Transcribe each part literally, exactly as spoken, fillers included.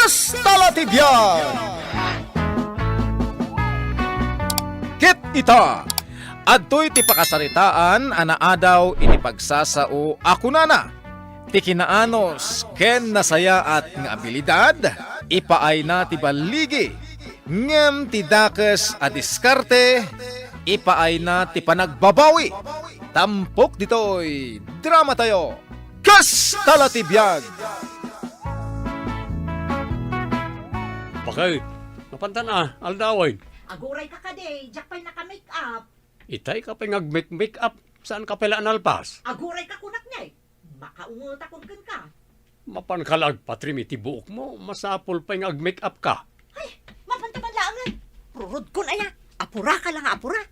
Hasta la ti biag! Ket ita, adtoy ti pakasaritaan a naadaw iti pagsasao a kunana, ti kinaanus ken nasayaat nga abilidad, ipaayna ti balligi, ngem ti dakes a diskarte, ipaayna ti panagbabawi. Tampok ditoy dramatayo, Kasta la ti biag! Bakit? Mapantan a, aldawen. Aguray ka kadi, diak pay naka-make up. Itay ka pay nga ag-make-make up, saan ka pay la nalpas? Aguray ka kunak ngay, makaungetakon kenka. Mapan ka la agpatrim iti buokmo, masapul pay nga ag-make up ka. Ay, mapan ta man laengen. Prurodkon aya, apura ka la nga apura.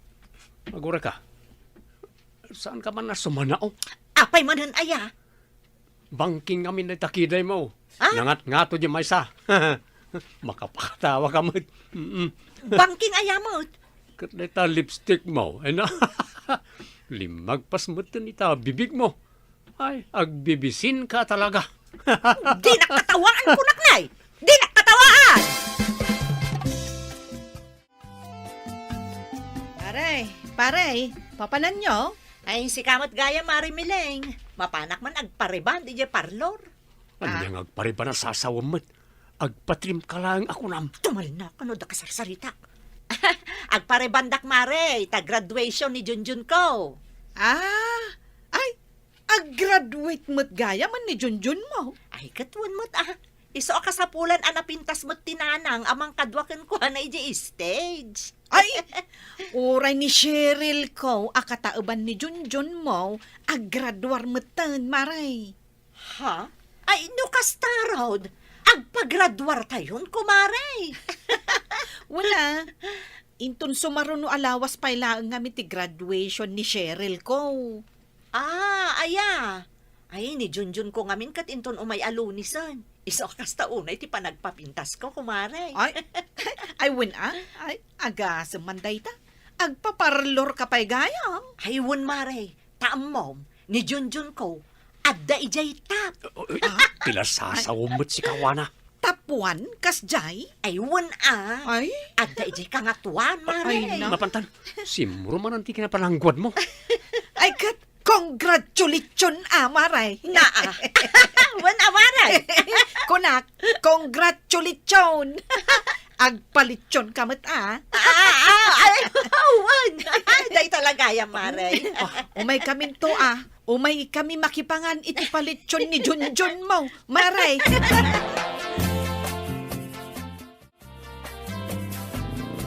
Aguray ka. Saan ka man a sumanao? Apay manen aya? Bangking ngamin dayta kidaymo. Ah? Nangatngato di maysa. Makapakatawa ka met. Mm-mm. Bangking aya met? Ket dayta lipstick mo, ay na. Limmagpas metten ita bibigmo. Ay, agbibisin ka talaga. Dinak katawaan, kunak, nay. Dinak katawaan! Pare, pare, papananyo? Ay, sika met gayam, Mare Mileng. Mapanak man agpareband idiay parlor. Ania nga agpareband a sasawem met? Agpatrim ka laeng a kunam. Tumalna, kano da kasarsaritak? Agparebandak, Mare, ta graduation ni Junjun ko. Ah, ay, ag-graduate met gayam ni Junjun mo? Ay, ket wen met, ah. Isu a kasapulan a napintas met ti nanang a mangkadua kenkuana idiay stage. Ay, uray ni Cheryl ko a kataeban ni Junjun mo, aggraduar metten, Mare. Ha? Ay, no kasta, Rod, agpagraduartayon, kumare. Wala. Inton sumaruno a lawas pay laeng ngamin ti graduation ni Cheryl ko. Ah, aya. Ay, ni Junjun ko ngamin ket inton umay a Lunisen. Isu a kasta unay ti panagpapintas ko, kumare. Ay, ay, wen a? Ay, agasem man dayta. Agpaparlor ka pay gayam? Ay, wen, mare. Ta ammom, ni Junjun ko, adda idiay tap. Ay, ah, pila sasawem met sika, wana? Tapuan, kasdiay? Ay, wen a. Ay? Adda idiay kangatuan, mare. Ay, na. Mapantan, simro manen ti kinapanangguad mo. Ay, ket, congratulation a, mare. Naa. Wen a, mare. Kunak, congratulation. Agpalitson ka met, a. Ah, ah, ay, wen. Dayta la gayam, mare. Ah, umay kaminto, a. Umay kami makipangan iti palitson ni Junjun mo, mare.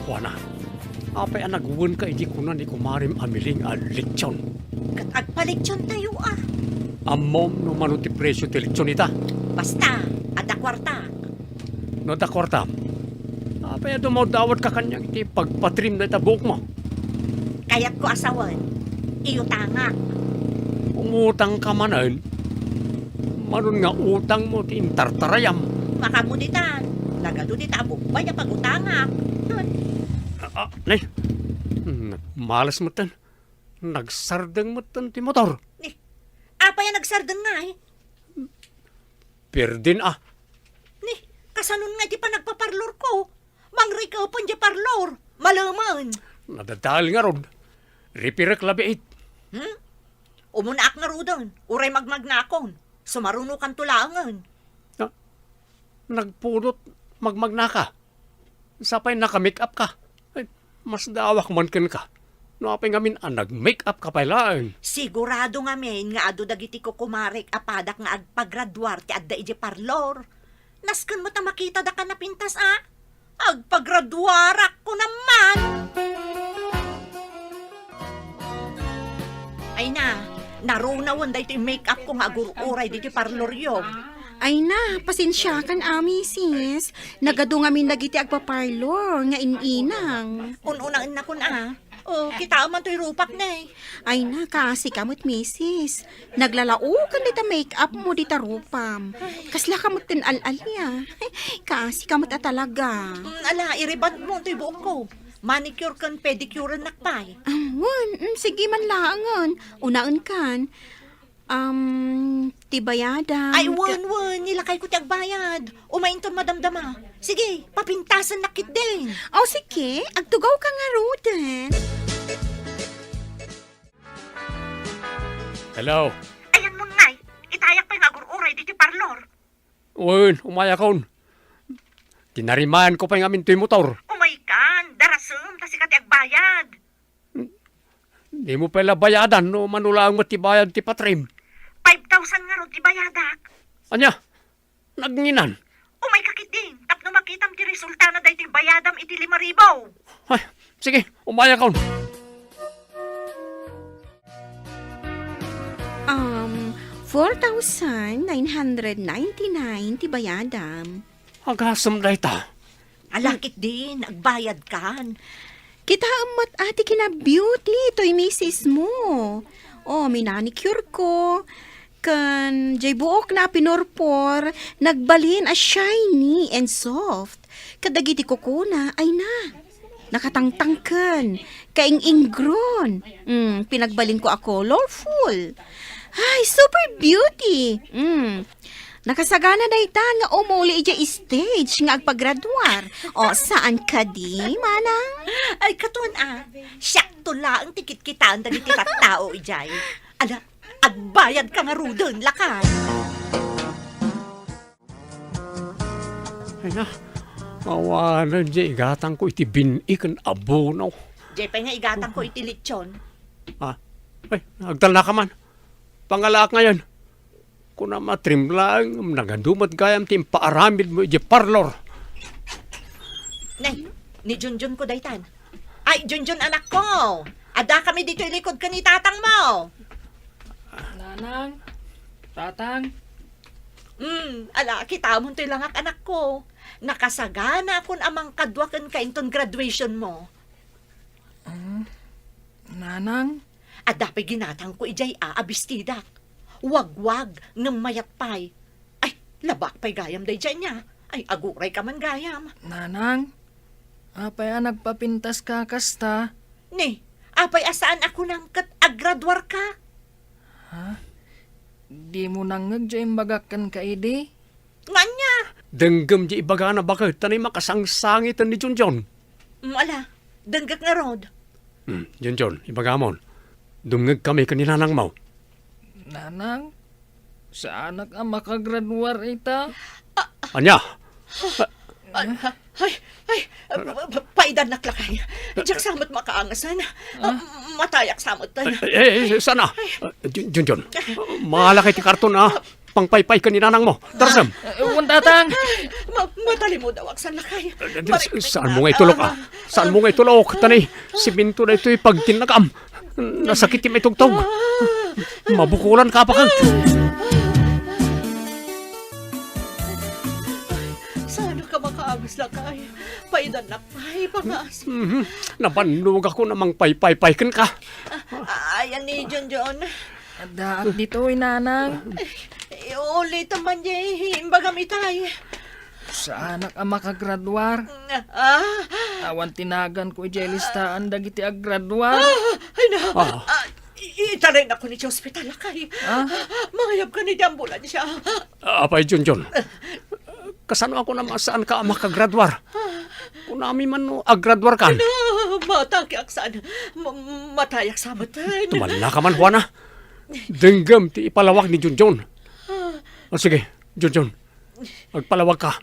Juana, apay a nagwenka iti kuna ni kumarem a Miling a litson? Ket agpalitson tayo, a. Ammom no mano ti presio ti litson ita? Basta, adda kuarta. No adda kuartam, apay a dumawdawatka kaniak iti pagpatrim dayta buokmo? Kayatko a sawen, iutangak. Umutangka manen, manon nga utangmo ti intartarayam. Makamuditan, nagadu dita a bugbay a pagutangak. Ah, ah, ne, nagmalas metten. Nagsardeng metten ti motor. Ni, apay a nagsardeng ngay? Pirdin a. Ni, kasanon nga iti panagpaparlor ko? Mangrikeupen di parlor. Malemen. Nadadael ngarud. Ripirek labiit. Hmm? Umunaak ngaruden. Uray magmagnakon. Sumarunokanto laengen. Na, nagpudot magmagnaka. Sapay naka-make up ka. Ay, masdawak man kenka. No apay ngamin a nag-make up ka pay laeng. Sigurado ngamin nga adu dagiti kukumarek a padak nga agpagraduar ti adda idiay parlor. Nasken met a makita daka napintas a. Agpagraduarak ko naman. Ay na, narunawen daytoy make-up ko nga agur-uray ditoy parloryo. Ay na, pasensiakan a, misis. Nagadu ngamin dagiti agpaparlor nga in-inang. Un-unaennakon a. O, kitaem man toy rupak, ne. Ay na, kaasi ka met, misis. Naglalaokan dita make-up mo, dita rupam. Kasla ka met ten al-alia. Kaasi ka met a talaga. Mm, ala, i-rebond mo toy buok ko. Manicure ken pedicure-ennak pay. Ah, wen, mm, sige man laengen. Unaen kan. Um, Ti bayadak. Ay, wen, wen, ni lakayko ti agbayad. Umay inton madamdama. Sige, papintasennak ketdin. O, sige, agtugawka ngaruden. Hello. Ayanmon ngay, itayak pay nga agur-uray ditoy parlor. Wen, umayakon. Tinarimayanko pay ngamin toy motor. Umaykan, darasem, ta sika ti agbayad. Dimo pay la bayadan no mano laeng met ti bayad ti patrim. Five thousand ngarud ti bayadak. Ania? Nagnginan? Umayka ketdin, tapno makitam ti resultana daytoy bayadam iti lima ribu. Ay, sige, umayakon. Um, four thousand nine hundred ninety-nine ti bayadam. Agasem dayta. Ala, ketdin, agbayadkan. Kitaem met a ti kina-beauty toy misismo. O, minanicure ko. Ken jay buokna a pinurpor, nagbalin a shiny and soft. Kadagiti kukuna, ay na. Nakatangtangken, kaing-ingron. Mm, pinagbalinko a colorful. Ay, super beauty. Mm. Nakasagana dayta nga umuli idiay stage nga agpagraduar. O, saan kadi, manang? Ay, katon a. Siakto laeng ti kitkitaen dagiti tattao idiay. Ala, agbayadka ngaruden, lakay. Ay na, awanen diay igatangko iti bin-i ken abono. Diay pay nga igatangko iti litson. Ah, ay, agtalnaka man. Pangalaak ngayen. Kunam a trim laeng, nagadu met gayam ti impaaramidmo idiay parlor. Nay, ni Junjun ko daytan. Ay, Junjun, anakko! Adda kami ditoy likud ken ni tatangmo! Nanang, tatang. Hmm, ala, kitamon toy langak, anakko. Nakasaganaakon a mangkadua kenka inton graduation mo. Hmm, nanang? Adda pay ginatangko idiay a, a bestidak. Wagwag, ngem mayat pay. Ay, labak pay gayam daydiay nia. Ay, agurayka man gayam. Nanang, apay a nagpapintaska kasta? Ni, apay a saan a kunam ket aggraduarka? Ha? Dimo nangngeg diay imbagak kenka idi? Nga ania? Denggem diay ibagana baket ta ni makasangsangiten ni Junjun. Mm, ala, denggek ngarud. Hmm, Junjun, ibagamon. Dumngegkami ken ni nanangmo. Nanang, saanak a makagraduar ita. Ania? Ay, ay, ay, pa-, pa-, paidannak lakay. Diak sa met makaangasan. Ah? Matayak sa met. Eh, eh, eh, sana? Ay. Ah, Jun-, Junjun, mangala ka iti karton, ah. Pangpaypay ken ni nanangmo. Darasem. Eh, wen, tatang. Ma-, matalimod a waksan lakay. Eh, eh, saan mo nga itulok, ah? Saan mo nga itulok? Tani, simento daytoy pagtinnagam. Nasakit ti maitugtog. Mabukulan ka pa kan. Saan ka makaagos lakay? Paidannak pay, pangas. Mhm. Nabannogakon a mangpaypaypay kenka. Ah, ayan ni Junjun. Addaak ditoy, nanang. Ay, ulitem man diay imbagam itay. Saanak a makagraduar. Ah. Awan ti naganko idiay listaan dagiti aggraduar. Ah, ay na. Ah. Ah, i-, itaraynakon iti ospital, lakay. Ah? Mangayabkan iti ambulansia. Apay, Junjun. Kasano a kunam a saanka a makagraduar? Kunami man no aggraduarkan. Ay na, matakiak saan. Ma-, matayak sa met. Tumallaka man, Juana. Denggem ti ipalawag ni Junjun. Ah. O sige, Junjun. Agpalawagka.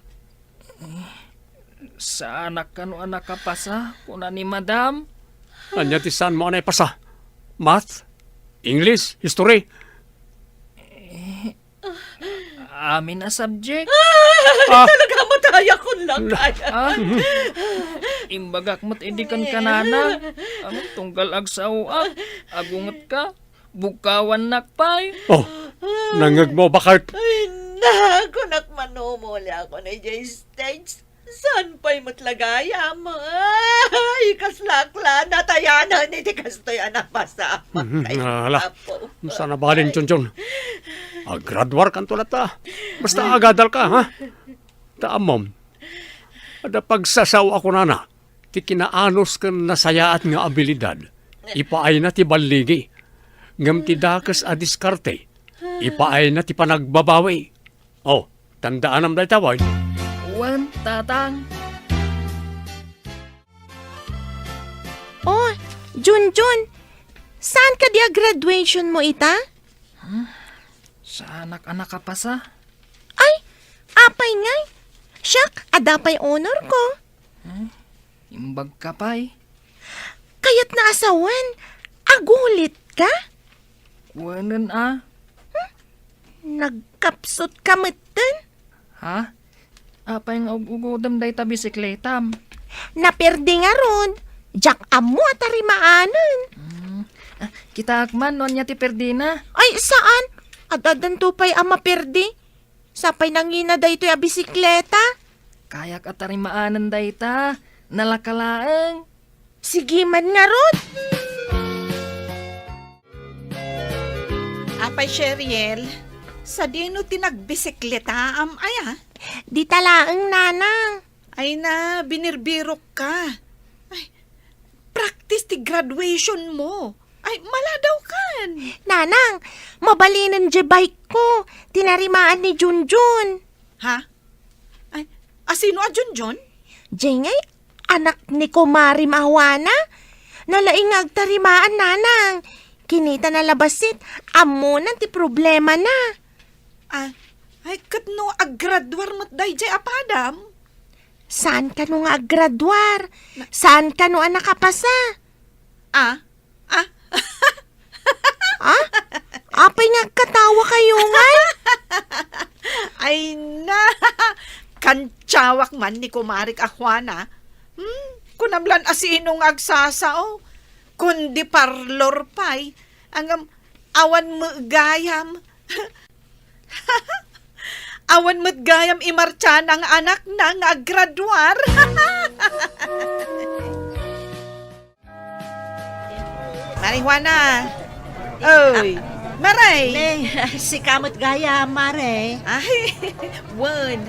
Saanak kano a nakapasa, kuna ni Madam. Ania ti saanmo a naipasa? Math? English? History? Eh, amin a subject. Ah, talaga, matayakon lang kaya. Ah? Imbagak met idi kenka, nanang. Amin, tunggal agsaoak, agungetka, bugkawannak pay. Oh, nangngegmo, baket? Ay, na, kunak, manumuli ako ni Jay States. Saan pay met la gayam? Ay, kaslak la natayanan iti kastoy a napasamak. Mhm, ala. Apo. Saan a balin, Junjun. Agraduarkanto latta. Basta agadalka, ha? Ta ammom, adda pagsasao a kunana, ti kinaanus ken nasayaat nga abilidad, ipaayna ti balligi. Ngem ti dakes a diskarte, Ipaayna ti panagbabawi. Oh, tandaanam dayta, wen? Wen, Tatang. Oh, Junjun, saan kadi a graduation mo ita? Huh? Saanak a nakapasa? Ay, apay ngay? Siak, adda pay honor ko. Huh? Imbag ka pay. Kayat na asawen, agulit ka? Kuenen a. Hmm? Nagkapsut ka metten? Ha? Apay nga ug-ugudem dayta bisikletam? Naperdi ngarud. Diak ammo a tarimaanen. Hmm. Ah, kitaak man no ania ti perdina. Ay, saan? Ad-addanto pay a maperdi. Sapay nangina daytoy a bisikleta. Kayak a tarimaanen dayta. Nalaka laeng. Sige man ngarud. Apay, Sheriel, sadino ti nagbisikletaam aya? Dita laeng, Nanang. Ay na, binirbirok ka. Ay, practice ti graduation mo. Ay, maladaw kan. Nanang, mabalinen diay bike ko. Tinarimaan ni Junjun. Ha? Ay, asino a Junjun? Diay ngay, anak ni kumarim a Juana. Nalaing nga agtarimaan, Nanang. Kinitana la bassit, ammonan ti problemana. Ah, ay, ket no aggraduar met daydiay a padam? Saan kano nga aggraduar? Na- Saan kano a nakapasa? Ah? Ah? Ah? Apay nga agkatawa kayo ngay? Ay na! Kantiawak man ni kumarik a Juana. Hmm? Kunam lan asino nga agsasao? Kundi parlor pay. Ngem awan met gayam. Awan met gayam i Marciana nga anakna nga aggraduar. Mare Juana. Oy, Mare. Ne, sika met gayam, Mare. Ay, wen.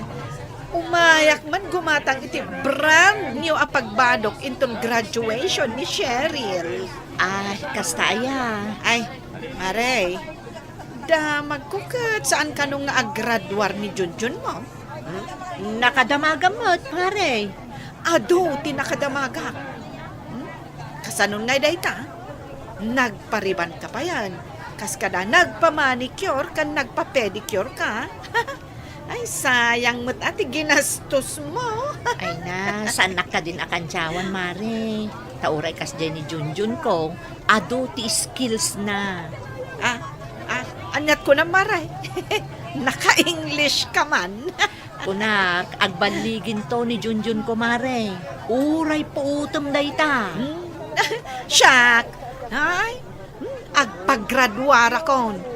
Umayak man gumatang iti brand new a pagbadok inton graduation ni Cheryl. Ay, kasta aya. Ay, Mare. Damagko ket saan kano nga aggraduar ni Junjun mo? Hmm? Nakadamagam met, Mare. Adu ti nakadamagak. Hmm? Kasanon ngay dayta? Nagpariban ka payen. Kas kada nagpamanicure ken nagpapedicure ka. Ay, sayang met a ti ginastos mo. Ay na, saannak kadin a kantiawan, Mare. Ta uray kasdiay ni Junjun ko, adu ti skills na. Ah, ah, aniat kunam, Mare? Naka-English ka man. Kunak, agballiginto ni Junjun ko, Mare. Uray puutem dayta. Hmm. Siak. Ay, hmm, agpagraduarakon.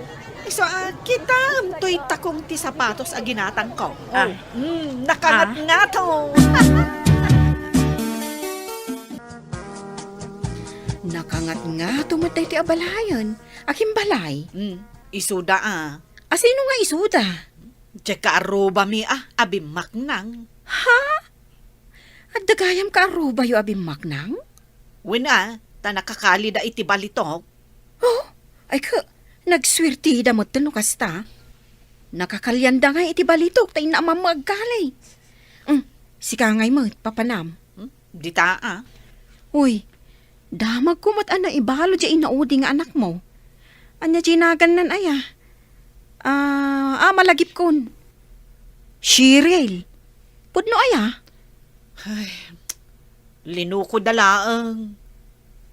Isu a, kitaem toy takong ti sapatos a ginatangko. Ah. Hmm, nakangatngato. Nakangatngato met daytoy a balayen. Agimbalay. Hmm, isuda a. Asino nga isuda? Diay kaarrubami a, a bimmaknang. Ha? Adda gayam kaarrubayo a bimmaknang? Wen a, ta nakakalida iti balitok. Oh, ay ka, nagsuertida metten no kasta. Nakakalianda nga iti balitok ta inna a mammo agkali. Mm, sika ngay met, papanam. Hmm? Dita a. Uy, damagko met a naibalo diay inaudi nga anakmo. Ania diay nagannan aya? Ah, ah, malagipkon. Cheryl. Pudno aya? Ay, linukoda laeng.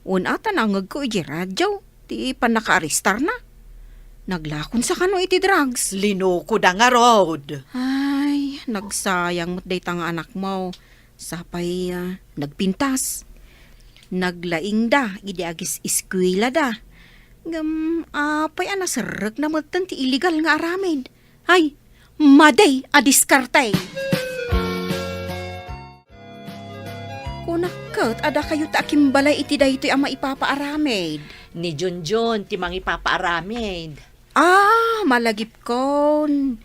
Wen a ta nangngegko iti radio ti pannakaarestarna. Naglakonsa kano iti drugs. Linukoda ngarud. Ay, nagsayang met dayta nga anakmo. Sapay, ah, nagpintas. Naglaingda idi agis-eskuelada. Ngem apay a naserrekna metten ti illegal nga aramid? Ay, madi a diskarte! Kunak ket a dakayo ti akimbalay iti daytoy a maipapaaramid. Ni Junjun ti mangipapaaramid. Ah, malagipkon.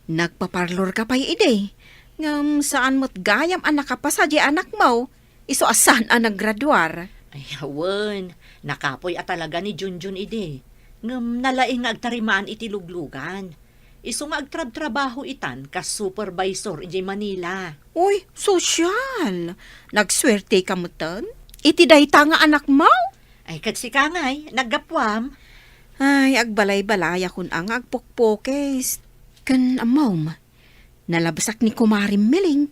Nagpaparlor ka pay idi. Ngem saan met gayam a nakapasa diay anakmo, isu a saan a naggraduar. Ay, wen, nakapuy a talaga ni Junjun idi. Ngem nalaing nga agtarimaan iti luglugan. Isu nga agtrabtrabaho itan kas supervisor idiay Manila. Uy, sosyal! Nagsuerteka metten? Iti dayta nga anakmo? Ay, ket sika ngay, naggapuam? Ay, agbalay-balayakon a nga agpukpukis. Ken ammom, nalabsak ni Kumarim Miling.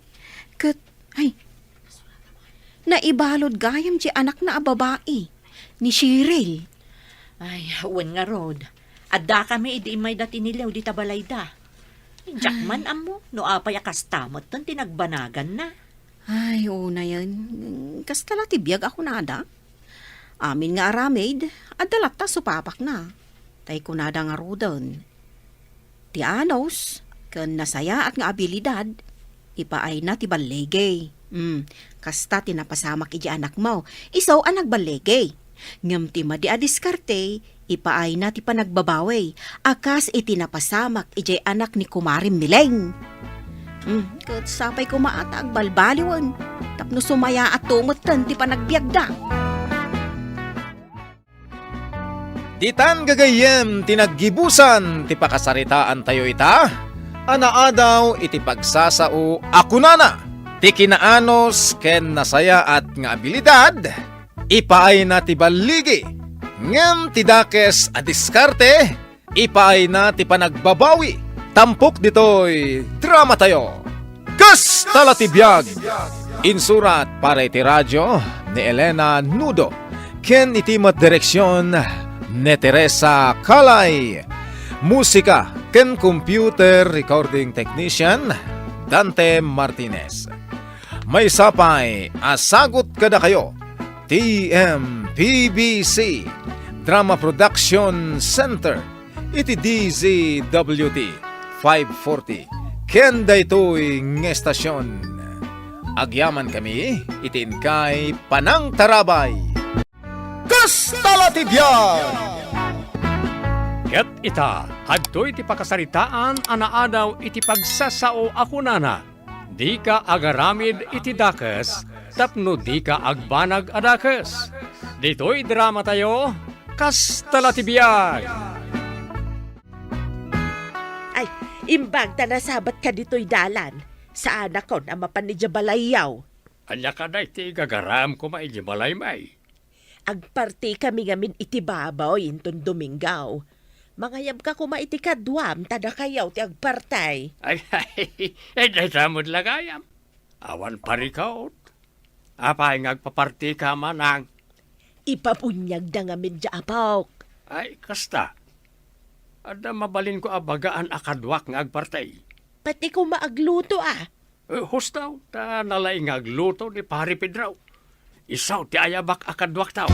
Ket, ay, naibalud gayam ti anakna a babai, ni Cheryl. Ay, wen ngarud. Addakami idi immay dati ni Leo dita balayda. Diak Ay. man ammo no apay a kasta metten ti nagbanaganna. Ay, unayen. Kasta la ti biag a kunada. Amin nga aramid, adda latta supapakna. Tay kunada ngaruden, ti anus ken nasayaat nga abilidad, ipaayna ti balligi. Hmm, kasta ti napasamak iti anakmo, isu a nagballigi. Ngem ti madi a diskarte, ipaayna ti panagbabawi, a kas iti napasamak idiay anak ni Kumarim Mileng. Hmm, ket sapay koma a ta agbalbaliwen, tapno sumayaatto metten ti panagbiagda. Ditan gagayyem ti naggibusan ti pakasaritaantayo ita a naadaw iti pagsasao a kunana, ti kinaanus ken nasayaat nga abilidad, ipaayna ti balligi, ngem ti dakes a diskarte, ipaayna ti panagbabawi. Tampok ditoy dramatayo. Kasta la ti biag. Insurat para iti radio ni Elena Nudo ken iti met direksion ni Teresa Calay. Musika ken computer recording technician, Dante Martinez. Maysa pay a sagut kadakayo, T M P B C Drama Production Center, iti D Z W T five forty, ken daytoy nga estasion. Agyamankami iti inkay panangtarabay. Kasta la ti biag! Ket ita, adtoy ti pakasaritaan a naadaw iti pagsasao a kunana, "Dika agaramid iti dakes tapno dika agbanag a dakes." Ditoy dramatayo, Kasta la ti biag! Ay, imbag ta nasabatka ditoy dalan, saanakon a mapan idiay balayyo. Ania kadi ti igagaram koma idiay balaymi? Agpartikami ngamin iti baboy inton Domingo. Mangayabka koma iti kaduam ta dakayo ti agparti. Ay, ay, ay, dayta met la gayam. Awan parikut. Apay nga agpapartika, manang? Ipabuniagda ngamin diay apok. Ay, kasta. Adda mabalinko a bagaan a kaduak nga agparti. Pati koma agluto, a. Eh, husto, ta nalaing nga agluto ni Pare Pedro. Isu ti ayabak a kaduakto.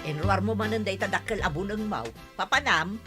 Inruarmo manen dayta dakkel a bunengmo, papanam?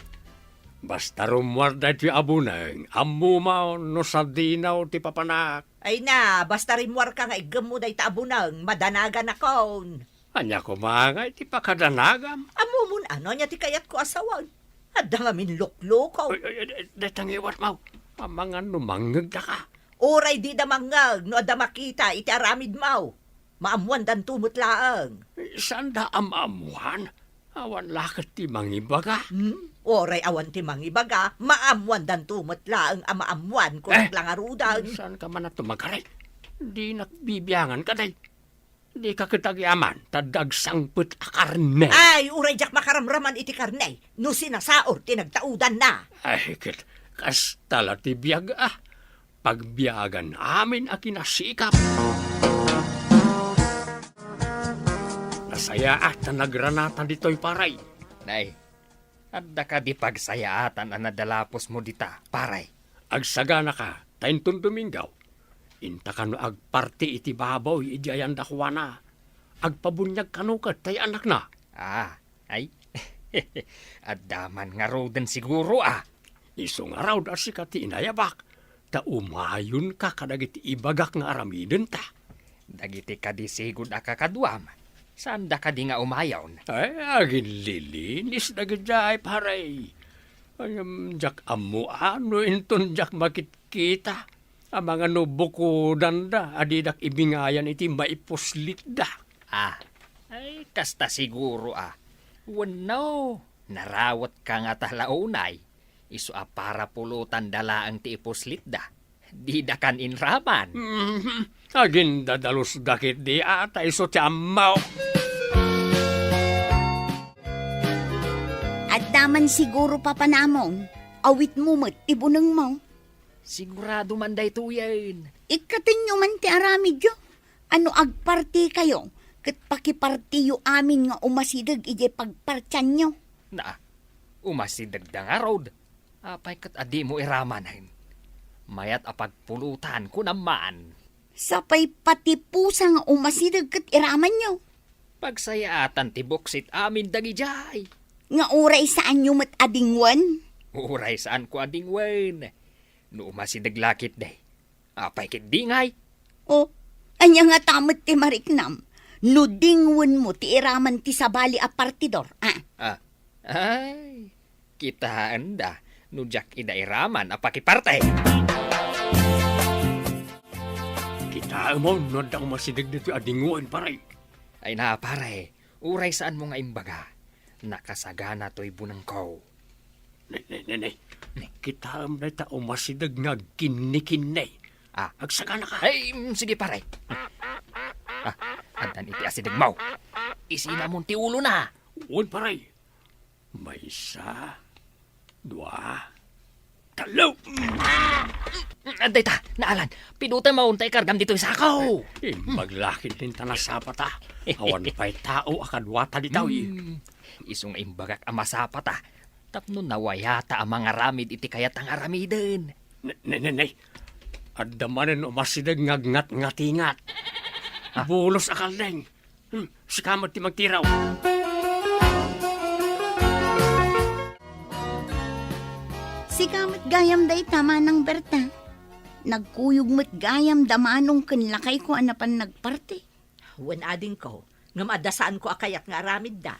Basta rummuar daytoy a buneng, ammom no sadino ti papanak. Ay na, basta rimmuarka nga iggemmo dayta a buneng, madanaganakon. Ania koma ngay ti pakadanagam? Ammomon no ania ti kayatko a sawen. Adda ngamin lukluko. Ay, ay, ay, dayta nga iwatmo. Amangan no mangngegdaka. Uray dida mangngeg no adda makita iti aramidmo. Maammoandanto met laeng. Saanda a maammoan? Awan la ket ti mangibaga. Hmm? Uray awan ti mangibaga, maammoandanto met laeng a maammoan, kunak Eh, la ngaruden. Saanka man a tumagari? Dinak bibiangan kadi. Dika ket agyaman, ta dagsangpet a karne. Ay, uray diak makaramraman iti karne, no sinasaor ti nagtaudanna. Ay, ket kasta la ti biag, a. Pagbiagan amin a kinasikap. Nasayaat ta nagranata ditoy, pare. Nay, adda kadi pagsayaatan a nadalapusmo dita, pare? Agsaganaka, ta inton Domingo, inta kano agparti iti baboy idiay dakuana. Agpabuniag kano ket tay anakna. Ah, ay. Adda man ngaruden siguro, a. Isu ngarud a sika ti inayabak, ta umayonka kadagiti ibagak nga aramidenta. Dagiti kadi sigud a kakaduam, saanda kadi nga umayon? Ay, aginlilinis dagidiay, pare. Ay, em, diak ammo no inton diak makitkita. Amangan no bukodanda a didak ibingayan iti maipuslitda. Ah, ay, Kasta siguro a. Wenno, narawetka ngata la unay. Isu a para pulotanda laeng ti ipuslitda. Didakan inraman. Mhm. Agindadalusda ketdi a, ta isu ti ammok. Adda man siguro, Papa Namong, awitmo met ti bunengmo. Sigurado man daytoyen. Ikkatenyo man ti aramidyo. A no agpartikayo, ket pakipartiyo amin nga umasideg idiay pagpartianyo. Na, umasidegda ngarud. Apay ket a dimo iramanen? Mayat a pagpulotan, kunam man. Sapay pati pusa nga umasideg ket iramanyo. Pagsayaatan ti buksit amin dagidiay. Nga uray saanyo met a dingwen? Uray saanko a dingwen. No umasideg la ketdi, apay ketdi ngay? O, ania ngata met ti mariknam no dingwenmo ti iraman ti sabali a partidor, a? Ah, ay, kitaenda no diak ida iraman a pakiparte. Kitaem no adda umasideg ditoy a dingwen, pare. Ay na, pare, uray saanmo nga imbaga, nakasagana toy bunengko. Ne, ne, ne, ne. Ne. Kitaem dayta umasideg nga agkinnikinni. Ah. Agsaganaka. Ay, mm, sige, pare. Ah, addan iti asidegmo. Isinamon ti ulona. Wen, pare. Maysa, dua, tallo. Adda ita, naalan. Pidutem ta ikargam ditoy sako. Imbag la ketdin ta nasapata. Awan pay tao a kaduata ditoy. Hmm. Isu nga imbagak a masapata. Tapno nawayata a mangaramid iti kayat a nga aramiden. Ne, ne, ne, ne. Adda manen umasideg nga agngatngatingat. Ah. Bulos a kaldeng. Hmm, sika met ti magtiraw. Sika met gayam dayta, Manang Berta. Nagkuyog met gayam da Manong ken lakayko a napan nagparti. Wen, adingko, ngem adda saanko a kayat nga aramidda.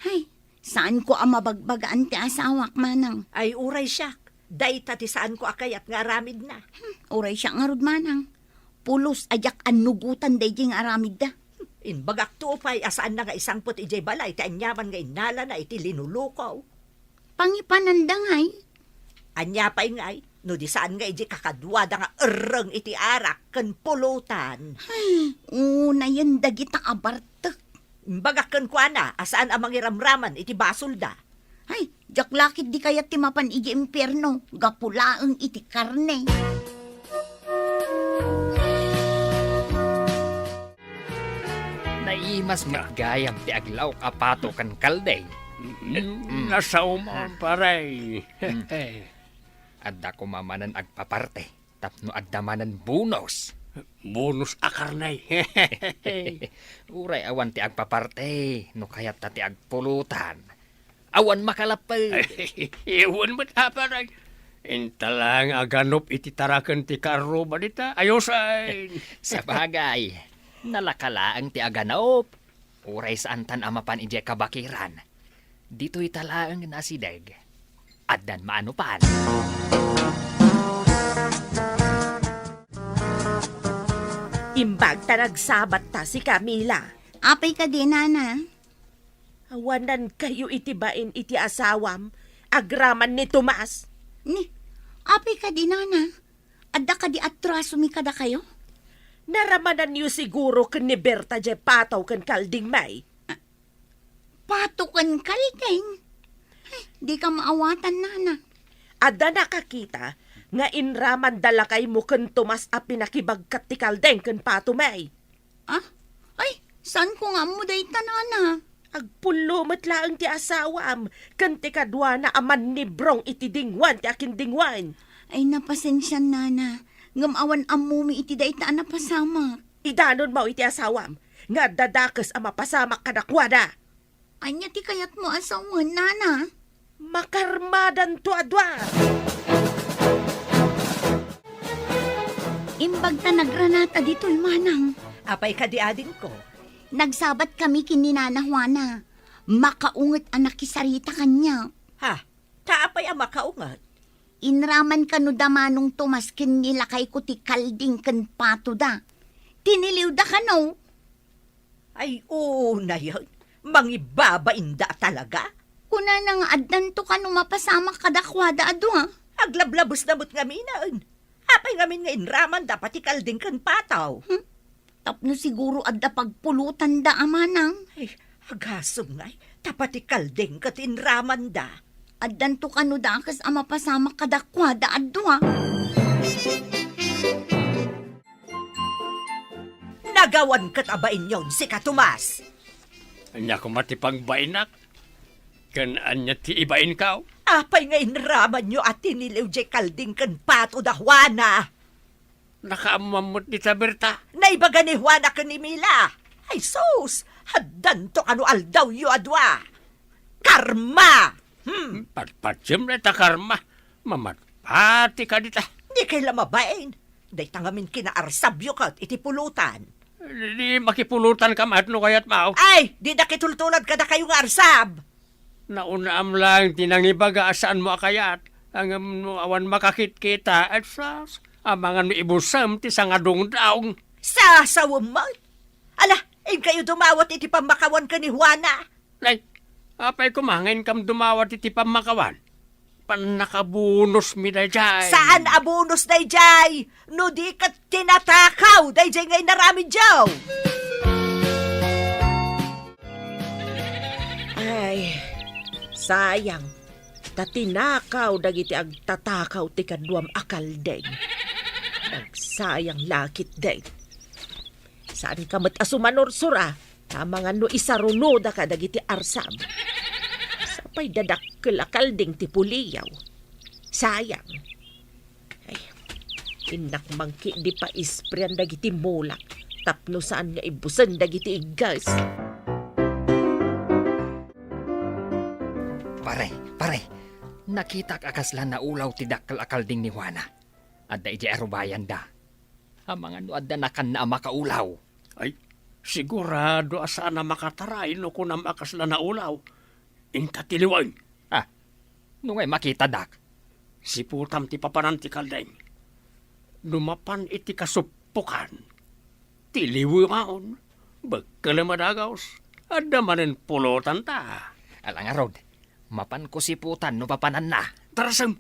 Hay, saanko a mabagbagaan ti asawak, Manang. Ay, uray siak. Dayta ti saanko a kayat nga aramidna. Hmm, uray siak ngarud, Manang. Pulos a diak annugotan daydiay nga aramidda. Imbagakto pay a saanna nga isangpet idiay balay ti aniaman nga innalana iti linuluko. Pangipananda ngay? Ania pay ngay, no di saan nga idiay kakaduada nga erreng iti arak ken pulutan? Ay, unayen dagita a bartek. Imbagak kenkuana a saan a mangiramraman iti basolda. Ay, diak la ketdi kayat ti mapan idiay impierno, gapu laeng iti karne. Naimas met gayam ti aglaok a pato ken kaldeng. Mm, nasaom, pare. Mm. Adda koma manen agpaparte tapno adda manen bonus. Bonus a karne. Uray awan ti agpaparte no kayatta ti agpulutan. Awan makalapped. Wen met, a, pare. Inta laeng aganop iti taraken ti karruba dita. Ayos ay. Sabagay, nalaka laeng ti aganop. Uray saantan a mapan idiay kabakiran. Ditoy ta laeng nga asideg. Addan maanopan. Imbag ta nagsabat ta si Camila. Apay kadi, nana? Awanan kayo iti bain iti asawam, agraman ni Tomas. Ni, apay kadi, nana? Adda kadi atrasomi kadakayo? Naramananyo siguro ken ni Berta diay pato ken kalding, may. Ah, pato ken kalding? Ay, dika maawatan, nana. Adda nakakita nga inramanda lakaymo ken Tomas a pinakibagkat ti kalding ken pato, may. Ah? Ay, saanko nga ammo dayta, nana? Agpullo met laeng ti asawam ken ti kaduana a mannibrong iti dingwen ti akindingwen. Ay, napasensian, nana. Ngem awan ammomi iti dayta a napasamak. Idanonmo iti asawam nga adda dakes a mapasamak kadakuada. Ania ti kayatmo a sawen, nana? Makarmadanto a dua. Imbag ta nagranata ditoy, manang. Apay kadi, adingko? Nagsabat kami ken ni Nana Juana. Makaunget a nakisarita kaniak. Ha? Ta apay a makaunget? Inraman kano da Manong Tomas ken ni lakayko ti kalding ken pato da. Tiniliw da kano. Ay, unayen. Mangibabainda talaga? Kunana nga addanto kano mapasamak kadakuada a dua. Aglablabesna met ngamin. Apay ngamin nga inramanda pati Kalding ken Pataw? Hmm? Tapno siguro adda pagpulotanda a manang. Ay, agasem ngay, ta pati Kalding ket inramanda. Addanto kano dakes a mapasamak kadakuada a dua? Nagawan ket a bainyon, sika Tomas. Ania koma ti pagbainak? Ken ania ti ibainko? Apay nga inramanyo a tiniliw diay Kalding ken Pataw da Juana? Nakaammam met dita, Berta. Naibaga ni Juana ken ni Mila. Ay sus, addanto kano aldawyo a dua. Karma! Hmm. Patpatiem dayta karma. Mamatpati ka dita. Dikay la mabain. Dayta ngamin kinaarsabyo ket iti pulotan. Di, di makipulotan ka met no kayat, Mao. Ay, dida kitultulad kadakayo nga arsab. Naunnaam laeng ti nangibaga a saanmo a kayat. Ngem no awan makakitkita, et sus, amangan no ibusem ti sangadungdung. Sasawem met. Ala, inkayo dumawat iti pammakawan ken ni Juana. Nay, apay koma nga inkam dumawat iti pammakawan? Pannakabonosmi daydiay. Saan a bonus daydiay? No di ket tinatakaw daydiay nga inaramidyo. Ay, sayang. Ta tinakaw dagiti agtatakaw ti kaduam a Kalding. Agsayang la ketdi. Saanka met a sumanursor a, amangan no isarunoda kadagiti arsam. Sapay dadakkel a Kalding ti puliyaw. Sayang. Ay, innak mangki di paisprean dagiti mulak tapno saan nga ibusen dagiti igges. Pare, pare, nakitak a kasla naulaw ti dakkel a Kalding ni Juana. Adda idiay arubayanda. Amangan no adda nakanna a makaulaw. Ay, sigurado a saan a makataray no kunam a kasla naulaw. Inta tiliwen. Ah, no ngay makitadak. Siputam ti papanan ti Kalding. No mapan iti kasuppokan, tiliwen. Bekkelem a dagus. Adda manen pulotanta. Ala ngarud, mapanko siputan no papananna. Tarasem,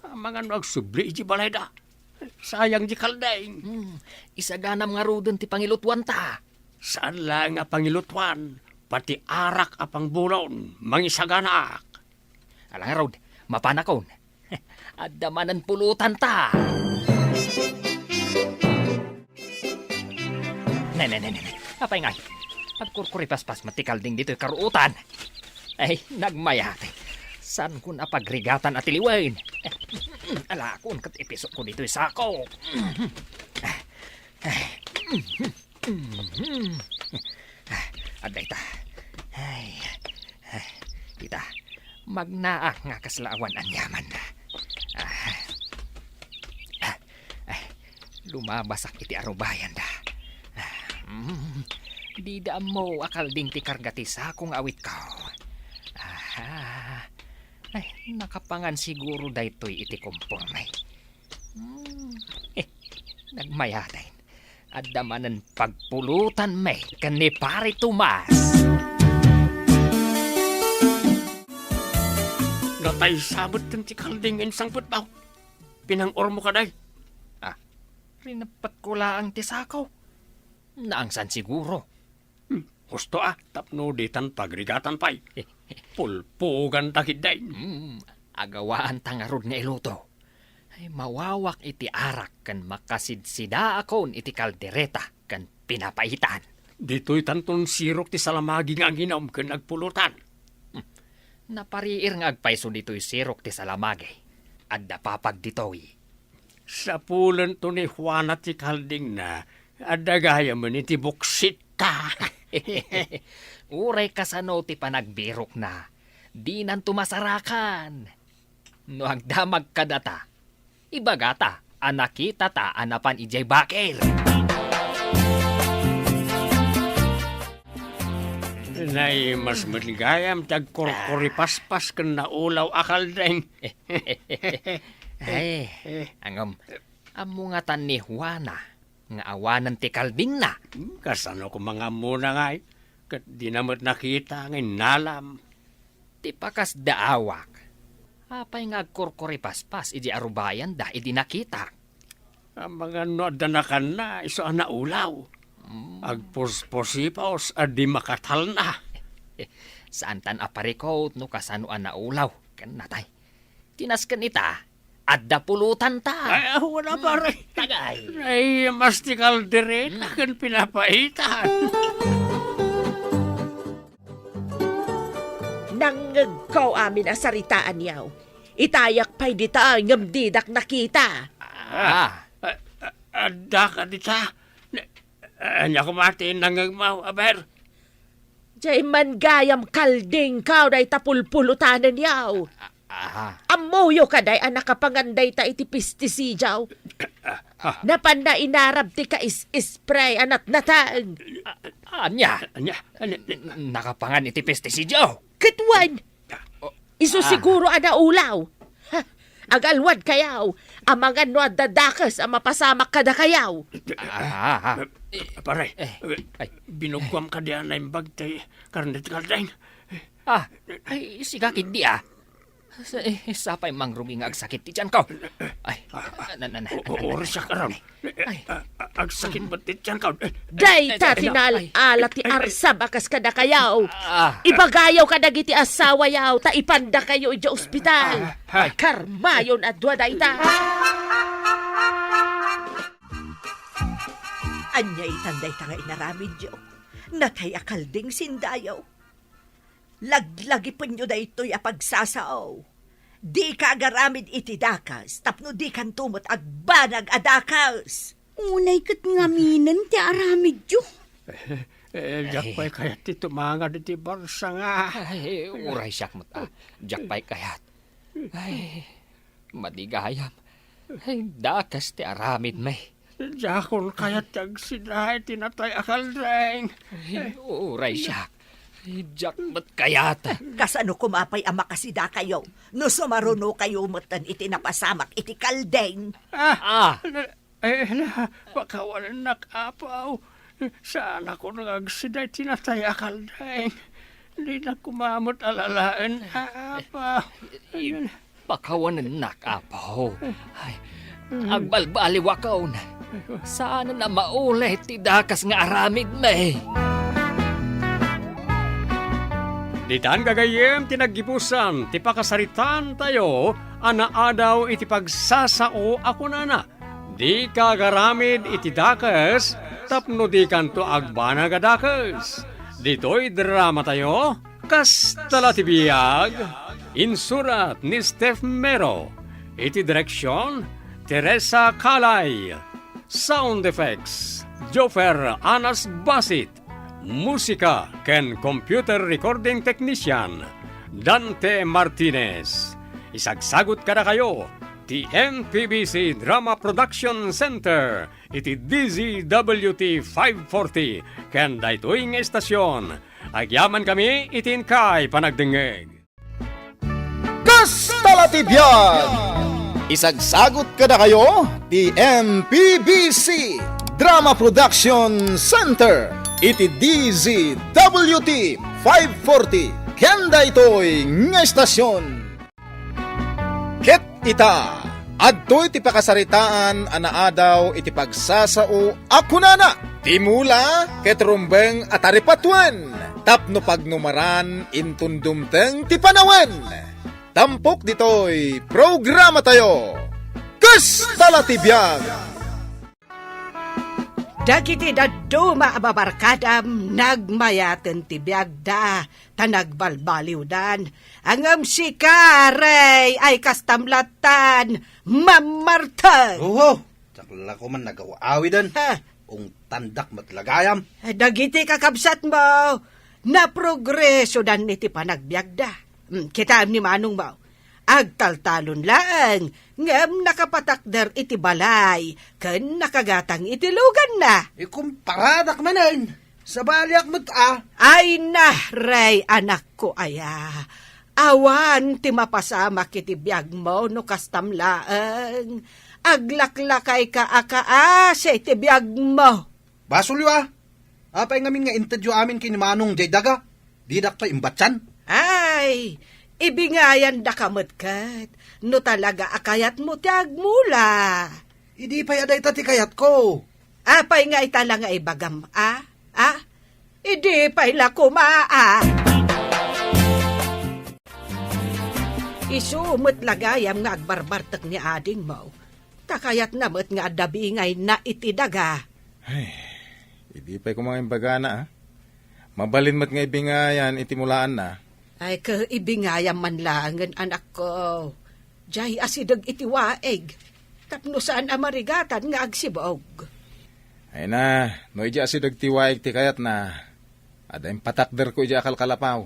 amangan no agsubli iti balayda. Sayang di Kalding. Hmm, isaganam ngaruden ti pangilutuanta. Saan laeng a pangilutuan, pati arak a pangbulon, mangisaganaak. Ala ngarud, mapanakon. Adda manen pulotanta. Ne, ne, ne, ne, ne. Apay ngay? Agkurkuripaspas met ti Kalding ditoy karuotan. Ay, nagmayat. Saankon a pagrigatan a tiliwen. Alakon ket ipisokko ditoy sako. Adda ita. Ay, ay, ita. Magnaak nga kasla awan aniaman. Ah. Ah. Ay, lumabasak iti arubayanda. Ah, mm. Dida ammo a Kalding ti karga ti sako nga awitko. Aha. Ay, nakapangan siguro daytoy iti komporme. Hmm. Eh, nagmayaten. Adda manen pagpulutanmi ken ni Pare Tomas. Natay sabet ti Kalding insangpet, Bao. Pinang-ormo kadi? Ah, rineppetko laeng ti sako. Naangsan siguro. Hmm, husto a, tapno ditan pagrigatan pay. Pulpugan ta ketdi. Hmm, agawaanta ngarud nga iluto. Ay, mawawak iti arak ken makasidsidaakon iti kaldereta ken pinapaitan. Ditoy tanton sirok ti salamagi nga anginom ken agpulotan. Hmm. Napariir nga agpayso ditoy sirok ti salamagi. Adda papag ditoy. Sapulento ni Juana ti Kaldingna, adda gayamen iti buksitta. Uray kasano ti panagbirokna, dinanto masarakan. No agdamag kadata, ibagata a nakitata a napan idiay bakir. Nay, mas met gayam ti agkurkuripaspas ken naulaw a Kalding. Ay, angom, ammo ngatan ni Juana nga awanen ti Kaldingna. Hmm, kasano koma nga ammona ngay? ket dina met nakita nga innalam. Ti pakasdaawak, apay nga agkurkuripaspas idi arubayanda idi nakitak? Amangan no adda nakanna, isu a naulaw. Mm. Agpuspusipaus a di makatalna. Saantan a parikut no kasano a naulaw ken natay. Ti nasken ita, adda pulotanta. Ay, ah, wala, pare. Tagay. Ay, mastikal diri, ken pinapaita. Nangngegko amin a saritaan, yaw. Itayak pay dita, ngem didak nakita. Ah. Ah, ah, adda ka dita? Ne-, ania koma ti nangngegmo, aber? Jay man gayam kalding kaw dayta pulpulotanen, yaw. Ah, aha. Ammoyo ka day a nakapangan dayta iti pestisidio? Ah, ah. Napanna inarab ti ka-is-, spray a natnateng. Ah, ania? Ania? Ania? N-, nakapangan iti pestisidio? Ket wen. Oh, isu ah. Siguro a naulaw. Ha, agalwad kayaw. Amangan no adda dakes a mapasamak kadakayaw. Ah, ah, ah. Pare, eh, ay. Binugkuam kadi a naimbag ti karne ti kalding. Ah, ay, siga ketdi, ah. Sa-, eh, sapay mangrugi nga agsakit ti tiyanko. Ay, na, na, na, na, na, na. Ay. Ah, ah, agsakit met ti tiyanko. Dayta ti nal-ala ti arsam a kas kadakayaw. Ah. Ibagayaw kadagiti asawayaw, ta ipandakayo idiay ospital. Ah, ah. Karmayon a dua dayta. Ania itan dayta nga inaramidyo? Natay a kalding sindayo. Laglagipenyo daytoy a pagsasao. Dika agaramid iti dakes tapno dikanto met agbanag a dakes. Unay ket ngaminen ti aramidyo. Eh, eh, diak pay kayat ti tumangad iti barsa nga. Ay, uray siak met, ah. Diak pay kayat. Ay, madi gayam. Ay, dakes ti aramidmi. Diakon kayat ti agsida iti natay a kalding. Ay, uray siak. Ay, diak met kayat. Kasano koma pay a makasidakayo no sumarunokayo metten iti napasamak iti kalding? Ah! Ah! Na, eh, na, pakawanennak, Apo. Saanakon nga agsida iti natay a kalding. Dinak koma met alalaen, Apo. Ay, pakawanennak, Apo. Ay, agbalbaliwakon. Saan a maulit ti dakes nga aramidmi. Ditan gagayyem ti naggibusan ti pakasaritaantayo a naadaw iti pagsasao a kunana, "Dika agaramid iti dakes tapno dikanto agbanag a dakes." Ditoy dramatayo, Kasta la ti biag, insurat ni Steph Mero, iti direksion, Teresa Calay, sound effects, Jofer Anas Basit, musika ken computer recording technician, Dante Martinez. Isagsagut kadakayo ti M P B C Drama Production Center iti D Z W T five forty ken daytoy nga estasion. Agyamankami iti inkay panagdengngeg. Kasta la ti biag! Isagsagut kadakayo ti M P B C Drama Production Center iti D Z W T five forty ken daytoy nga estasion. Ket ita, adtoy ti pakasaritaan a naadaw iti pagsasao a kunana, "Ti mula ket rumbeng a taripatuen, tapno pagnumaran inton dumteng ti panawen." Tampok ditoy programatayo, Kasta la ti biag! Dagiti dadduma a babarkadam nagmayaten ti biagda ta nagbalbaliwdan. Ngem sika, Rey, ay kastam lattan, mammarteng. Oho, diak la koman nagaw-awiden. Ha? Ungtandak met la gayam. Dagiti kakabsatmo, naprogresodan iti panagbiagda. Hmm, kitaem ni manongmo. Agtaltalon laeng, ngem nakapatakder iti balay ken nakagatang iti luganna. Ikumparadak manen, sabaliak met a. Ay na, Rey, anakko aya. Awan ti mapasamak iti biagmo no kastam laeng. Aglaklakayka a kaasi ti biagmo. Basolyo a. Apay ngamin nga intedyo amin ken ni Manong jay daga? Didak pay imbatian. Ay, ibingayandaka met ket no talaga a kayatmo ti agmula. Idi pay a dayta ti kayatko. Apay nga ita la nga ibagam, a? A? Idi pay la koma, a? Isu met la gayam nga agbarbartek ni adingmo. Ta kayatna met nga adda bingayna iti daga. Ay, idi pay koma nga imbagana, a? Mabalin met nga ibingayan iti mulaanna. Ay, ket ibingayam man laengen, anakko. Jay asideg iti waig, tapno saan a marigatan nga agsibog. Ay na, no idi asideg ti waig ti kayatna, adda impatakderko idi akalkalapaw.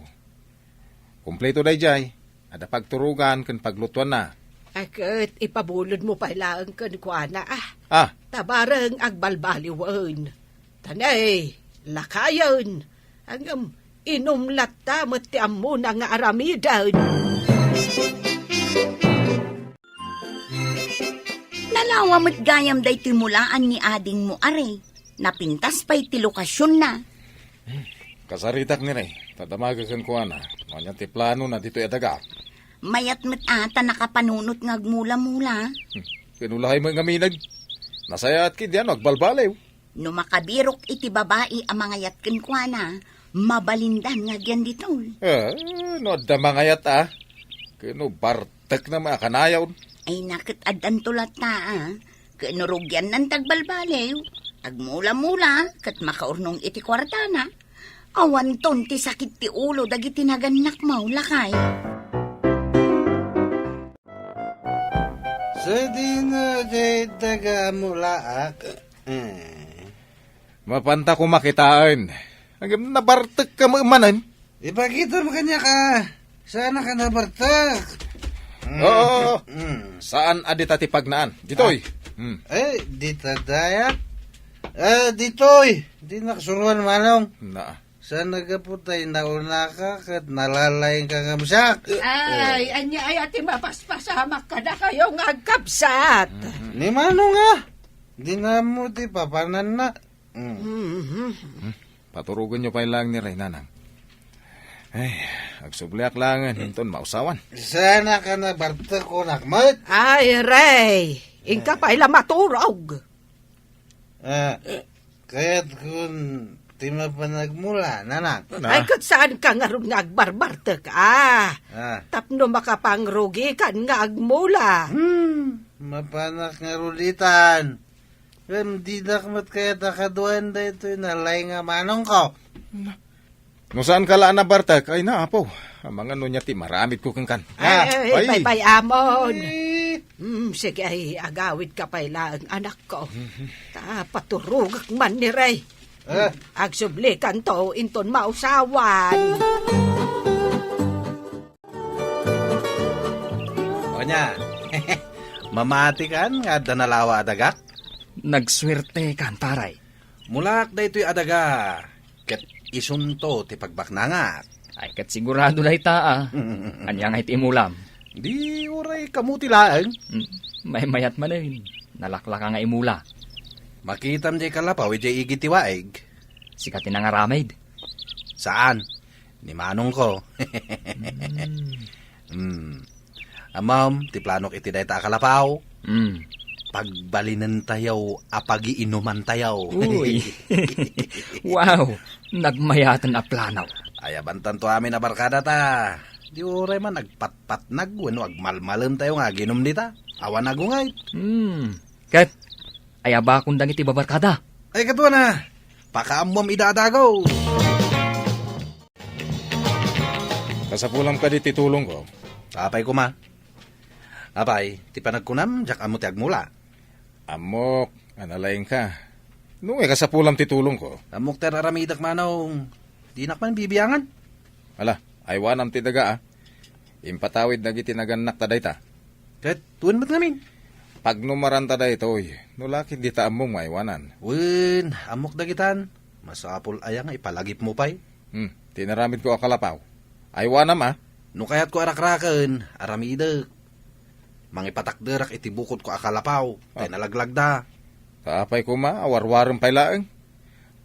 Kumpleto dayjay, adda pagturogan ken paglutuanna. Ay, ket ipabulodmo pay laeng kenkuana, a. Ah. Ta bareng agbalbaliwen. Ta ne, lakayen. Ngem inum latta met ti ammona nga aramiden. Nalawa met gayam daytoy mulaan ni adingmo, are. Napintas pay ti lokasionna. Kasaritak ni Ray, ta damaga kenkuana no ania ti planona ditoy a daga. Mayat met a ta nakapanunot nga agmula-mula. Hmm, kinulahay met ngamin. Nasayaat ketdi no agbalbaliw. No makabirok iti babai a mangayat kenkuana, mabalindan nga agyan ditoy. Eh, no adda mangayat a, ket no bartekna met a kanayon. Ay, na ket addanto latta, a. Ket no rugiannan ti agbalbaliw, agmula-mula, ket makaurnong iti kuartana. Awanton ti sakit ti ulo dagiti nagannakmo, lakay. Sadino ti daga a mulaak? Eh. Mapanta koma kitaen. Ngem nabartekka met manen. Ipakitam kaniak a saannak a nabartek. Mm. Oo. Mm. Saan a dita ti pagnaan. Ditoy. Ah. Mm. Eh, dita dayta. Eh, ditoy. Dinak suroan, Manong. Na. Saan a gapu ta inaunaka ket nalalaingka ngem siak. Ay, ania aya ti mapaspasamak kadakayo nga agkabsat? Mhm. Ni Manong a, dina ammo ti papananna. Mm. Mhm. Hmm. Paturogenyo pay laeng ni Ray, Nanang. Ay, agsubliak laengen inton mausawan. Saan a nabartek kunak met? Ay, Ray, inka pay la maturog. Ah, kayatkon ti mapan agmula, Nanang. Na. Ay, ket saanka ngarud nga agbarbartek, a. Ah. Tapno makapangrugikan nga agmula. Hmm, mapanak ngarud itan. Ngem dinak met kayat a kaduaen daytoy nalaing a manongko. Na. No saanka la a nabartek, ay na, Apo. Amangan no ania ti maramidko kenkan. Ay, ay, ay, ay. Baybay-amon. Eh. Mm, sige, ay, agawidka pay laeng, anakko. Mhm. Ta paturogek man ni Ray. Eh. Agsublikanto inton mausawan. Ania, mamatikan nga adda nalawa a dagak? Nagsuertekan, pare. Mulaak daytoy a daga, ket isunto ti pagbaknangak. Ay, ket sigurado dayta, a. Ania ngay ti imulam? Di uray kamuti laeng. Mm, maymayat manen. Nalaklaka nga imula. Makitam jay kalapaw idiay igid ti waig. Sika ti nangaramid? Saan? Ni manongko. Mm. Mm. Ammom, ti planok iti dayta a kalapaw. Mm. Pagbalinentayo a pagiinumantayo. Uy. Wow, nagmayaten a plano. Ayabantanto amin a barkada ta. Di uray man agpatpatnag wenno agmalmalemtayo nga aginum dita. Awan agunget. Mm. Ket, ayabakon dagiti babarkada. Ay, kaduana. Pakaammom ida a dago. Kasapulam kadi ti tulongko? Apay koma. Apay, ti panagkunam, diak ammo ti agmula. Ammok, a nalaingka. No nga kasapulam ti tulongko? Ammok ti ar-aramidek, manong. Dinak man bibiangan. Ala, aywanam ti daga, a. Impatawid dagiti nagannakta dayta. Ket, wen met ngamin. Pagnumaranta daytoy, no la ket dita ammom nga aywanan. Wen, ammok dagitan. Masapul aya nga ipalagipmo pay? Hmm, ti inaramidko a kalapaw. Aywanam, a? No kayatko a rakraken, aramidek. Mangipatakderak iti bukodko a kalapaw, ta, ah, inalaglagda. Ta apay koma a warwarem pay laeng?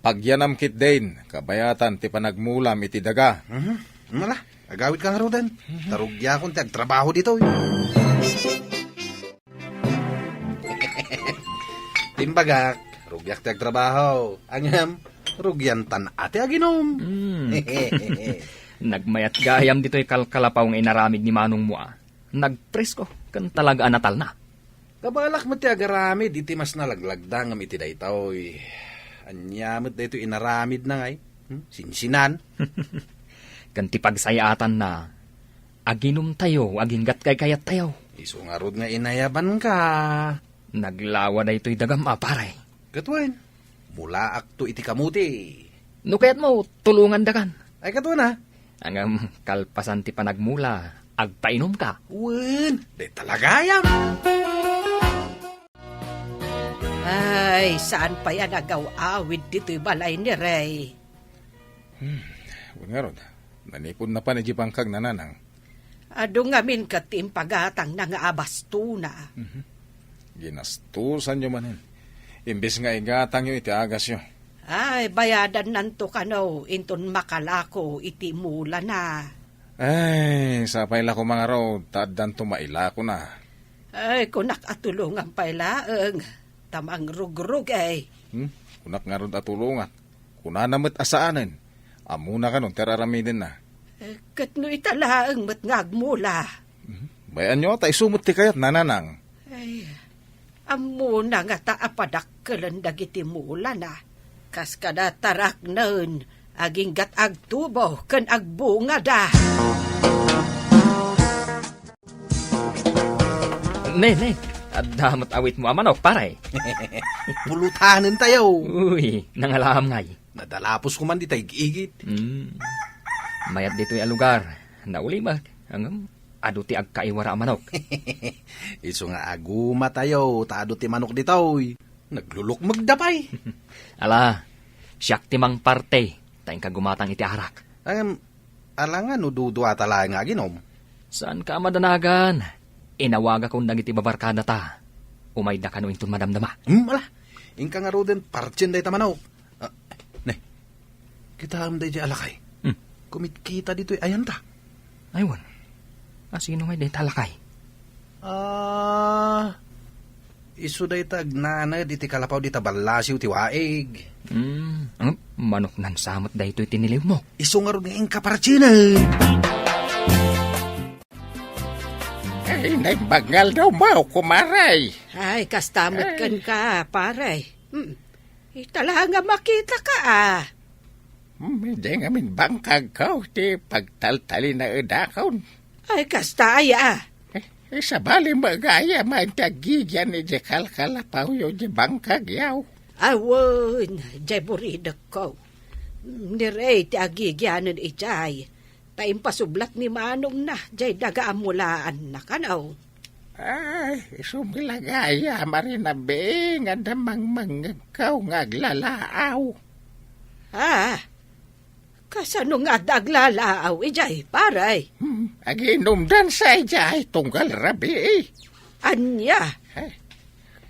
Pagyanam ketdin, kabayatan ti panagmulam iti daga. Mhm. Ala, agawidka ngaruden. Mhm. Ta rugiakon ti agtrabaho ditoy. Imbagak, rugiak ti agtrabaho. Ngem, rugiantan a ti aginum. Hmm. Nagmayat gayam ditoy kalkalapaw nga inaramid ni manongmo a. Nagpresko, ken talaga a natalna. Kabalak met ti agaramid iti mas nalaglagda ngem iti daytoy. Ania met daytoy inaramidna ngay? Hmm? Sinsinan? Ken ti pagsayaatanna, aginumtayo, aginggat kaykayattayo. Isu ngarud nga inayabanka. Naglawa daytoy dagam a, pare. Ket wen, mulaakto iti kamuti. No kayatmo, tulongandakan. Ay, ket wen, a. Ngem kalpasan ti panagmula, agpainumka. Wen, dayta la gayam. Ay, saan pay a nagaw-awid ditoy balay ni Rey. Hmm, wen ngarud, nanipudna pay idiay bangkag, Nanang. Adu ngamin ket ti impagatangna nga abastona. Mhm. Ginastosanyo manen. Imbes nga igatangyo iti agasyo. Ay, bayadannanto kano inton makalako iti mulana. Ay, sapay la koma ngarud, ta addanto mailakona. Ay, kunak a tulongam pay laeng, ta mangrugrugay. Hmm? Kunak ngarud a tulongak. Kunana met a saanen. Ammona kano ti ar-aramidenna. Eh, ket no ita laeng met nga agmula? Mhm. Bay-anyo, ta isu met ti kayatna, Nanang. Ay, ammona ngata a padakkelen dagiti mulana. Kas kada taraknen, aginggat agtubo ken agbungada. Ne, ne, adda met awitmo a manok, pare. Pulutanentayo. Uy, nangalaam ngay. Nadalapos koman dita ig-igit. Hmm. Mayat ditoy a lugar. Naulimek. Ngem, adu ti agkaiwara a manok. Isu nga agumatayo, ta adu ti manok ditoy. Naglulukmegda pay. Ala, siak ti mangparte, ta inka gumatang iti arak. Ngem, ala nga no duduata laeng nga aginum? Saanka a madanagan. Inawagakon dagiti babarkadata. Umayda kano inton madamdama. Hmm, ala. Inka ngaruden partien dayta manok. Ah, ne. Kitaem daydiay a lakay. Hmm. Kumitkita ditoy ayanta. Ay, wen. A, sino ngay dayta a lakay? Ah, isu dayta agnaned iti kalapaw dita ballasiw ti waig. Hmm, ang manok nan samet daytoy tiniliwmo. Isu ngarud nga inka partienen. Ay, naimbag nga aldawmo, kumaray. Ay, kasta met kenka, pare. Hmm. Ita la nga makitaka, a. Hmm, idiay ngamin bangkagko ti pagtaltalinaedakon. Ay, kasta aya. Eh, eh, sabali met gayam a ti agigian idiay kalkalapawyo idiay bangkagyo. Awan, diay buridekko. Ni Rey ti agigianen idiay. Ta impasublat ni manongna, diay daga a mulaanna kano. Ay, isu met la gayam a rinabii nga adda mangmangngegko nga aglalaaw. Ah, kasano nga adda aglalaaw idiay, pare? Hmm, aginumdan sa idiay tunggal rabii. Ania? Eh.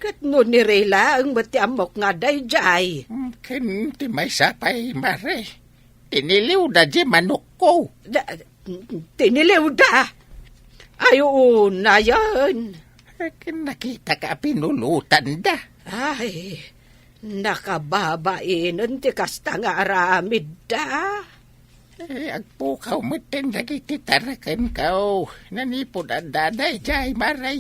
Ket no ni Rey laeng met ti ammok nga adda idiay. Hmm, ken ti maysa pay, mare. Tiniliwda diay manokko. Da-, tiniliwda? Ay, unayen. Nakitak a pinulotanda. Ay, nakababain ti kasta nga aramidda. Eh, agpukaw metten dagiti tarakenko. Nanipud adda daydiay, mare.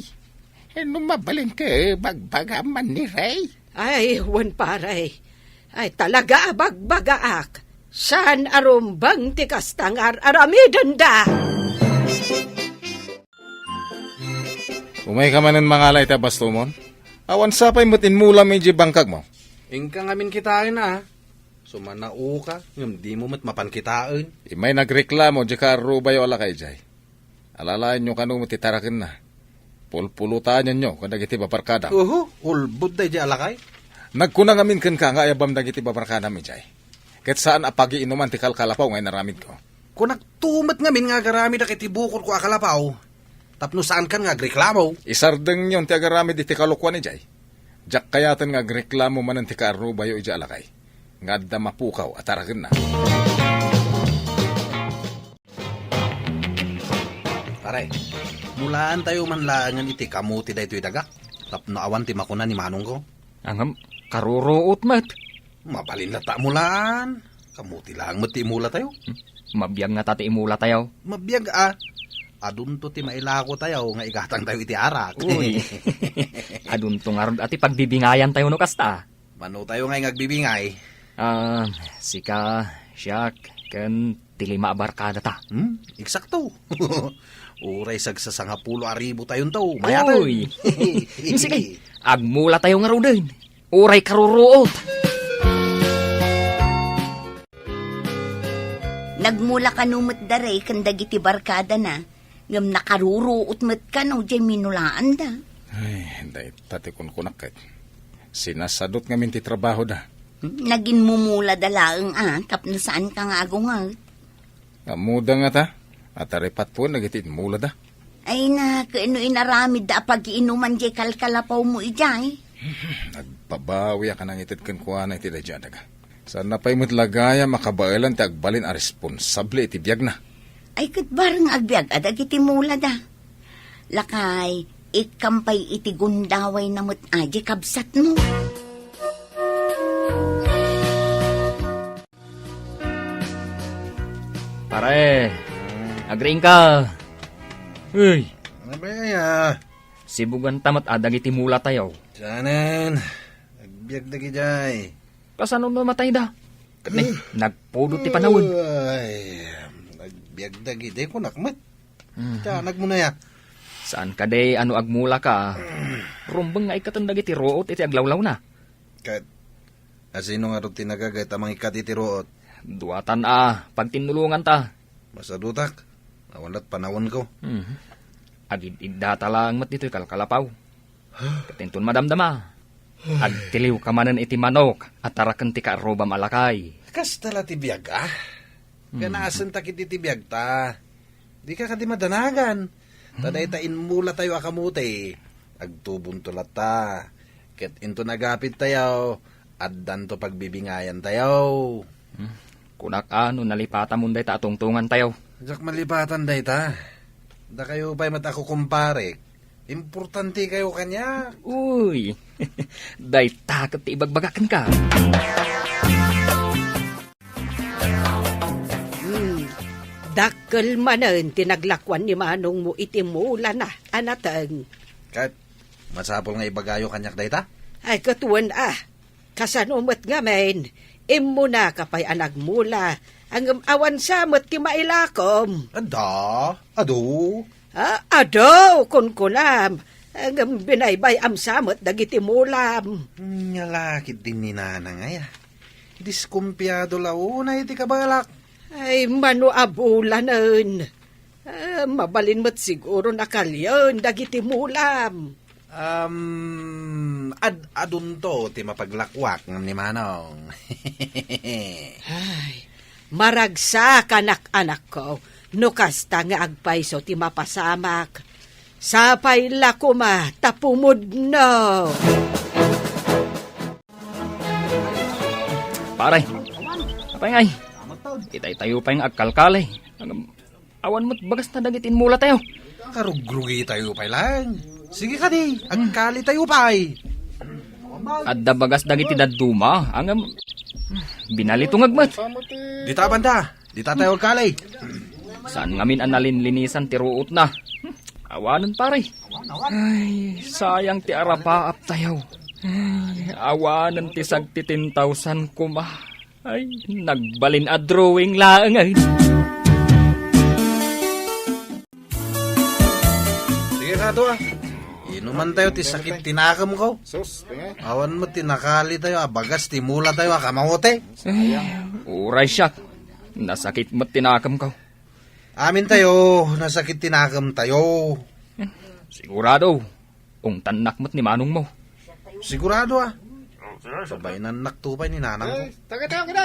Eh, no mabalinka, bagbagam man ni Rey. Ay, wen, pare. Ay, talaga a bagbagaak. Saan a rumbeng ti kasta nga ar-aramidenda. Umayka manen mangala iti abastomon? Awan sapay met inmulam idiay bangkagmo. Inka ngamin kitaen, a. Sumanaoka, ngem dimo met mapan kitaen. Immay nagreklamo diay kaarrubayo a lakay idiay. Alalaenyo kano met ti tarakenna. Pulpulutanenyo kadagiti babarkadam. Uhu, ulbod daydiay a lakay. Nagkuna ngamin kenka nga ayabam dagiti babarkadam idiay. Ket saan a pagiinuman ti kalkalapaw nga inaramidko. Kunak tumet ngamin nga agaramid iti bukodko a kalapaw. Tapno saankan nga agreklamo. Isardengyon ti agaramid iti kalokuan idiay. Diak kayaten nga agreklamo manen ti kaarrubayo idiay a lakay. nga adda mapukaw a tarakenna. Pare, mulaantayo man laengen iti kamote daytoy dagak tapno awan ti makuna ni manongko. Ngem, karuruot met. Mabalin latta a mulaan. Kamote laeng met ti imulatayo. Hmm? Mabiag ngata ti imulatayo. Mabiag a. Adunto ti mailakotayo nga igatangtayo iti arak. Uy. Adunto ngarud a ti pagbibingayantayo no kasta. Manotayo ngay nga agbibingay? Ah, sika, siak, ken ti lima a barkadata. Hmm? Eksakto. Uray sagsasangapulo a ribu tayonto. Mayat. Uy. Sige, agmulatayo ngaruden. Uray karuruot. Nagmula kano met da Ray ken dagiti barkadana, ngem nakaruruot met kano diay minulaanda. Ay, dayta ti kunkunak ket. Sinasadot ngamin ti trabahoda. Naginmumulada laeng a, tapno saanka nga agunget. Ammoda ngata, a taripatpuen dagiti inmulada. Ay na, ken no inaramidda a pagiinuman diay kalkalapawmo idiay. Agbabawi a kanangited kenkuana iti daydiay a daga. Saanna pay met la gayam a kabaelan ti agbalin a responsable iti biagna. Ay, ket bareng agbiag a dagiti mulada. Lakay, ikkam pay iti gundawayna met a diay kabsatmo. Pare, agriingka. Uy. Ano ba yan, ah? Sibuganta met a dagiti mulatayo. Saanen, agbiag dagidiay. Kasano no matayda? Ket ne, nagpudot ti panawen. Ay, agbiag dagidiay, kunak met. Mhm. Tianagmo na ya. Saan kadi a no agmulaka? Rumbeng nga ikkaten dagiti ruot iti aglawlawna. Ket, asino ngarud ti nagaget a mangikkat iti ruot? Duatan a, pagtinnulonganta. Masadutak, awan lat panawenko. Mhm. Agid-iddata laeng met ditoy kalkalapaw. Ket inton madamdama, agtiliwka manen iti manok a taraken ti kaarrubam a lakay. Kasta la ti biag, ah. Hmm. Kanasentak iti ti biagta. Dika kadi madanagan. Ta dayta inmulatayo a kamote, agtubonto latta. Ket inton agapidtayo, addanto pagbibingayantayo. Hmm. Kunak a no nalipatamon dayta a tungtungantayo. Diak malipatan dayta. Dakayo pay met a kukumparek. Importantekayo kaniak. Uy, dayta ket ti ibagbaga kenka. Hmm, dakkel manen ti naglakuan ni manongmo iti mulana a nateng. Ket, masapul nga ibagayo kaniak dayta? Ay, ket wen a. Kasano met ngamin, immunaka pay a nagmula, ngem awan sa met ti mailakom. Adda, adu. Ah, adu, kunkunam, ngem binaybay-am sa met dagiti mulam. Nya la ketdi ni nanang aya. Diskumpiado la unay ti kabalak. Ay, mano a bulanen. Ah, mabalin met siguro nakalien dagiti mulam. Um, ad-adunto ti mapaglakuak ngem ni Manong. Ay, maragsak, anak-anakko, no kasta nga agpayso ti mapasamak. Sapay la koma ta pumudno. Pare, apay ngay? Itay tayo pay nga agkalkali. Awan met bagas na dagiti inmula tayo. Karugrugitayo pay lang. Sige kadi, agkali tayo pay. Adda bagas dagiti dadduma, ngem binalitungag met. Dita banda, dita tayo agkali. Saan ngamin a nalinlinisan ti ruotna? Awanen, pare. Ay, sayang ti arapaap tayo. Ay, awanen ti sagtitin thousand koma. Ay, nagbalin a drawing laeng, ay. Sige, kato, ah. Inuman tayo ti sakit ti nakem ko. Sus, tinga. Awan met ti nakali tayo, ah, bagas ti mula tayo, ah, kamaote. Ay, uray siak. Nasakit met ti nakem ko. Amin tayo, nasakit ti nakem tayo. Sigurado, ungtannak met ni manongmo. Sigurado, ah. Sabaynannak to pay ni nanangko.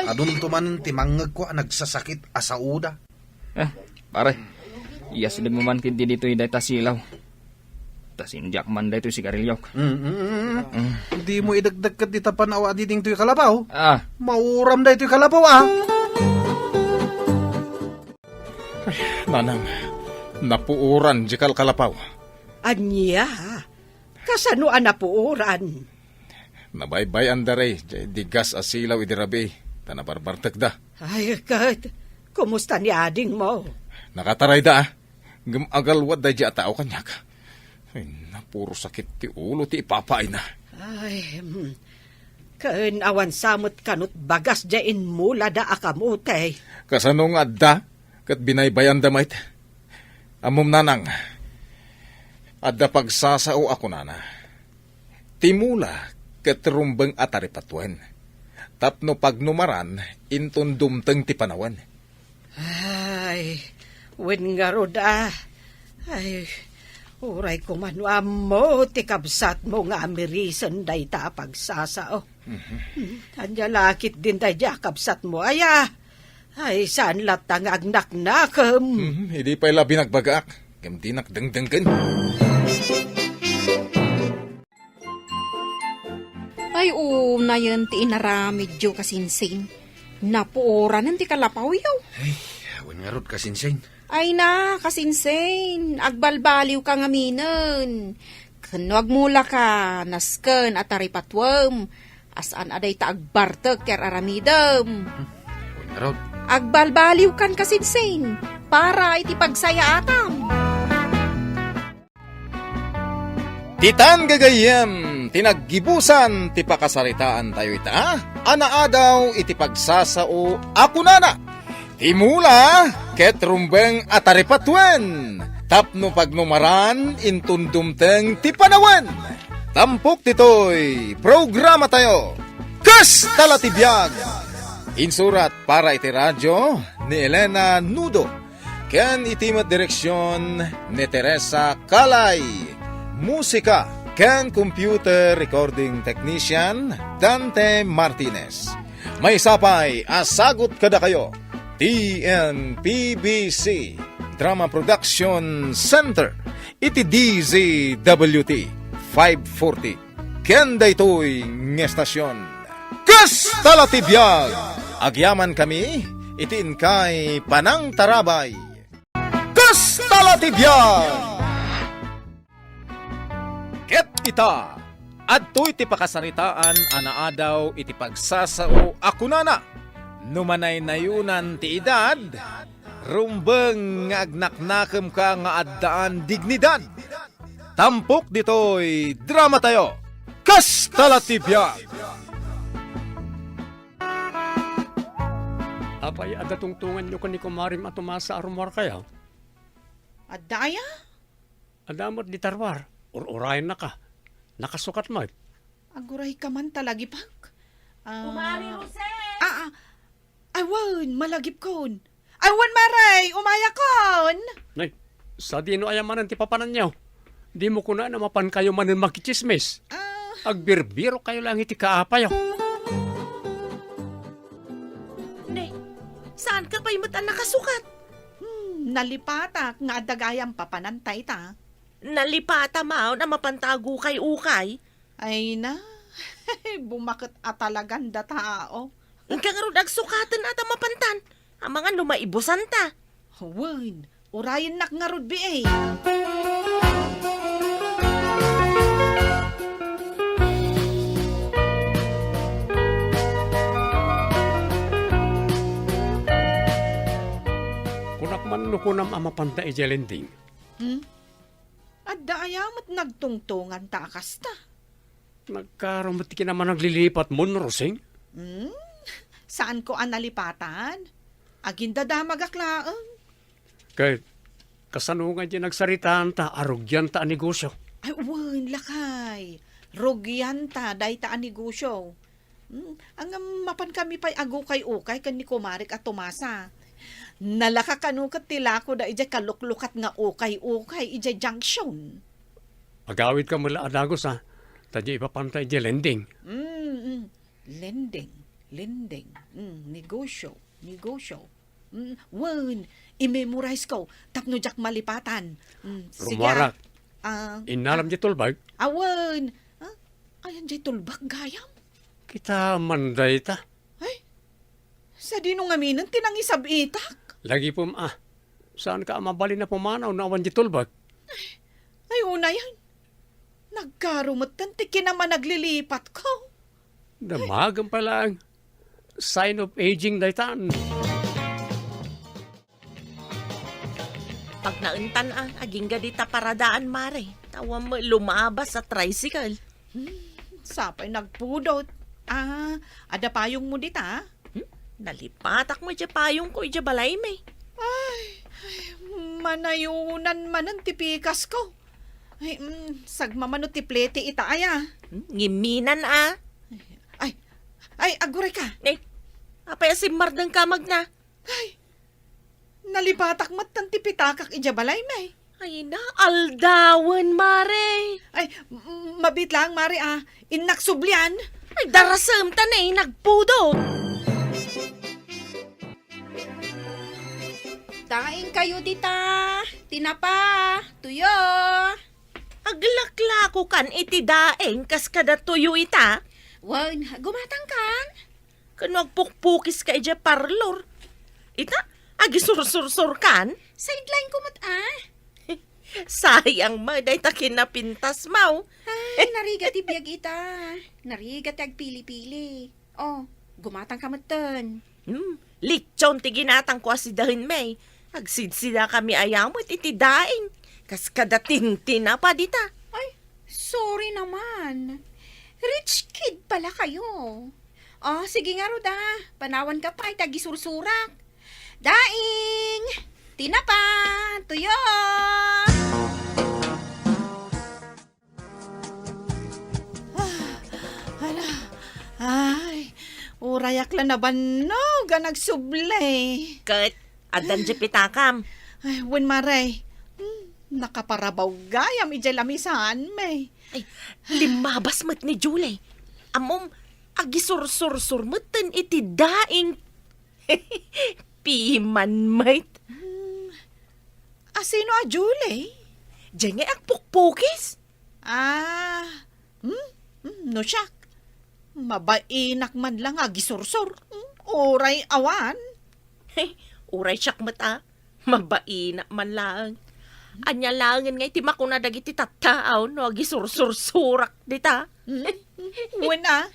Adunto manen ti mangngegko a nagsasakit a saoda. Eh, pare, iyasdegmo man ketdi ditoy dayta silaw. Ta sindiak man daytoy sigariliok. Mm, mm, mm. Mm. Dimo idagdagket dita panaw a diding toy kalapaw. Ah. Mauram daytoy kalapaw, ah. Ay, nanang, napuoran di kalkalapaw. Ania? Kasano a napuoran? Nabaybay-anda ray, di gas a silaw idi rabii, ta nabarbartekda. Ay, ket, kumusta ni adingmo? Nakatarayda, ah. Ngem agalwad daydi a tao kaniak. Ay, napuro sakit ti ulo ti ipapaayna. Ay, hmm. Ken awan sa met kano ti bagas diay immulada a kamote. Kasano nga adda? Ket binaybay-anda met. Ammom, nanang, adda pagsasao a kunana, "Ti mula ket rumbeng a taripatuen, tapno pagnumaran inton dumteng ti panawen." Ay, wen ngarud, ah. Ay, uray koma no ammo ti kabsatmo nga amirisen dayta a pagsasao. Mhm. Hmm, ania la ketdin daydi a kabsatmo, aya? Ay, saan latta nga agnaknakem? Mhm, idi pay la binagbagaak, ngem dinak dengdenggen. Ay, unayen ti inaramidyo, kasinsin. Napuoranen ti kalapawyo. Ay, awan ngarud, kasinsin. Ay na, kasinsin, agbalbaliwka ngaminen. Ken no agmulaka, nasken a taripatuem, a saan a dayta agbartek ti ar-aramidem. Hmm, awan ngarud. Agbalbaliwkan, kasinsin, para iti pagsayaatam. Ditan gagayyem ti naggibusan ti pakasaritaantayo ita a naadaw iti pagsasao a kunana, "Ti mula ket rumbeng a taripatuen, tapno pagnumaran inton dumteng ti panawen." Tampok ditoy programatayo, Kasta la ti Biag! Insurat para iti radio ni Elena Nudo. Ken iti met direksion ni Teresa Calay. Musika ken computer recording technician, Dante Martinez. Maysa pay a sagut kadakayo, T N P B C Drama Production Center, iti D Z W T five forty. Ken daytoy nga estasion, Kasta la ti Biag! Agyamankami iti inkay panangtarabay. Kasta la ti Biag! Ket ita, adtoy ti pakasaritaan a naadaw iti pagsasao a kunana, "No manaynayonan ti edad, rumbeng nga agnaknakemka nga addaan dignidad." Tampok ditoy dramatayo, Kasta la ti Biag! Apay, adda tungtonganyo ken ni kumarem a Tomasa a rummuarkayo? Adda aya? Adda met dita ruar. Ur-urayennaka. Nakasukat met. Agurayka man ta lagipek. Ah, Kumare Rosel! Ah, ah. Ay, wen, malagipkon. Ay, wen, Mare, umayakon. Nay, sadino aya manen ti papananyo? Dimo kunaen a mapankayo manen makitsismis. Ah. Agbirbirokayo laeng iti kaapayo. Ne, saanka pay met a nakasukat? Hmm, nalipatak nga adda gayam papananta ita. Nalipatam a mapanta agukay-ukay. Ay na, bumaket a talagan da tao. Inka ngarud agsukaten a ta mapantan, amangan no maibusanta. Wen, urayennak ngarud, bi, eh. Kunak man no kunam a mapanta idiay lending. Hmm? Adda aya met nagtungtonganta a kasta? Nagkaro met ti kinamanaglilipatmo, Rosing? Hmm? Saanko a nalipatan? Agindadamagak laeng. Ket kasano nga di nagsaritaanta a rugianta a negosyo? Ay, wen, lakay. Rugianta dayta a negosyo. Hmm, ngem mapankami pay agukay-ukay ken ni kumarek a Tomasa. Nalaka kano ket ti lakoda idiay kaluklukat nga ukay-ukay idiay junction. Agawidka met la a dagus, a, ta di ipapanta idiay lending. Mm, mm. Lending, lending. Mm, negosyo, negosyo. Mm, wen, i-memorize ko tapno diak malipatan. Mm, sige, ah. Rummuarak. Ah, Innalam ah, diay tulbag? Awan. Ah, ayan diay tulbag, gayam? Kita man dayta. Ay, sadino ngaminen ti nangisab-itak? Lagipem a, saanka a mabalin a pumanaw no awan diay tulbag? Ay, unayan. Nagkaro metten ti kinamanaglilipatko. Damagem pay laeng. Sign of aging daytan. Pagnaentan a, agingga dita paradaan, Mare. Tawen met lumabas a tricycle. Hmm, sapay nagpudot. Ah, adda payongmo dita? Hmm? Nalipatak met diay payongko idiay balaymi. Ay, ay, manayonan manen ti pikasko. Ay, mm, sagmamano ti plete ita aya. Hmm? Ngimminan a. Ay, ay, agurayka. Eh, apay a simmardengka, Magna? Ay, nalipatak metten ti pitakak idiay balaymi. Ay na, aldawen, Mare. Ay, m-, mabiit laeng, Mare, a. Innak sublian. Ay, darasem ta ne, nagpudot. Daingkayo dita. Tinapa, tuyo. Aglaklakokan iti daing kas kada tuyo ita. Wen, gumatangkan. Ken no agpukpukiska idiay parlor. Ita, agisursursurkan? Sidelineko met a. Sayang met dayta kinapintasmo. Ay, narigat ti biag ita. Narigat ti agpili-pili. Oh, gumatangka metten. Hmm, litson ti ginatangko a sidaenmi. Agsidsidakami aya met iti daing. Kas kada tintinapa dita. Ay, sorry naman. Rich kid pala kayo. Oh, sige ngarud a. Panawanka pay ti agisursurak. Daing! Tinapa! Tuyo! Ah, ala. Ay, urayak la nabannog a nagsubli. Ket, addan diay pitakam. Ay, wen, Mare. Hmm, nakaparabaw gayam idiay lamisaanmi. Ay, limmabas met ni Julie. Ammom, agisursursur metten iti daing. Piman met. Hmm, asino a Julie? Diay ngay agpukpukis? Ah, hmm? Hmm, no siak. Mabainak man lang agisursur. Hmm, uray awan. Uray siak met a. Mabainak man laeng. Ania laengen ngay ti makuna dagiti tattaaw no agisursursurak dita? Hmm? Wen a,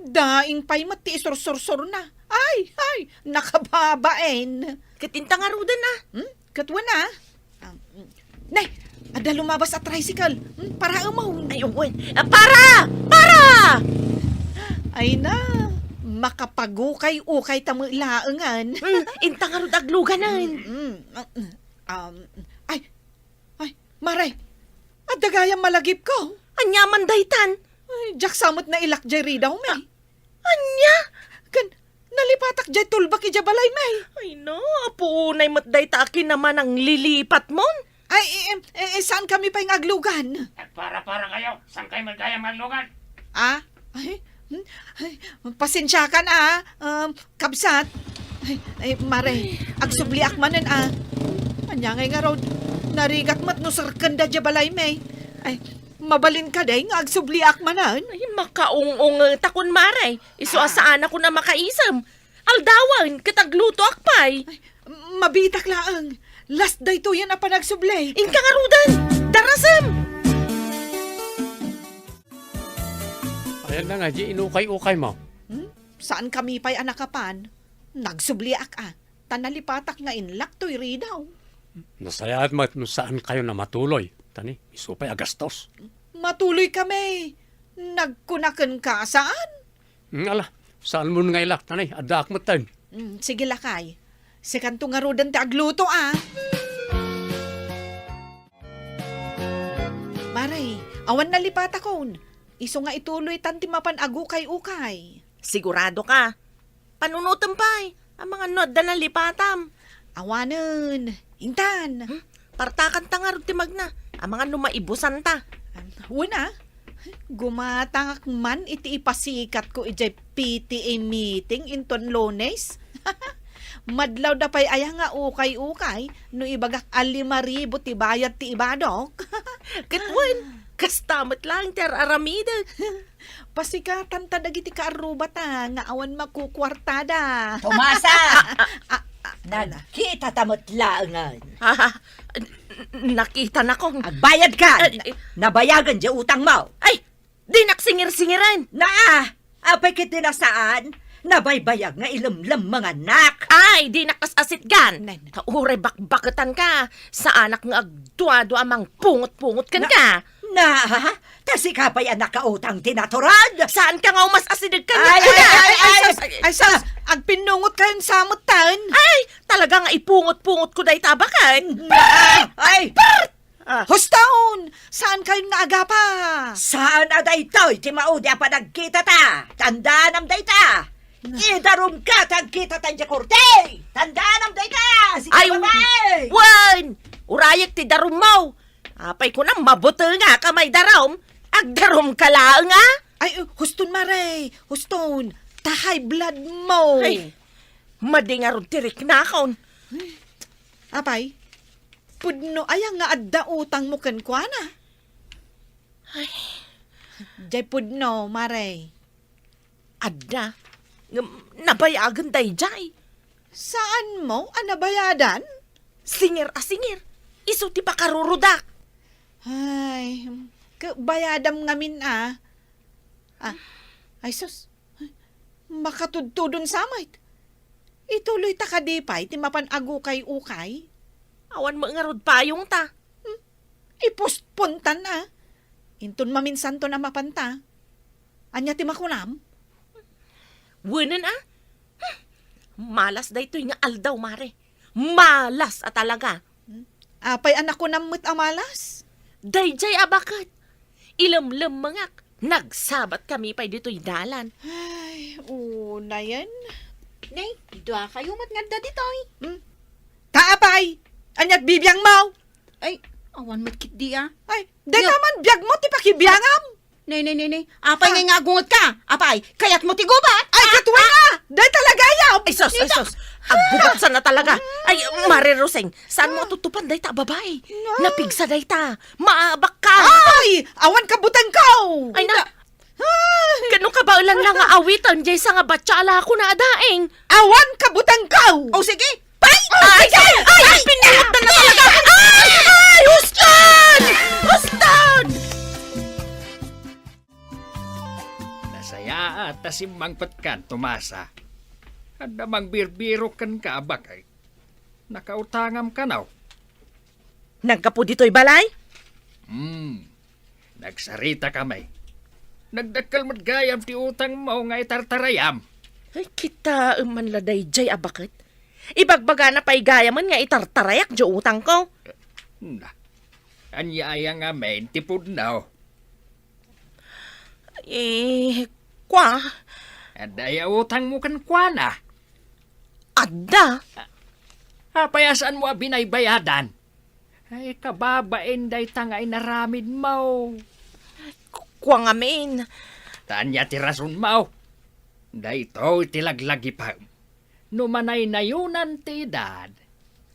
daing pay met ti isursursurna. Ay, ay, nakababain. Ket inta ngaruden a. Hmm? Ket wen a. Ah, mm. Nay, adda lumabas a tricycle. Hmm, paraemon. Ay, wen. Ah, para! Para! Ay na, makapagukay-ukay ta met laengen. Hmm, inta ngarud agluganen. Mm, mm, mm. Um, ay, ay, Mare, adda gayam malagipko. Ania man daytan? Ay, diak sa met nailak diay ridawmi. Ah, ania? Ken, nalipatak diay tulbak idiay balaymi. Ay na, apo unay met dayta a kinamananglilipatmon. Ay, eh, eh, eh, saankami pay nga aglugan? Agpara-para kayo, saan kayo man gayam aglugan? Ah? Ay, hmm? Ay, pasensiakan a, um, kabsat. Ay, ay, Mare, agsubliak manen a. Ania ngay ngarud, narigat met no serkenda diay balaymi. Ay, mabalin kadi nga agsubliak manen? Ay, makaung-ungetakon, Mare. Isu a saanakon a makaisem. Aldawen, ket aglutoak pay. Ay, mabiitak laeng. Last daytoyen a panagsubli. Inka ngaruden! Darasem! Ayan na nga, di inukay-ukay mo. Hmm? Saankami pay a nakapan? Nagsubliak a. Ta nalipatak nga inlak toy ridaw. Nasayaat met no saan kayo na matuloy. Tani, isu pay a gastos. Matuloy kami. Nagkunaken ka, saan? Hmm, ala, saan mo nga ilak, tanay, addaak metten. Hmm, sige, lakay. Sikanto ngaruden ti agluto, a. Mare, awan nalipatakon. Isu nga ituloytan ti mapan agukay-ukay. Sigurado ka? Panunotem pay. Amangan no adda nalipatam. Awanen. Intan. Hmm? Partakan ta ngarud ti magna. Amangan no maibusan ta. Wen a, gumatangak man iti ipasikatko idiay P T A meeting inton Lunes. Madlawda pay aya nga ukay-ukay no ibagak a lima ribu ti bayad ti ibadok. Ket wen, kasta met laeng ti ar-aramidek. Pasikatanta dagiti kaarrubata nga awan makukuartada. Tomasa! Ah, ah, ah, ala. Nagkitata met laengen. Ah, n-, n-, nakitanakon. Agbayadkan! Eh, eh. Nabayagen diay utangmo. Ay, dinak singir-singiren. Naa! Apay ket di na saan? Nabaybayag nga ilemlemmengannak. Ay, dinak as-asitgan. Nay, nay. Ta uray bakbaketanka, saanak nga agduadua a mangpungot-pungot kenka. Na, na, ta sika pay a nakautang ti natured. Saanka nga umas-asideg kaniak? Ay, ay, ay, ay, ay, sus, ay, ay, sus, agpinnungotkayon sa metten. Ay, talaga nga ipungot-pungotko dayta a baket. Na, ay. Ah. Huston! Saankayon nga agapa? Saan a daytoy ti maudi a panagkitata? Tandaanam dayta! Na- Idarumka ti agkitata idiay korte! Tandaanam dayta! Sige, ay, babae! Wen! Urayek ti darummo! Apay kunam, mabutengak a maidarum? Agdarumka laeng, a? Ay, huston, mare! Huston! Ta high blood mo! Ay, madi ngarud ti riknakon. Apay, pudno aya nga adda utangmo kenkuana? Ay. Diay pudno, mare. Adda. Ngem nabayagen daydiay. Saanmo a nabayadan? Singir a singir. Isu ti pakarurudak. Ay, ke-, bayadam ngamin a. Ah, ay sus. Makatudtudon sa met. Ituloyta kadi pay ti mapan agukay-ukay? Awan met ngarud payongta. Hmm? Ipostpontan a. Inton maminsanton a mapanta. Ania ti makunam? Wenen a? Hmm. Malas daytoy nga aldaw, mare. Malas a talaga. Hmm? Apay a nakunam met a malas? Daydiay a baket. Ilemlemmengak, nagsabatkami pay ditoy dalan. Ay, unayen. Nay, dua kayo met nga adda ditoy. Hmm? Ta apay? Ania't bibiangmo? Ay, awan met ketdi a. Ay, dayta man biagmo ti pakibiangam. Nay, nay, nay, nay. Apay nga agungetka? Apay, kayatmo ti gubat? Ay, ket wen a! Dayta la gayam! Ay, sus, ay, sus. Aggubatsan a talaga. Ay, Mare Roseng, saanmo a tutupan dayta a babai? Napigsa dayta. Maabakka. Ay, awan kabutengko! Ay, na. Ay. Kano kabaelanna nga awiten, diay sa nga batsa a lakona a daeng? Awan kabutengko! O, sige. Pay! Ay, ay, ay, ay, pinilatan na talaga! Ay, ay, huston! Huston! Nasayaat ta simmangpetkan, Tomasa. Adda mangbirbirok kenka a baket. Nakautangam kano? Naggapu ditoy balay? Hmm. Nagsaritakami. Nagdakkel met gayam ti utangmo nga itartarayam. Ay, kitaem man la daydiay a baket. Ibagbagana pay gayamen nga itartarayak diay utangko. Na, ania aya ngamin ti pudno? Eh, kua? Adda aya utangmo kenkuana? Adda. Apay a saanmo a binaybayadan? Ay, kababain dayta nga inaramidmo. Ku-, kua ngamin. Ta ania ti rasonmo? Daytoy ti laglagipem. No manaynayonan ti edad,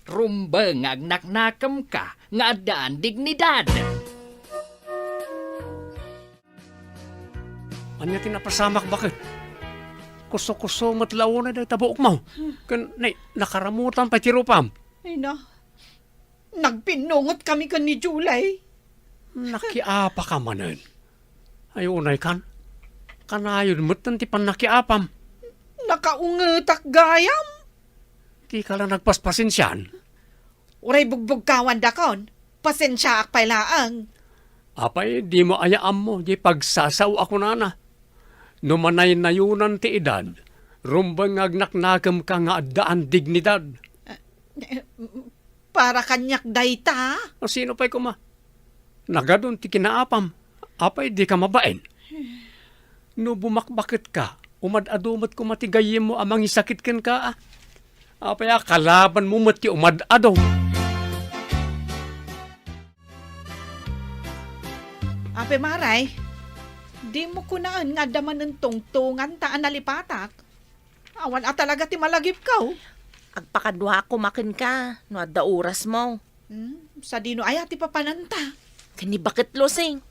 rumbeng nga agnaknakemka nga addaan dignidad. Ania ti napasamak, baket? Kuso-kuso met la unay dayta buokmo. Hmm. Ken, nay, nakaramutan pay ti rupam. Ay na, nagpinnungotkami ken ni Julie. Nakiapaka manen. Ay, unay kan. Kanayon metten ti pannakiapam. Nakaungetak gayam. Dika la nagpaspasensian. Uray bugbugkawandakon, pasensiaak pay laeng. Apay, dimo aya ammo diay pagsasao a kunana? No manaynayonan ti edad, rumbeng nga agnaknakemka nga addaan dignidad. Eh, eh, para kaniak dayta? A, sino pay koma? Nagadun ti kinaapam. Apay, dika mabain? No bumakbaketka, umad-adu met koma ti gayyemmo a mangisakit kenka, a. Apay a kalabanmo met ti umad-adu? Apay, Maray, dimo kunaen nga adda manen tungtunganta a nalipatak? Awan a talaga ti malagipko. Agpakaduaak koma kenka no adda orasmo. Hmm, sadino aya ti papananta? Ken ni Baket Losing,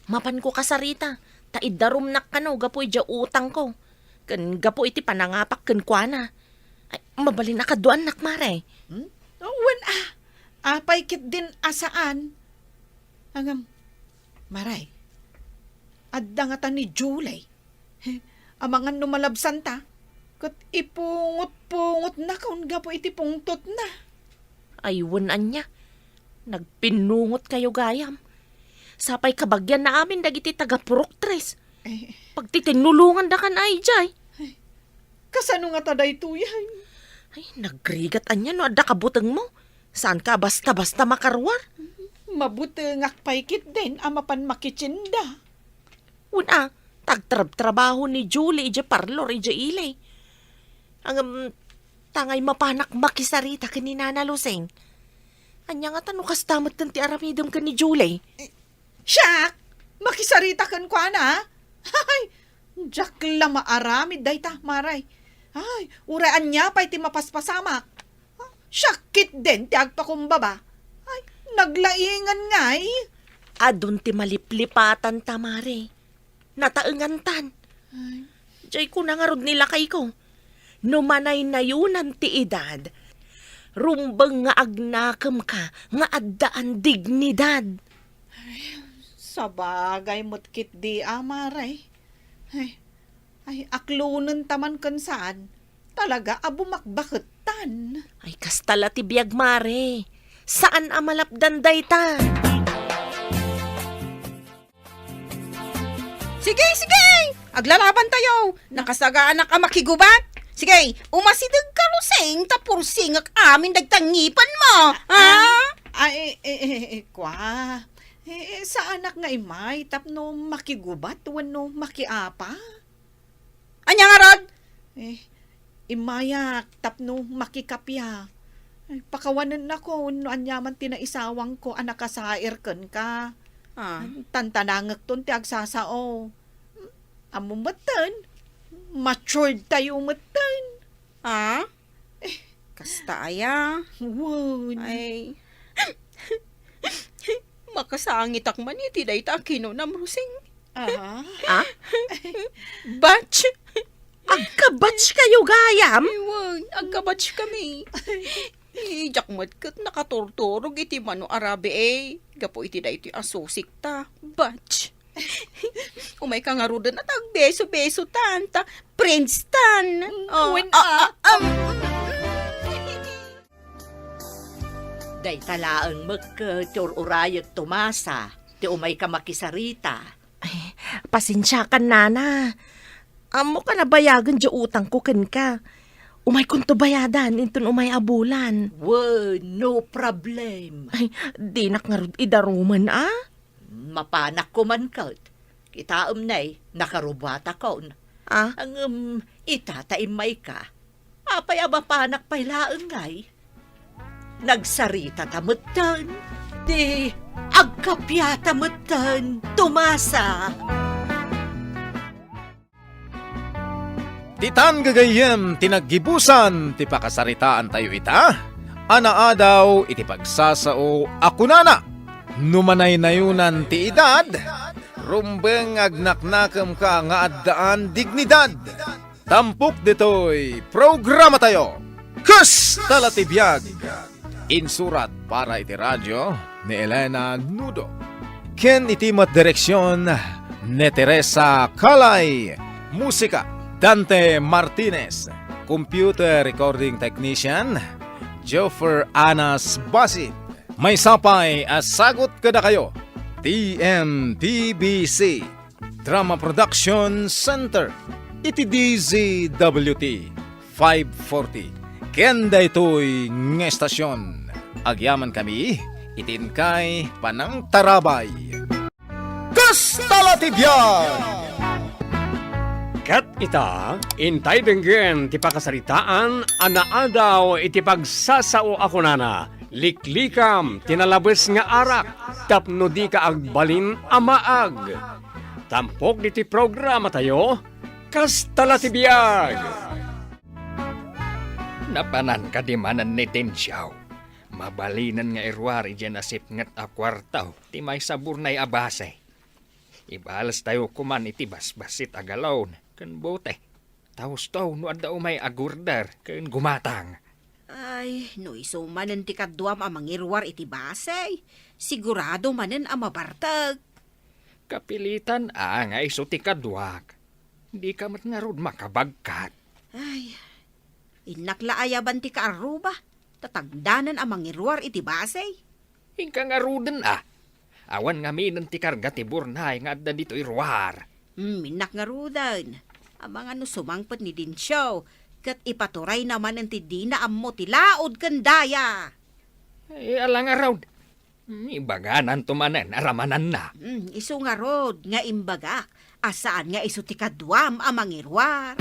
mapanko kasarita, ta iddarumnak kano gapu idiay utangko, ken gapu iti panangapak kenkuana. Ay, mabalin a kaduaannak, Mare. Hmm? Wen a, apay ketdin a saan? Ngem, Mare, adda ngata ni Julie. He, amangan no malabsanta, ket ipungot-pungotnakon gapu iti pungtotna. Ay, wen ania, nagpinnungotkayo gayam. Sapay kabagianna amin dagiti taga-Purok Tres. Eh. Pagtitinnulongandakan ay jay. Ay, kasano ngata daytoyen? Ay, nagrigat ania no adda kabutengmo. Saanka a basta-basta makaruar? Mabutengak pay ketdin a mapan makitienda. Wen a, ta agtrabtrabaho ni Julie idiay parlor idiay ili. Ngem, tangay mapanak makisarita ken ni Nana Losing. Ania ngata no kasta metten ti aramidem ken ni Julie? Siak? Makisarita kenkuana? Ay, diak la maaramid dayta, Mare. Ay, uray ania pay ti mapaspasamak. Siak ketdin ti agpakumbaba. Ay, naglaingan ngay. Adun ti maliplipatanta, Mare. Nataengantan. Ay. Jay kuna ngarud ni lakayko, no manaynayonan ti edad, rumbeng nga agnakemka nga addaan dignidad. Ay, sabagay met ketdi a, Mare. Ay, ay, aklonenta man ken saan, talaga a bumakbakettan. Ay, kasta la ti biag, Mare. Saan a malapdan dayta. Sige, sige! Aglalaban tayo! Nakasagaanak a makigubat! Sige, umasideg ka, Losing, ta pursingek amin dagta ngipenmo! Ha? Ah, eh, eh, eh, eh, kwa. Eh, eh, saanak nga immay tapno makigubat wenno makiapa? Ania ngarud? Eh, immayak tapno makikappia. Eh, pakawanennakon no aniaman ti naisawangko a nakasair kenka. Ah. Tantanangekton ti agsasao. Ammom metten, matured tayo metten. Ah? Eh. Kasta aya? Wen. Ay. Makasangitak man iti dayta a kinunam, Losing. Aha. Ah? Batch. Agka-batch kayo gayam? Ay, wen, agka-batch kami. Ay, diak met ket nakaturturog iti mano a rabii, eh. Gapu iti daytoy a susikta. Batch. Umayka ngaruden a tagbeso-besotan, ta friends tan. Mm, oh, wen ah, a. Ah, um, mm, mm. Dayta laeng met ket ti ur-urayek, Tomasa, ti umayka makisarita. Ay, pasensiakan, Nana. Ammok a nabayagen diay utangko kenka. Umaykonto bayadan inton umay a bulan. Wen, no problem. Ay, dinak ngarud idarumen, a? Mapanak koman ket. Kitaem ne, nakarubatakon. Ah? Ngem, ita ta immayka. Apay a mapanak pay laeng ngay? Nagsaritata metten, ti agkappiata metten, Tomasa. Ditan gagayyem ti naggibusan ti pakasaritaantayo ita, a naadaw iti pagsasao a kunana, no manaynayonan ti edad, rumbeng nga agnaknakemka nga addaan dignidad. Tampok ditoy programatayo, Kasta la ti Biag. Insurat para iti radio ni Elena Nudo, ken iti met direksion ni Teresa Calay. Musika, Dante Martinez. Computer recording technician, Joffer Anas Basit. Maysa pay a sagut kadakayo, T M P B C. Drama Production Center iti D Z W T five forty. Ken daytoy nga estasion, agyamankami iti inkay panangtarabay. Kasta la ti biag! Ket ita, intay denggen ti pakasaritaan a naadaw iti pagsasao a kunana, Liklikam ti nalabes nga arak tapno dika agbalin a maag. Tampok ditoy programatayo, Kasta la ti Biag. Napanan kadi manen ni Tenciao? Pabalinen nga iruar idiay nasipnget a kuarto ti maysa burnay a basi. Ibalestayo koman iti basbassit a galon ken bote. Ta husto no adda umay agorder ken gumatang. Ay, no isu manen ti kaduam a mangiruar iti basi, sigurado manen a mabartek. Kapilitan a nga isu ti kaduak. Dika met ngarud makabagkat. Ay, innak la ayaban ti kaarruba, ta tangdanan a mangiruar iti basi. Inka ngaruden a. Awan ngaminen ti karga ti burnay nga adda ditoy ruar. Hmm, innak ngaruden. Amangan no sumangpet ni Dincio, ket ipaturayna manen ti dina ammo ti laud ken daya. Ay, ala ngarud. Hmm, ibagananto manen a ramananna. Hmm, isu ngarud nga imbagak a saan nga isu ti kaduam a mangiruar.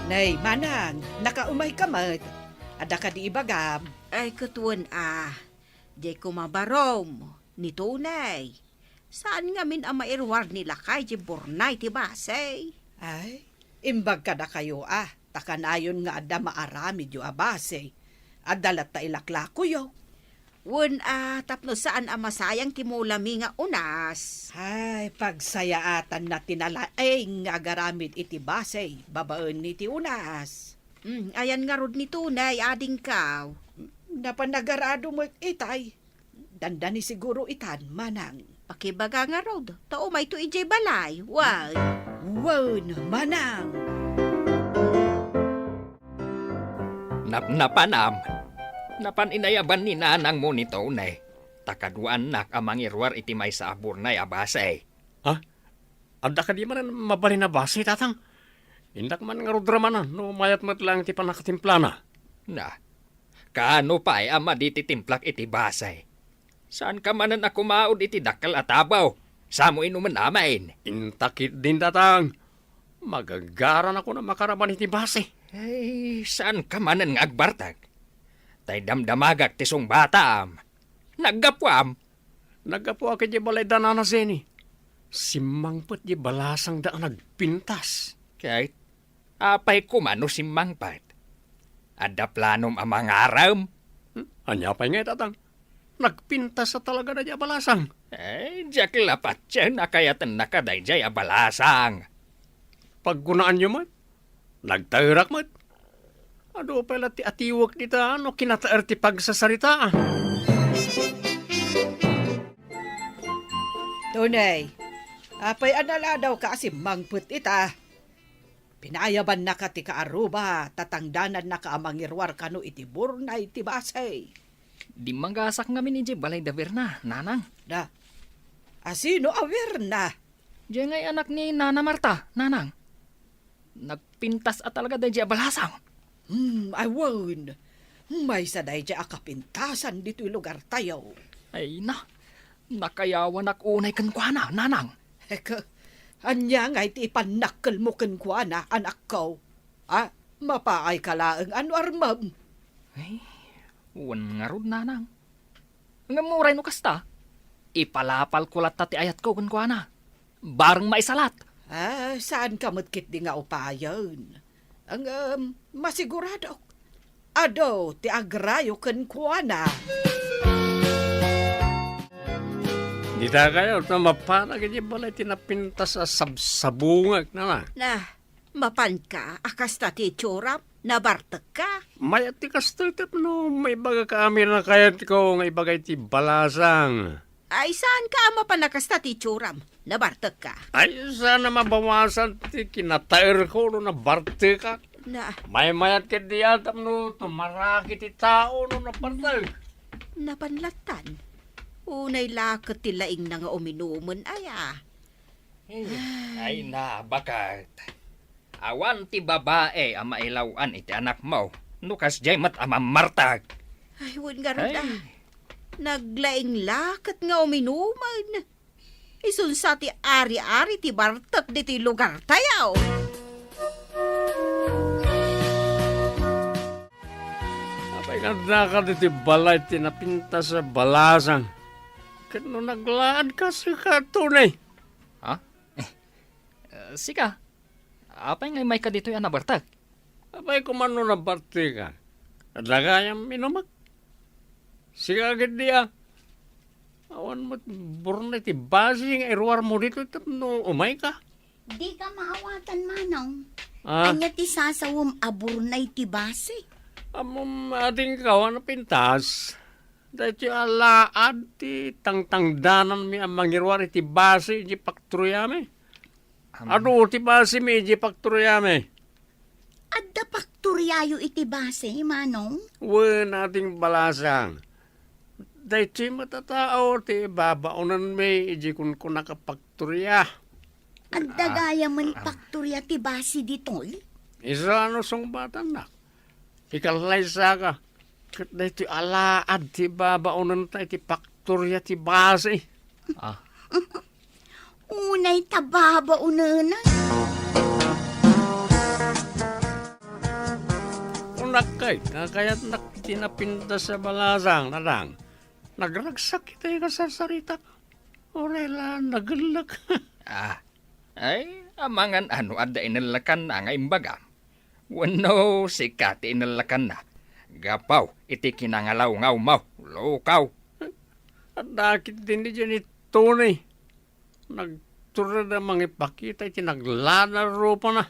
Nay, Manang, nakaumayka met. Adda kadi ibagam? Ay, ket wen a. Diay koma barom ni Tunay. Saan ngamin a mairuar ni lakay diay burnay ti basi. Ay, imbag kadakayo a, ta kanayon nga adda maaramidyo a basi. Adda latta ilaklakoyo. Wen a, tapno saan a masayang ti mulami nga unas. Ay, pagsayaatanna ti nalaing nga agaramid iti basi babaen iti unas. Hmm, ayan ngarud ni Tunay, adingkaw? Napan nagarado met itay. Dandani siguro itan, Manang. Pakibaga ngarud, ta umayto idiay balay, wen. Wen, Manang. Napnapanam, napan inayaban ni nanangmo ni Tony, ta kaduaannak a mangiruar iti maysa a burnay a basi. Ha? Adda kadi manen mabalin a basi, Tatang? Innak man ngarud ramanan no mayat met laeng ti pannakatimplana. Na, kaano pay a madi ti timplak iti basi? Saanka manen a kumaud iti dakkel a tabaw, samo inumen amin. Inta ketdin, Tatang. Magagaranakon a makaraman iti basi. Ay, saanka manen nga agbartek? Tay damdamagak ti sungbatam. Naggapuam. Naggapuak idiay balay da Nana Jenny. Simmangpet diay balasangda a nagpintas. Ket apay koma no simmangpet? Adda planom a mangarem? Hmm? Ania pay ngay, Tatang? Nagpintas a talaga daydiay a balasang. Ay, diak la patien a kayatennaka daydiay a balasang. Pagkunaanyo met? Nagtaerak met. Adu pay la ti atiwek dita no kinataer ti pagsasaritaan. Tunay, apay a naladawka a simmangpet ita? Pinayabannaka ti kaarruba, ta tangdanannaka a mangiruar kano iti burnay ti basi. Dimmagasak ngamin idiay balay da Berna, Nanang. Da, asino a Berna? Diay ngay anak ni Nana Marta, Nanang. Nagpintas a talaga daydiay a balasang. Hmm, awan. Maysa daydiay a kapintasan ditoy lugartayo. Ay na, nakayawanak unay kenkuana, Nanang. Eka, ania ngay ti ipannakkelmo kenkuana, anakko? A, mapaayka laeng a no armem. Ay, wen ngarud, Nanang. Ngem uray no kasta, ipalapalko latta ti ayatko kenkuana. Bareng maisalat. Ah, saanka met ketdi nga upayen. Ngem, masiguradok, adu ti agrayo kenkuana. Dita kayo, ta mapanak iti balay ti napintas a sabsabungek, Nana. Na, mapanka a kasta ti itsuram? Nabartekka? Mayat ti kastoy tapno maibagak amin a kayatko nga ibaga iti balasang. Ay, saanka a mapan a kasta ti itsuram? Nabartekka? Ay, saan a mabawasan ti kinataerko no nabartekak. Na, maymayat ketdi a tapno tumaraki ti tao no nabartek. Napan lattan. Unay la ket ti laingna nga uminumen, aya. Ay na, baket. Awan ti babai a mailaw-an iti anakmo no kasdiay met a mammartek. Ay, wen ngarud a. Ay. Naglaing la ket nga uminumen. Isunsa ti ari-ari ti bartek ditoy lugartayo. Apay nga addaka ditoy balay ti napintas a balasang? Ket no naglaadka, sika, Tony? Ha? Eh, sika, apay nga immayka ditoy a nabartek? Apay koma no nabartekan? Adda gayam inumek? Sika ketdi a. Awan met burnay ti basi nga iruarmo ditoy tapno umayka. Dika maawatan, Manong. Ah? Ania ti sasawem a burnay ti basi? Ammom, adingko, a napintas. Daytoy a laad ti tangtangdananmi a mangiruar iti basi iti faktoriami. Am- Adu ti basimi iti faktoriami. Adda faktoriayo iti basi, Manong? Wen, ading balasang. Daytoy met a tao ti babaonenmi iti kunkunaka faktoria. Adda gayamen faktoria ti basi ditoy? Isu a no sungbatannak. Ikalaysaka, ket daytoy a laad ti babaonenta iti faktoria ti basi. Ah. Unay ta babaonena. Kunak kay, kakayatnak ti napintas a balasang, Tatang. Nagragsak iti kasarsaritak. Uray la nagellek. Ah, ay, amangan a no adda inellekanna nga imbagam. Wenno sika ti inellekanna. Gapu iti kinangalawngaw mo, lukaw. Adda ketdin idiay ni Tony. Nagtured a mangipakita iti naglaad a rupana.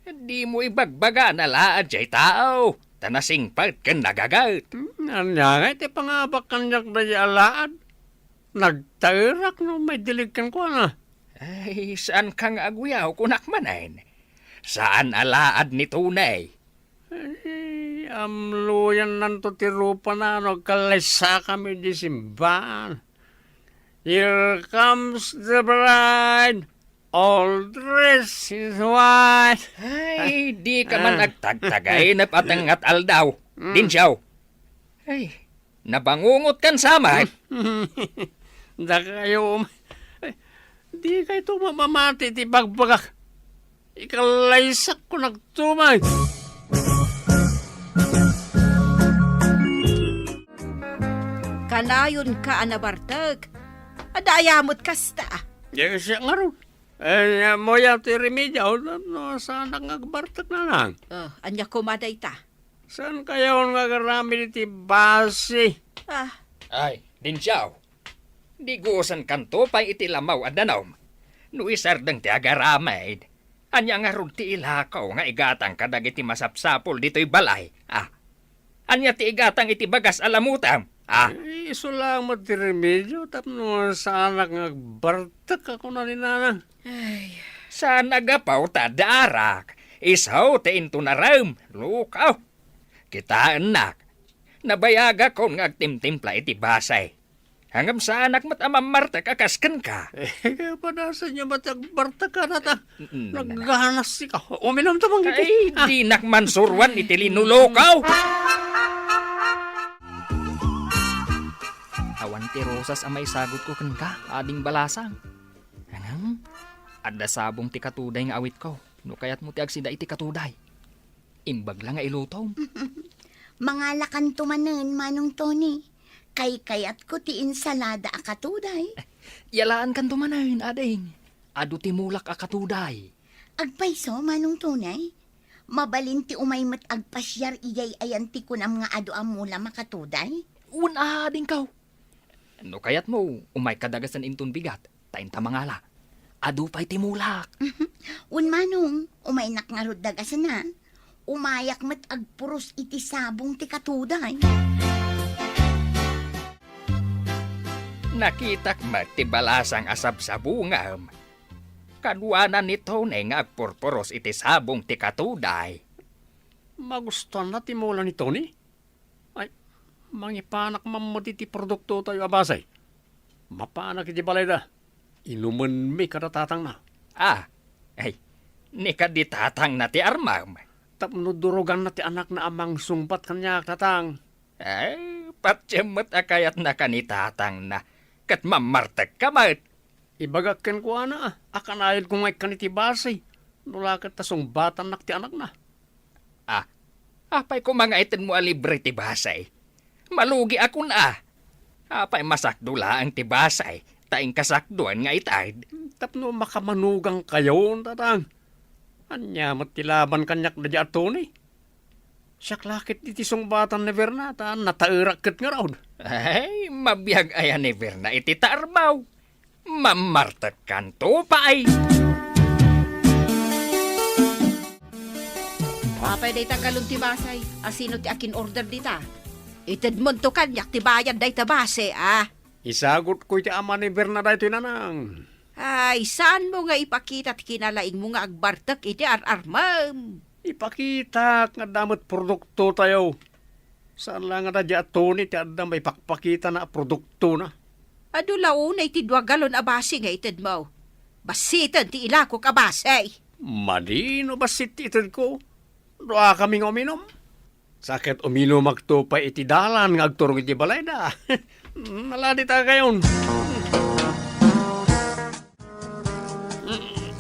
Dimo ibagbaga a laad jay tao, ta nasingpet ken nagaget. Hmm, ania ngay ti pangaabak kaniak daydiay a laad? Nagtaerak no maidilig kenkuana. Ay, saanka nga aguyaw, kunak manen. Saan a laad ni Tony. Ay, amloyannanto ti rupana no agkalaysakami idiay simbaan. "Here comes the bride, all dressed in white." Ay, dika man agtagtagay, napatengngat aldaw. Mm. Dinsiaw. Ay, nabangungotkan sa met. Dakayo, um, ay, dikayto mamamati ti bagbagak. Ikalaysakko nagtumay. Kanayonka a nabartek. Adda aya met kasta? Diak siak ngarud. Eh, ammoyo ti remedio, no, saanak nga agbartek, Nanang. Oh, ania koma dayta? Saankayon nga agaramid iti basi? Ah. Ay, dinsiaw. Digusankanto pay iti lamaw a danum. No isardeng ti agaramid, ania ngarud ti ilako nga igatang kadagiti masapsapul ditoy balay? Ah. Ania ti igatang iti bagas a lamutam? Ah. Eh, isu laeng met ti remedio tapno saanak nga agbartek a kuna ni Nanang. Ay. Saan a gapu ta adda arak. Isu ti intunarem, lukaw. Kitaennak. Nabayagakon nga agtimtimpla iti basi. Ngem saanak met a mammartek a kas kenka. Eh, padasenyo met ti agbartek a, Tatang. Mm, mm, nagganas sika. Uminumto man iti. Ay, ah, dinak mansuroan iti linulukaw. Awan ti rosas a maisagutko kenka, ading balasang. Ngem, adda sabong ti katuday nga awitko, no kayatmo ti agsida iti katuday. Imbag la nga ilutom. Mangalakanto manen, Manong Tony. Kaykayatko ti insalada a katuday. Yalaankanto manen, ading. Adu ti mulak a katuday. Agpayso, Manong Tony? Mabalin ti umay met agpasiar idiay ayan ti kunam nga adu a mulam a katuday? Wen, adingko. No kayatmo, umayka dagasen inton bigat. Ta inta mangala, adu pay ti mulak. Wen, Manong, umaynak ngarud dagasen a. Umayak met agpuros iti sabong ti katuday. Nakitak met ti balasang a sabsabongam. Kaduana ni Tony nga agpurpuros iti sabong ti katuday. Magustuanna ti mula ni Tony? Ay, mangipanak man met iti produktotayo a basi. Mapanak iti balayda. Inumenmi kada tatangna. Ah, ay, ni kadi tatangna ti armam. Tapno duroganna ti anakna a mangsungbat kaniak, tatang. Ay, patiem met a kayatnaka ni tatangna, ket mammartekka met. Ibagak kenkuana a kanayonko nga ikkan iti basi, no la ket ta sungbatannak ti anakna. Ah, apay koma nga itedmo a libre ti basi? Malugi a kun a. Apay masakdo laeng ti basi, ta inkasakdoan nga ited? Tapno makamanugangkayon, tatang. Ania met ti laban kaniak daydiay a Tony? Siak la ket iti sungbatan ni Berna, ta nataerak ket ngarud. Ay, mabiag aya ni Berna iti taermo. Mammartekkanto pay. Apay dayta galon ti basay? Asino ti akin-order dita? Itedmonto kaniak ti bayad dayta base, a? Isagutko iti ama ni Berna daytoy, nanang. Ay, saanmo nga ipakita ti kinalaingmo nga agbartek iti ar-armem? Ipakitak nga adda met produktotayo. Saan la nga da di a Tony ti adda maipakpakitana a produktona. Adu la unay ti dua galon a base nga itedmo. Bassiten ti ilakok a base. Madi no bassit ti itedko. Duakami nga uminum. Sa ket uminumakto pay iti dalan nga agturong iti balayda. Naladi ta kayon.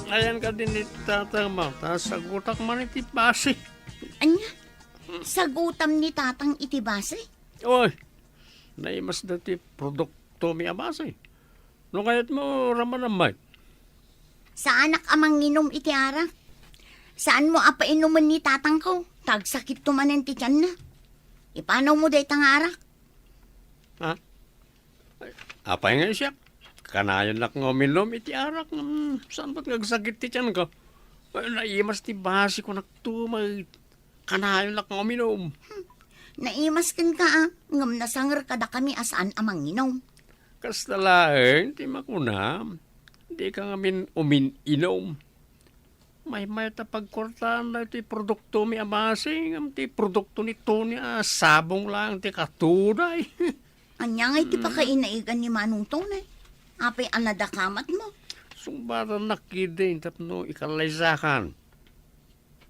Ayan ka din ni Tatang Mata, sagutak man iti base. Anya? Sagutam ni Tatang iti base? Oy, naimas da ti produkto mi a base. No kayatmo, ramanam, Mike. Saanak a manginum iti arak. Saanmo a painumen ni tatangko, ta agsakitto manen ti tianna. Ipanawmo dayta nga arak. Ha? Apay nga siak? Kanayon nak nga uminum iti arak, mm, saan ba't nga agsakit ti tianko? Ay, naimas ti base ko naktumay. Kanayon nak nga uminum. Hmm. Naimas kenka, a, ngem nasanger kadakami a saan a manginum. Kasta laeng ti makuna, dika ngamin umin-inum. Maymay ta pagkuartaan daytoy produkto mi a base, ngem ti produkto ni Tony a sabong laeng ti katuday. Ania ngay ti pakainaigan ni Manong Tony? Apay a nadakamatmo? Sungbatannak idi tapno ikallaysakan.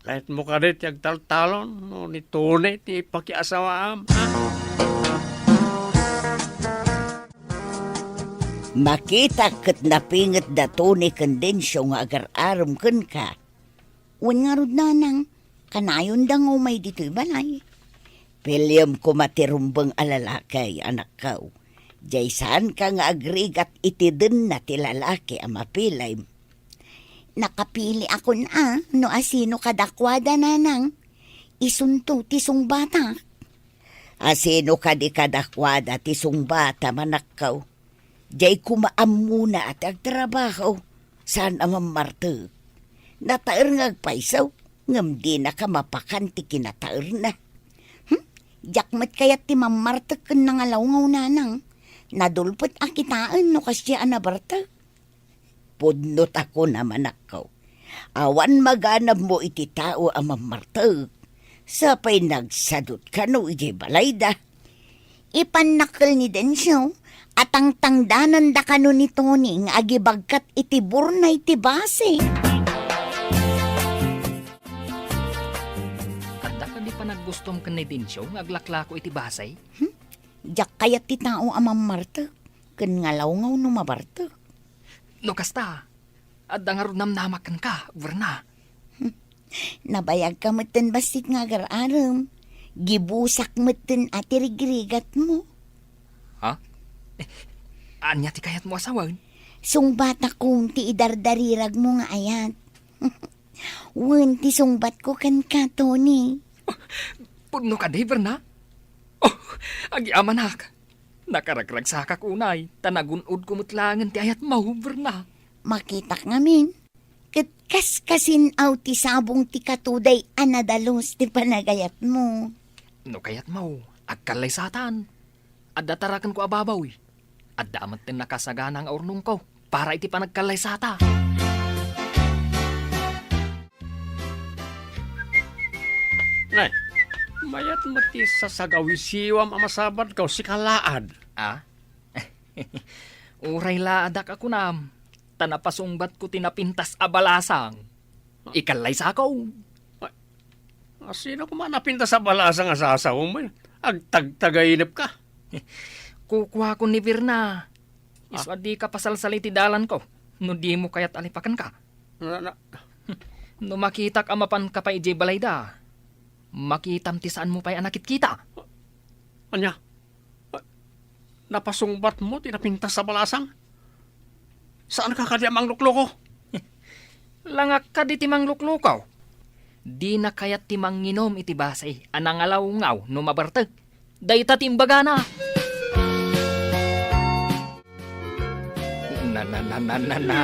Kayatmo kadi ti agtaltalon no ni Tony ti pakiasawaam, ha? Makitak ket napinget da Tony ken Dencio nga agar-arem kenka. Wen ngarud, nanang, kanayonda nga umay ditoy balay. Piliem koma ti rumbeng a lalaki, anakko. Diay saanka nga agrigat iti denna ti lalaki a mapilem. Nakapiliakon a no asino kadakuada, nanang. Isunto ti sungbatak. Asino kadi kadakuada ti sungbatam, anakko? Diay koma ammona ti agtrabaho, saan a mammartek. Nataer nga agpayso, ngem dinaka mapakan ti kinataerna. Hmm? Diak met kayat ti mammartek ken nangalawngaw, nanang. Nadulpet a kitaen no kasdiay a nabartek. Pudno ta kunam, anakko. Awan maganabmo iti tao a mammartek. Sapay nagsadut kano idiay balayda. Ipannakkel ni Dencio a tangtangdananda kano ni Tony nga agibagkat iti burnay ti base. Adda kadi panaggustom ken ni Dencio nga aglaklako iti base? Hmm? Diak kayat ti tao a mammartek ken ngalawngaw no mabartek. No kasta, adda ngarud namnamak kenka, Berna. Nabayagka metten bassit nga agar-arem. Gibusak metten a ti rigrigatmo. Ha? Eh, ania ti kayatmo a sawen? Sungbatakon ti idardariragmo nga ayat. Wen ti sungbatko kenka, Tony. Pudno kadi, Berna? Oh, agyamanak. Nakaragragsakak unay, ta nagun-odko met laengen ti ayatmo, Berna. Makitak ngamin, ket kaskasin-aw ti sabong ti katuday a nadalus ti panagayatmo. No kayatmo, agkallaysatan. Adda tarakenko a baboy. Adda metten nakasagana nga urnongko para iti panagkallaysata. Nay, mayat met ti sasagawisiwam a masabadko, sika laad. Ah? Uray laadak a kunam, ta napasungbatko ti napintas a balasang. Ikallaysako. Ay, asino koma napintas a balasang a sasawem? Agtagtagainep ka. Kukuakon ni Berna. Isu a dika pasalsali ti dalanko no dimo kayat a lipakenka. Na, na, No makitak a mapanka pay idiay balayda, makitam ti saanmo pay a nakitkita. Ania? Napasungbatmo ti napintas a balasang? Saanka kadi a manglukloko? Langak kadi ti manglukloko. Dina kayat ti manginom iti basi a nangalawngaw no mabartek. Dayta ti imbagana. Na, na, na, na, na, na.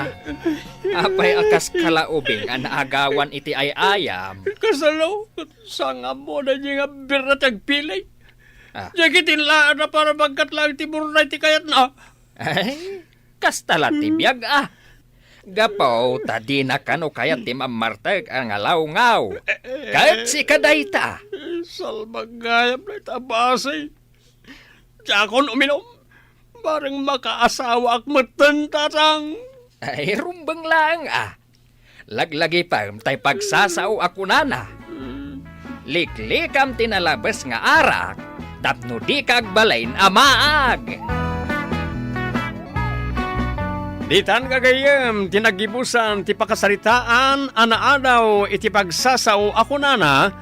Apay a kas kalaubing a naagawan iti ay-ayam? Kasano? Saan nga ammo daydi nga birra ti agpili? Ah. Diay kitin laeng a para bagkat laeng ti burray ti kayatna. Ay, kasta la ti biag, ah. Gapu ta dina kano kayat ti mammartek a ngalawngaw. Ket sika dayta. Salbag gayam dayta a basi. Diakon uminom. Bareng makaasawaak metten, Tatang. Ay, rumbeng laeng, ah. Laglagipem tay pagsasao a kunana, "Liklikam ti nalabes nga arak tapno dika agbalin a maag." Ditan gagayyem ti naggibusan ti pakasaritaan a naadaw iti pagsasao a kunana,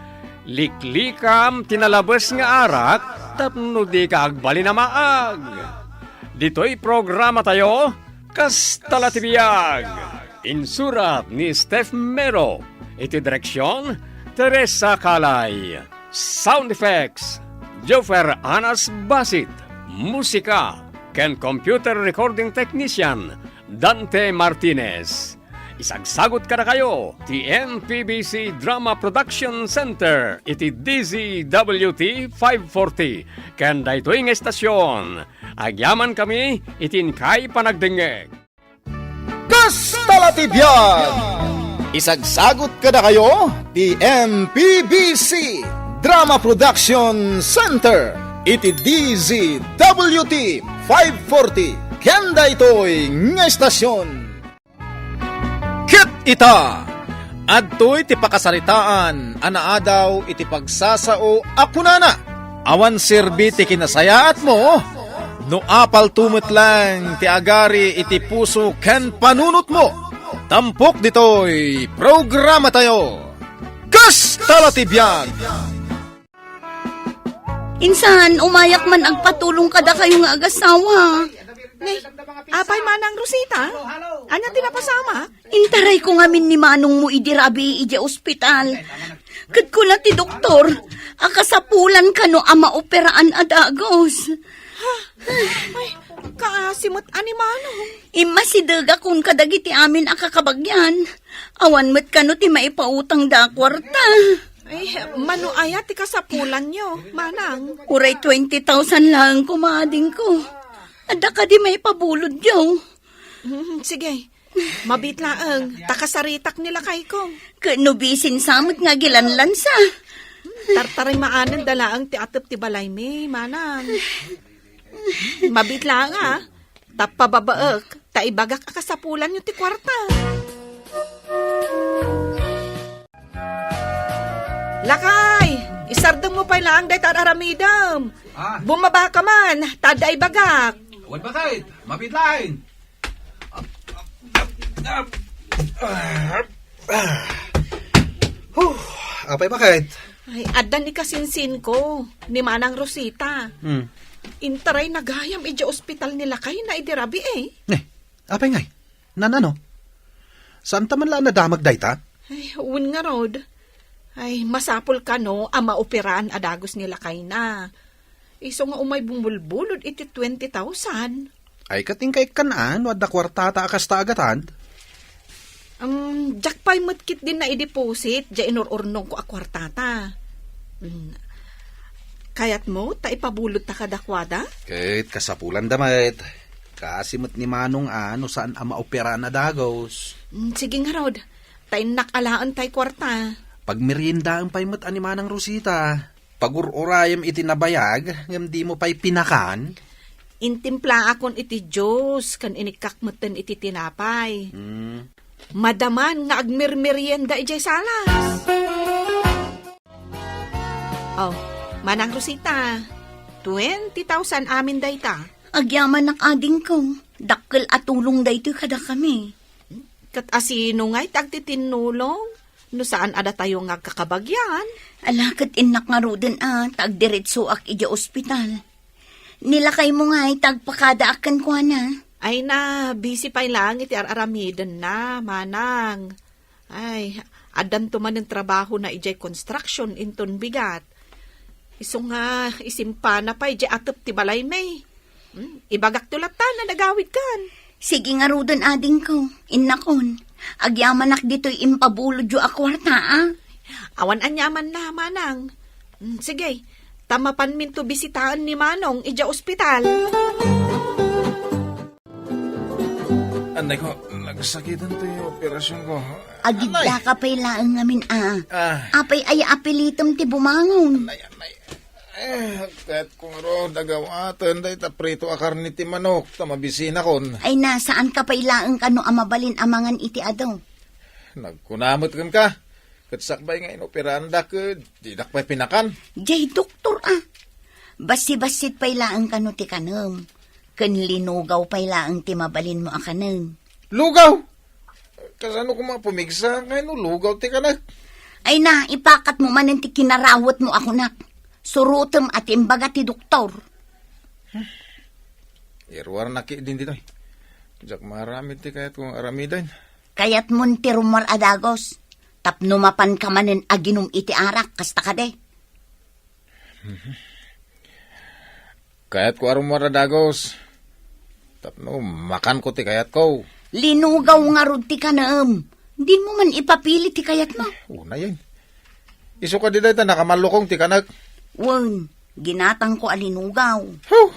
"Liklikam ti nalabes nga arak tapno dika agbalin a maag." Ditoy programatayo, Kasta la ti biag. Insurat ni Steph Mero. Iti direksyon, Teresa Calay. Sound effects, Joffer Anas Basit. Musika, ken computer recording technician, Dante Martinez. Isagsagut kadakayo ti M P B C Drama Production Center iti D Z W T five forty. Ken daytoy nga estasyon, agyamankami iti inkay panagdengngeg. Kasta la ti biag! Isagsagut kadakayo ti M P B C Drama Production Center iti D Z W T five forty ken daytoy nga estasyon. Ket ita, adtoy ti pakasaritaan a naadaw iti pagsasao a kunana, "Awan serbi ti kinasayaatmo, no apalto met laeng ti agari iti puso ken panunotmo." Tampok ditoy programatayo, Kasta la ti biag! Insan, umayak man agpatulong kadakayo nga agasawa. Nay, apay manang Rosita? Ania ti napasamak? Intarayko ngamin ni manongmo idi rabii idiay ospital. Ket kuna ti doktor a kasapulan kano a maoperaan a dagus. Ha? Ay, kaasi met a ni manong. Immasidegakon kadagiti amin a kakabagyan. Awan met kano ti maipautangda a kuarta. Ay, mano aya ti kasapulanyo, manang? Uray twenty thousand laeng koma adingko. Adda kadi maipabulodyo? Hmm, sige. Mabiit laeng, ta kasaritak ni lakayko. Ket no bisin sa met nga agilanlansa. Tartaray maanen da laeng ti atep ti balaymi, manang. Mabiit laeng, a. Tappa babaek, ta ibagak a kasapulanyo ti kuarta. Lakay, isardengmo pay laeng dayta ar-aramidem. Ah. Bumaba ka man, ta adda ibagak. Wen, bakit? Mabit laeng. Huh, apay, bakit? Ay, adda ni kasinsinko, ni Manang Rosita. Hmm. Intaray na gayam idiay ospital ni lakayna idi rabii. Ne, apay ngay? Nan-ano? Saanta man la a nadamag dayta? Ay, wen ngarud. Ay, masapul kano a maoperaan a dagus ni lakayna. Isu nga umay bumulbulod iti twenty thousand. Ay, ket inka ikkan a no adda kuartata a kasta a gatad? Um, diak pay met ketdi naideposit diay inur-urnongko a kuartata. Mm. Kayatmo ta ipabulodta kadakuada? Ket kasapulanda met. Kaasi met ni Manong a no saan a maoperaan a dagus. Mm, sige ngarud. Ta innak alaen tay kuarta. Pagmeriendaem pay met a ni Manang Rosita. Pagur-urayem iti nabayag ngem dimo pay pinakan? Intimplaakon iti juice ken inikkak metten iti tinapay. Mm. Madaman nga agmermerienda idiay salas. Oh, Manang Rosita, twenty thousand amin dayta. Agyamanak, adingko. Dakkel a tulong daytoy kadakami. Ket asino ngay ti agtitinnulong no saan a datayo nga agkakabagyan? Ala, ket innak ngaruden a ta agdiretsoak idiay ospital. Ni lakaymo ngay ta agpakadaak kenkuana. Ay na, busy pay laeng iti ar-aramidenna, manang. Ay, Addanto manen trabahona idiay construction inton bigat. Isu nga, isimpana pay idiay atep ti balaymi. Hmm, ibagakto latta no agawidkan. Sige ngaruden, adingko. Innakon, agyamanak ditoy impabulodyo a kuarta, a. Awan aniamanna, manang. Hmm, sige, ta mapanminto bisitaen ni Manong idiay ospital. Anay ko, nagsakiten toy operasyonko. Anay. Agidda ka pay laeng ngamin, a. Ah. Apay aya a pilitem ti bumangon? Anay, anay. Eh, kayatko ngarud a gawaten dayta prito a karne ti manok, ta mabisinakon. Ay na, saanka pay laeng kano a mabalin a mangan iti adu? Nagkuna met kenka, ket sakbay nga inoperaandak, didak pay pinakan. Jay doktor, a. Bassit-bassit pay laeng kano ti kanem. Ken linugaw pay laeng ti mabalinmo a kanen. Lugaw? Kasano koma pumigsa nga no lugaw ti kanek? Ay na, ipakatmo manen ti kinarawetmo a kunak. Surotem a ti imbaga ti doktor. Iruarnak idin ditoy. Diak maaramid ti kayatko nga aramiden. Kayatmon ti rummuar a dagus. Tapno mapanka manen aginum iti arak, kasta kadi. Mhm. Kayatko a rummuar a dagus. Tapno makanko ti kayatko. Linugaw ngarud ti kanem. Dimo man ipapili ti kayatmo. Unayen. Isu kadi dayta nakamallukong ti kanek. Wen, ginatangko a linugaw. Huh!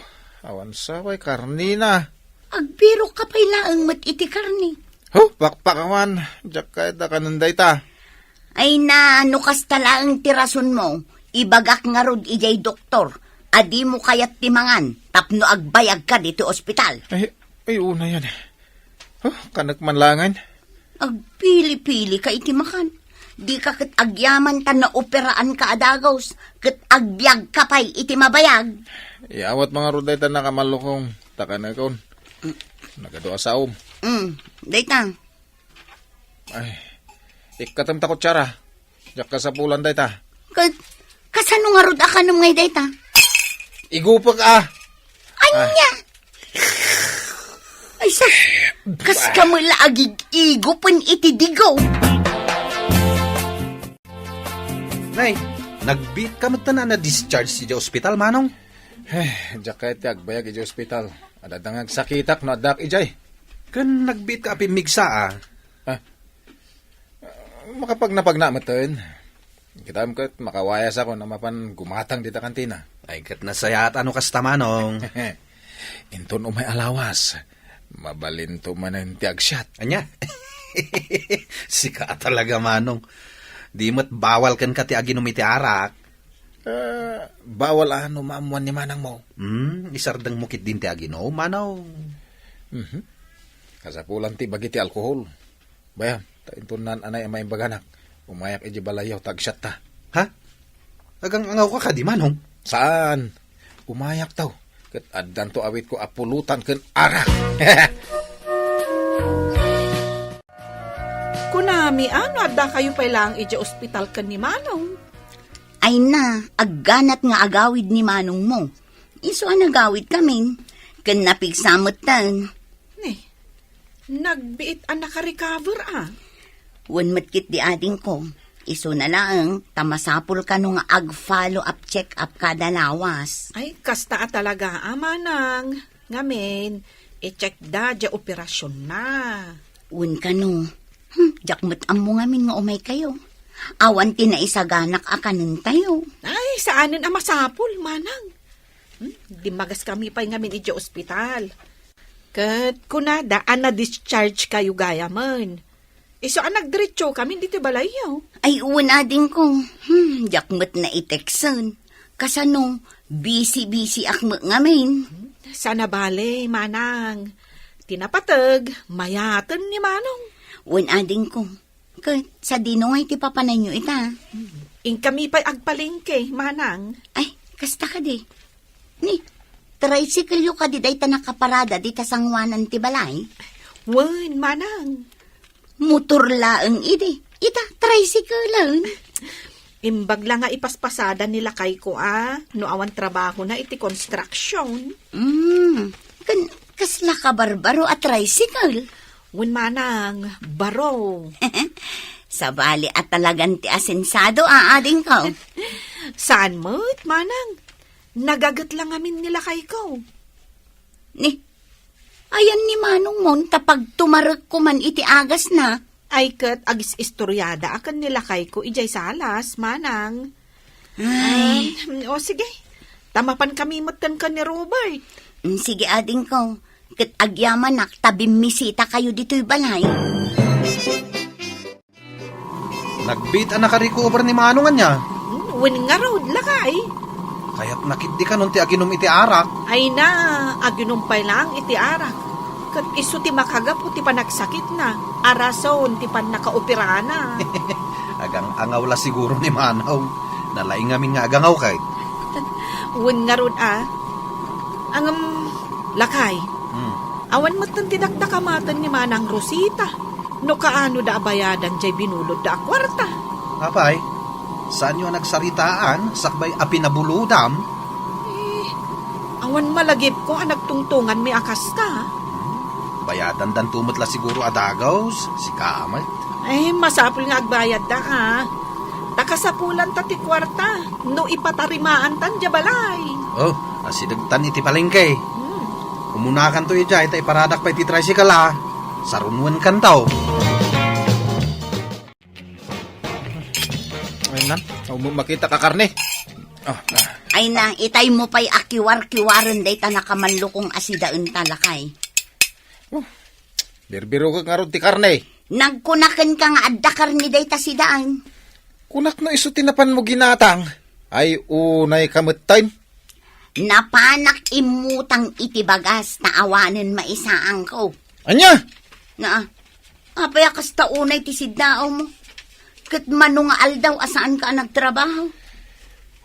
Awan sa pay karnina. Agbirokka pay laeng met iti karni. Huh! Pakpakawan. Diak kayat a kanen dayta. Ay na, no kasta laeng ti rasonmo, ibagak ngarud idiay doktor a dimo kayat ti mangan tapno agbayagka ditoy ospital. Ay, ay, unayen. Huh, kanek man laengen. Agpili-pilika iti makan. Dika ket agyaman ta naoperaanka a dagus, ket agbiagka pay iti mabayag. Iyawatmo ngarud dayta nakamallukong, ta kanekon. Mm. Nagadu a saom. Mm, dayta. Ay, ikkatem ta kutsara. Diak kasapulan dayta. Ka-, kasano ngarud a kanem ngay dayta? Igupek a. Anya? Ay, sus, kas kami la agig-igupen iti digo. Nay, nagbiit ka met ta na-discharge idiay ospital, Manong? Eh, diak kayat ti agbayag idiay ospital. Adda nga agsakitak no addaak idiay. Ken nagbiit ka a pimmigsa, a. Ah, makapagnapagna metten. Kitam ket makawayasakon a mapan gumatang dita kantina. Ay, ket nasayaat a no kasta, Manong. Inton umay a lawas, mabalinto manen ti agsiat. Ania? Sika a talaga, Manong. Di met bawal kenka ti aginum iti arak. Ah, bawal a no maammuan ni manangmo. Hmm, isardengmo ketdin ti aginum, Manong. Mhm. Kasapulan ti bagi ti alkohol. Bayam, ta inton naan-anay a maimbaganak, umayak idiay balayyo ta agsiatta. Ha? Agang-angawka kadi, Manong? Saan? Umayakto, ket addanto awitko a pulutan ken arak. Kunami, a, no addakayo pay laeng idiay ospital ken ni Manong? Ay na, agganat nga agawid ni manongmo. Isu a nagawidkamin, ken napigsa metten. Ni, nagbiit a nakarecover, a. Wen met ketdi, adingko. Isuna laeng ta masapul kano nga ag-follow up check-up kada lawas. Ay, kasta a talaga, a, manang. Ngamin, i-check da diay operasyon na. Wen kano. Hmm, diak met ammo ngamin nga umay kayo. Awan ti naisaganak a kanentayo. Ay, saanen a masapul, manang. Hmm, dimmagas kami pay ngamin idiay ospital. Ket kunada a na-discharge kayo gayamen. Isu a nagdiretso kami ditoy balayyo. Ay, wen, adingko. Hmm, diak met naiteksem. Kasano, busy-busy ak met ngamin. Sana bale, manang. Ti napateg, mayaten ni manong. Wen, adingko. Ket sadino ngay ti papananyo ita? Inkami pay agpalengke, manang. Ay, kasta kadi. Ni, tricycle-yo kadi dayta nakaparada dita sangoanan ti balay? Wen, manang. Motor laeng idi. Ita, tricycle-en. Imbag la nga ipaspasada ni lakayko a, no awan trabahona iti construction. Mm, ken kasla kabarbaro a tricycle? Wen, manang, baro. Sabali a talagan ti asensado, a, adingko. Saan met, manang. Nagaget la ngamin ni lakayko. Ni, ayan ni manongmon ta pagtumarekko man iti agasna. Ay ket agis-istoriada a ken ni lakayko idiay salas, manang. Ay. Um, o sige, ta mapan kami met ken ken ni Robert. Mm, sige, adingko. Ket agyamanak ta bimmisita kayo ditoy balay. Nagbiit a naka-recover ni Manong ania? Hmm, wen ngarud, lakay. Kayatna ketdi kanon ti aginum iti arak. Ay na, aginum pay laeng iti arak. Ket isu ti makagapu ti panagsakitna, a rason ti pannakaoperana. Agang-angaw la siguro ni Manong. Nalaing ngamin nga agangaw kay. Wen ngarud a. Ngem, lakay. Hmm. Awan metten ti dakdakamaten ni Manang Rosita. No kaano da a bayadan jay binulodda a kuarta. Apay, saanyo a nagsaritaan sakbay a pinabulodam? Eh, awan malagipko a nagtungtonganmi a kasta. Hmm, bayadandanto met la siguro a dagus, sika met. Eh, masapul nga agbayadda ka. Ta kasapulanta ti kuarta no ipatarimaantan dia balay. Oh, asidegtan iti palengke. Hmm. Umunakanto idiay ta iparadak pay ti tricycle a. Sarunwenkanto. Ayun na, umum makita ka karne. Ah, ah. Ay na, itay mo pay a kiwar-kiwaren dayta nakamallukong a sidaen ta, lakay. Oh, birbirok ngarud ti karne. Nagkunaken ka nga adda karne dayta sidaen. Kunak no isu ti napan mo ginatang. Ay, unay ka metten. Napanak immutang iti bagas ta awanen maisaanko. Ania? Na, apay a kasta unay ti siddaawmo? Ket mano nga aldaw a saanka a nagtrabaho?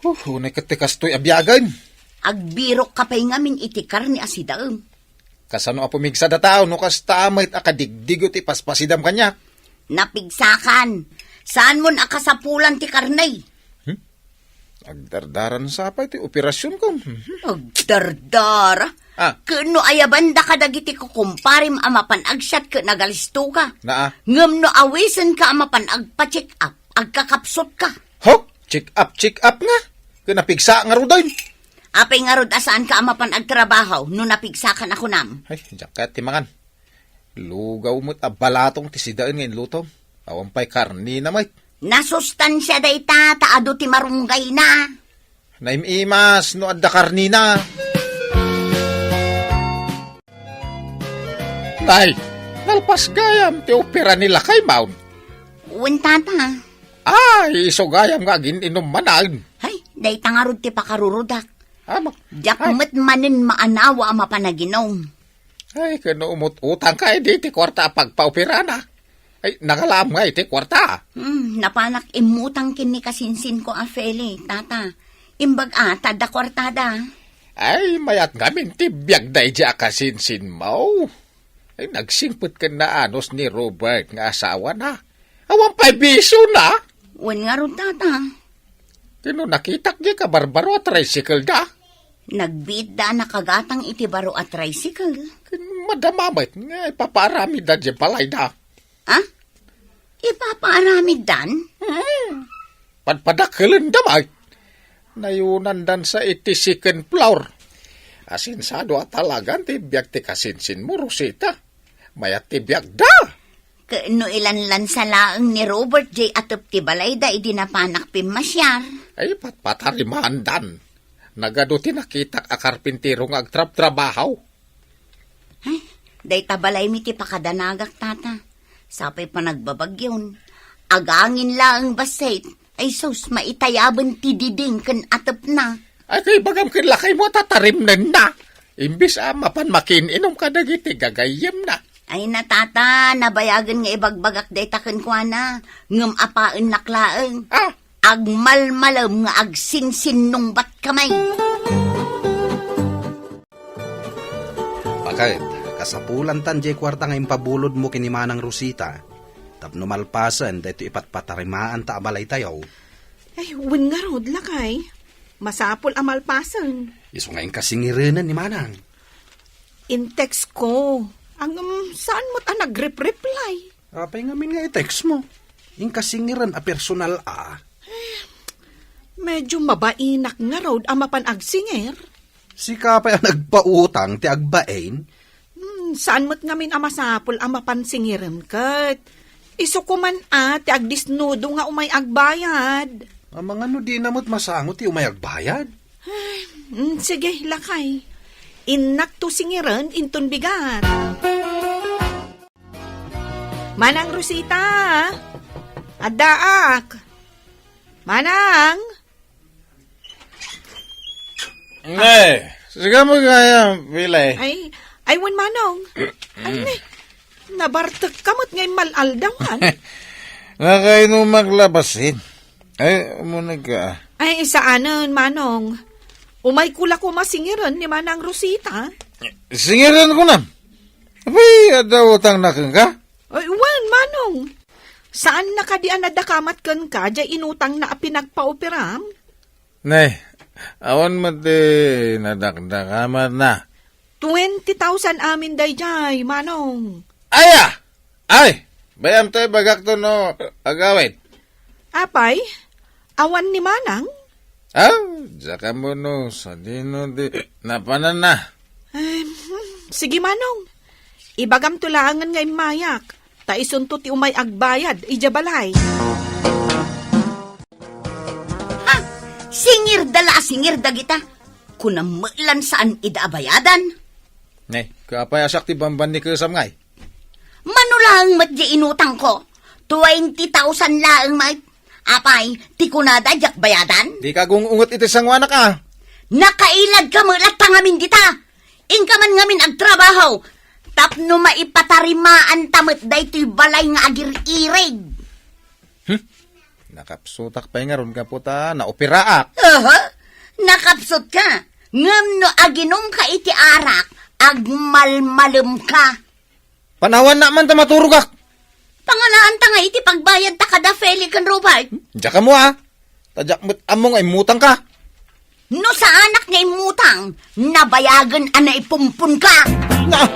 Huh, unay ket ti kastoy a biagen. Agbirok ka pay ngamin iti karne a sidaem. Kasano a pumigsada tao no kasta met a kadigdigo ti paspasidam kaniak? Napigsakan. Saanmon a kasapulan ti karne? Hmm? Agdardaran sapay ti operasionko. Hmm. Agdardara? Ah. Ken no ayabanda kadagiti kukumparem a mapan agsiat ket nagalisto ka. Naa. Ngem no awisenka a mapan agpa-check up, agkakapsut ka. Ho? Check up, check up nga? Ken napigsa ngaruden. Apay ngarud a saanka a mapan agtrabaho no napigsakan a kunam? Ay, diak kayat ti mangan. Lugaw met a balatong ti sidaen nga inlutom. Awan pay karnina met. Nasustansia dayta ta adu ti marunggayna. Naim-imas no adda karnina. Nay, nalpas gayam ti opera ni Lakay Maun. Wen, tata. Ay, isu gayam nga agin-inum manen. Ay, dayta ngarud ti pakarurudak. Ama. Diak met manen maanawa a mapanaginum. Ay, ken no umut-utang ka, eh, di ti kuarta a pagpaoperana. Ay, nangalaam nga iti kuarta. Hmm, napanak immutang ken ni kasinsinko a Feli, tata. Imbag a, ta adda kuartada. Ay, mayat ngamin ti biagda idiay a kasinsinmo. Ay, nagsingpet ken naanus ni Robert nga asawana. Awan pay bisiona. Wen ngarud, tata. Ken no nakitak diay kabarbaro a tricycle da. Nagbiitda a nakagatang iti baro a tricycle. Ken madama met nga ipapaaramidda diay balayda. Ah? Ipapaaramiddan? Hmm. Padpadakelenda met. Nayunandansa iti second floor. Asensado a talagan ti biag ti kasinsinmo, Rosita. Mayat ti biagda. Ken no ilanlansa laeng ni Robert diay atep ti balayda idi napanak pimmasiar. Ay, patpatarimaandan. Nagadu ti nakitak a karpintero nga agtrabtrabaho. Ay, dayta balaymi ti pakadanagak, tata. Sapay panagbabagyon. Agangin laeng bassit. Ay sus, maitayaben ti diding ken atepna. Ay, kay bagam ken lakaymo a tatarimnenna. Imbes a mapan makiin-inum kadagiti gagayyemna. Ay na, tata, nabayagen nga ibagbagak dayta kenkuana. Ngem apaennak laeng. Ah? Agmalmalem nga agsinsinnungbatkami. Baket, kasapulantan diay kuarta nga impabulodmo ken ni Manang Rosita tapno malpasen daytoy ipatpatarimaanta a balaytayo. Ay, wen ngarud, lakay. Masapul a malpasen. Isu nga inka singirenen ni Manang. In-text ko. Ngem saan met a nag-rep-reply. Apay ngamin nga i-text mo? Inka singirem a personal a. Medyo mabainak ngarud a mapan agsingir. Sika pay a nagpautang ti agbain? Hmm, saan met ngamin a masapul a mapan singirem ket. Isu koman a ti agdisnudo nga umay agbayad. Amangan no dina met masango ti umay agbayad? Ay, mm, sige, lakay. Innak to singiren inton bigat. Manang Rosita! Addaak! Manang! Ne, sika mo kaya, Pili. Ay, ay, wen, Manong. Ay, ne, nabartek ka met ngay mal-aldawan. Nakainumak labasin. Ay, umuneg ka. Ay, saanen, Manong. Umay ko la koma singiren ni Manang Rosita. Singiren ko na. Apay, adda utang na kenka? Ay, wen, Manong. Saan na kadi a nadakamat kenka, diay inutang na a pinagpaupiram? Ne, awan met ti nadakdakamat na. Twenty thousand amin daydiay, Manong. Aya! Ay! Bay-am ta ibagak to no agawid. Apay, awan ni Manang? Ah, diak ammo no sadino ti napananna. Ay, hmm, sige, Manong. Ibagam to laengen nga immayak, ta isunto ti umay agbayad idiay balay. Ha! Singirda la a singir dagita. Kunam met lan saan ida a bayadan. Ne, kaapay a siak ti bambannikesam ngay? Mano laeng met diay inutangko? Twenty thousand laeng met. Apay, ti kunada diak bayadan? Dika gung-unget iti sangoanak a. Nakailadka met latta ngamin dita. Inka man ngamin agtrabaho. Tapno maipatarimaanta met daytoy balay nga agir-irig. Hmm? Nakapsutak pay ngarud gapu ta naoperaak. Aha! Nakapsutka. Ngem no aginumka iti arak, agmalmalemka. Panawannak man ta maturogak. Pangalaanta nga iti pagbayadta kada Feli ken Robert. Diak ammo a. Ta diak met ammo nga immutangka. No saanak nga immutang, nabayagen a naipumpunka. Na-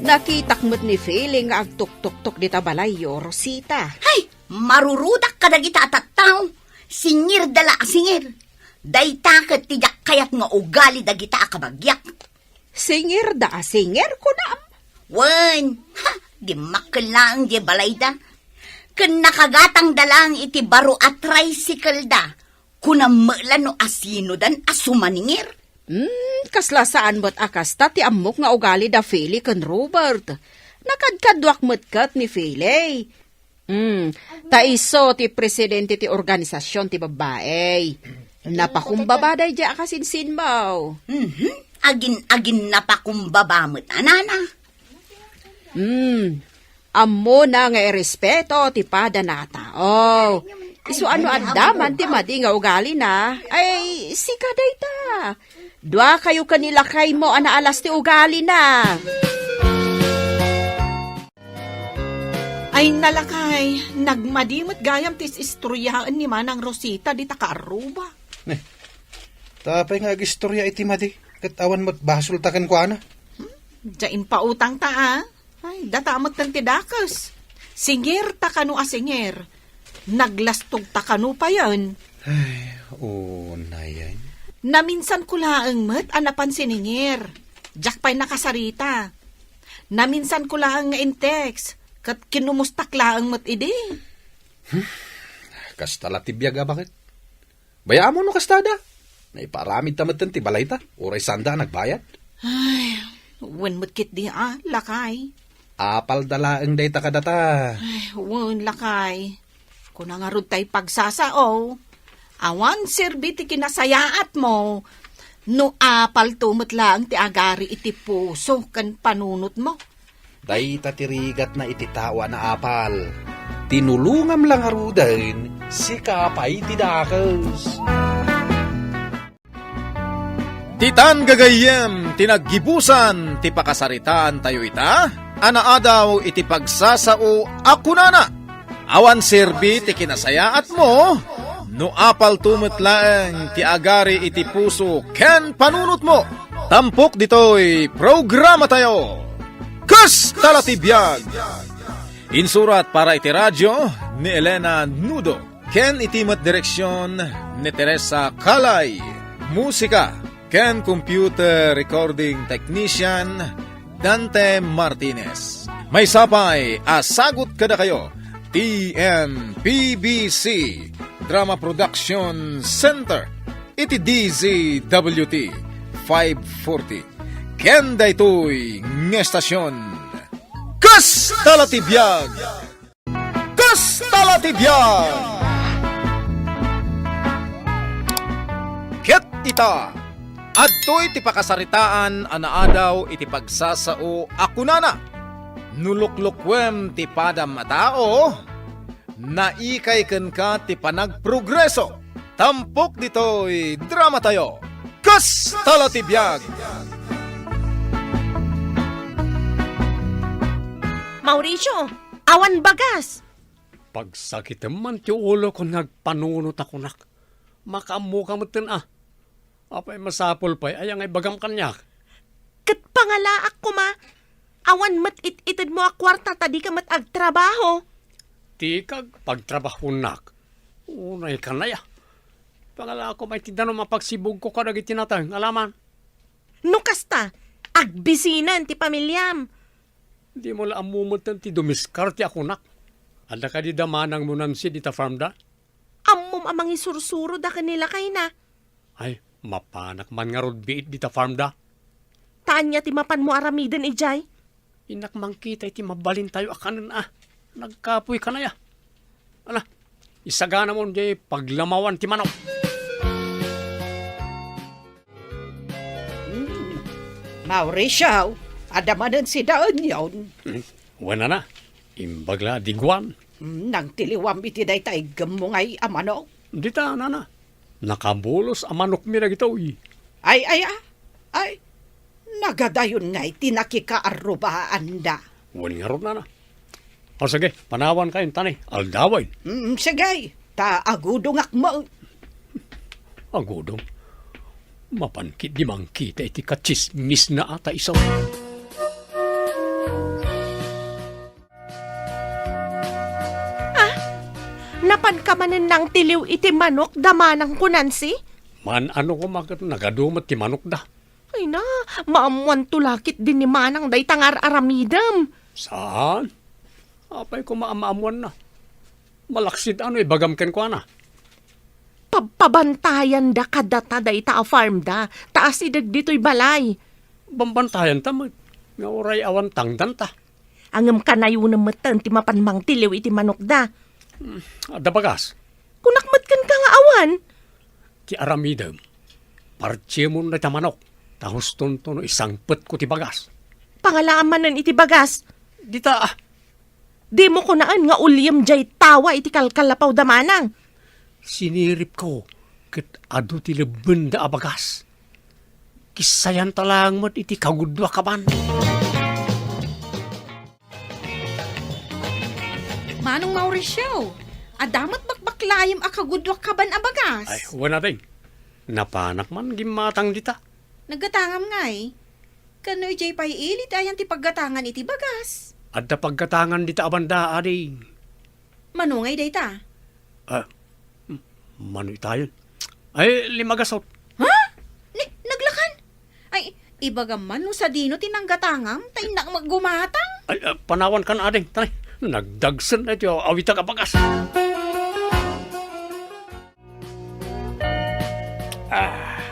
Nakitak met ni Feli nga agtuktoktok dita balayyo, Rosita. Hay, marurudak kadagita a tattao. Singirda la a singir. Dayta ket ti diak kayat nga ugali dagita a kabagiak. Singirda a singir, kunam? Wen, ha, dimmakkel laeng diay balayda. Ken nakagatangda laeng iti baro a tricycle-da. Kunam met la no asinodan a sumaningir. Hmm, kasla saan met a kasta ti ammok nga ugali da Feli ken Robert. Nakadkaduak met ket ni Feli. Hmm, ta isu ti presidente ti organisasion ti babbai. Napakumbaba daydiay a kasinsinmo. Mhm. Agin-agin napakumbaba met a nana. Hmm. Ammona nga irespeto ti padanata. Oh, isu a no adda man ti madi nga ugalina, ay, sika dayta. Duakayo ken ni lakaymo a naalas ti ugalina. Ay, nalakay, nagmadi met gayam ti is-istoryaen ni Manang Rosita dita kaarruba. Ne, ta apay nga agistoria iti madi, ket awan met basolta kenkuana. Hmm? Diay impautangta a. Ay, data metten ti dakes. Singirta kano a singir. Naglastogta kano payen. Ay, unayen. Naminsanko laeng met a napan siningir. Diak pay nakasarita. Naminsanko laeng nga in-text, ket kinumustak laeng met idi. Hmm? Kasta la ti biag a baket. Bayaam no kastada. Naipaaramidta metten ti balayta, uray saanda a nagbayad. Ay, wen met ketdi a, lakay. Apalda laeng dayta kadata. Ay, wen, lakay. Kuna ngarud tay pagsasao. Awan serbi ti kinasayaatmo no apalto met laeng ti agari iti puso ken panunotmo. Dayta ti rigatna iti tao a naapal. Tinulongam la ngaruden, sika pay ti dakes. Ditan gagayyem ti naggibusan ti pakasaritaantayo ita a naadaw iti pagsasao a kunana, awan serbi ti kinasayaatmo no apalto met laeng ti agari iti puso ken panunotmo. Tampok ditoy programatayo, Kasta la ti biag! Insurat para iti radio ni Elena Nudo, ken iti met direksion ni Teresa Calay. Musika ken computer recording technician, Dante Martinez. Maysa pay a sagut kadakayo ti M P B C Drama Production Center iti D Z W T five forty. Ken daytoy nga estasion, Kasta la ti biag! Kasta la ti biag! Ket ita, adtoy ti pakasaritaan a naadaw iti pagsasao a kunana, "No luklukuem ti padam a tao, naikay kenka ti panagprogreso." Tampok ditoy dramatayo, Kasta la ti biag! Mauricio, awan bagas! Pagsakitem man ti ulokon nga agpanunot a kunak. Makaammoka metten a. Apay, masapul pay aya nga ibagam kaniak? Ket pangalaak koma, awan met it-itedmo a kuarta ta dika met agtrabaho. Dika agpagtrabahonak. Unay kanaya. Pangalaak koma iti danum a pagsibugko kadagiti nateng, alaman. No kasta, agbisinen ti pamiliam. Dimo la ammo metten ti dumiskarte a kunak. Adda kadi da manangmo, Nancy, dita farm da? Ammom a mangisursuroda ken ni lakayna. Ay, mapanak man ngarud biit dita farm da. Ta ania ti mapanmo aramiden idiay? Innak mangkita iti mabalintayo a kanen a. Nagkapoy kanaya. Ala, isaganamon diay paglamawan ti manok. Hmm. Mauricio, adda manen sida onion? Hmm. Wen a, imbag la a diguan. Hmm, nangtiliwam iti dayta iggemmo ngay a manok? Dita, nana. Nakabulos a manokmi dagitoy. Ay, ay, ah. Ay, nagadayon ngay ti nakikaarrubaanda. Wen ngarud, nana. O, sige, panawankayon ta ni, aldawen. Mm, sige, ta agudongak mo. Agudong? Mapan ketdi mangkita iti katsismisna a ta isu. Ah, napanka manen nangtiliw iti manok da manangko, Nancy? Man-ano koma ket nagadu met ti manokda. Ay na, maammuanto la ketdi ni manang dayta nga ar-aramidem. Saan? Apay koma a maammuanna? Malaksid a no ibagam kenkuana. Pabpabantayanda kadata dayta a farm da, ta asideg ditoy balay. Bambantayan ta met, nga uray awan tangdan ta. Ngem kanayonem metten ti mapan mangtiliw iti manokda. Hmm, adda bagas? Kunak met kenka nga awan. Ti aramidem, partiemon dayta manok, ta hustonto no isangpetko ti bagas. Pangalaam manen iti bagas. Dita, ah. Dimo kunaen nga uliem diay tawa iti kalkalapaw da manang. Siniripko ket adu ti lebbenda a bagas. Kissayanta laeng met iti kagudua kaban. Manong Mauricio, adda met bakbaklayem a kagudua kaban a bagas? Ay, wen a, deng. Napanak man gimmatang dita. Naggatangam ngay. Kano idiay pay ili ti ayan ti paggatangan iti bagas? Adda paggatangan dita a banda, ading. Mano ngay dayta? Ah, m-, mano itayon? Ay, lima gasot. Ha? Ni, naglakan? Ay, ibagam man no sadino ti nanggatangam, ta innak met gumatang. Ay, ah, panawankan, ading. Tara, nagdagsen na iti awitak a bagas. Ah.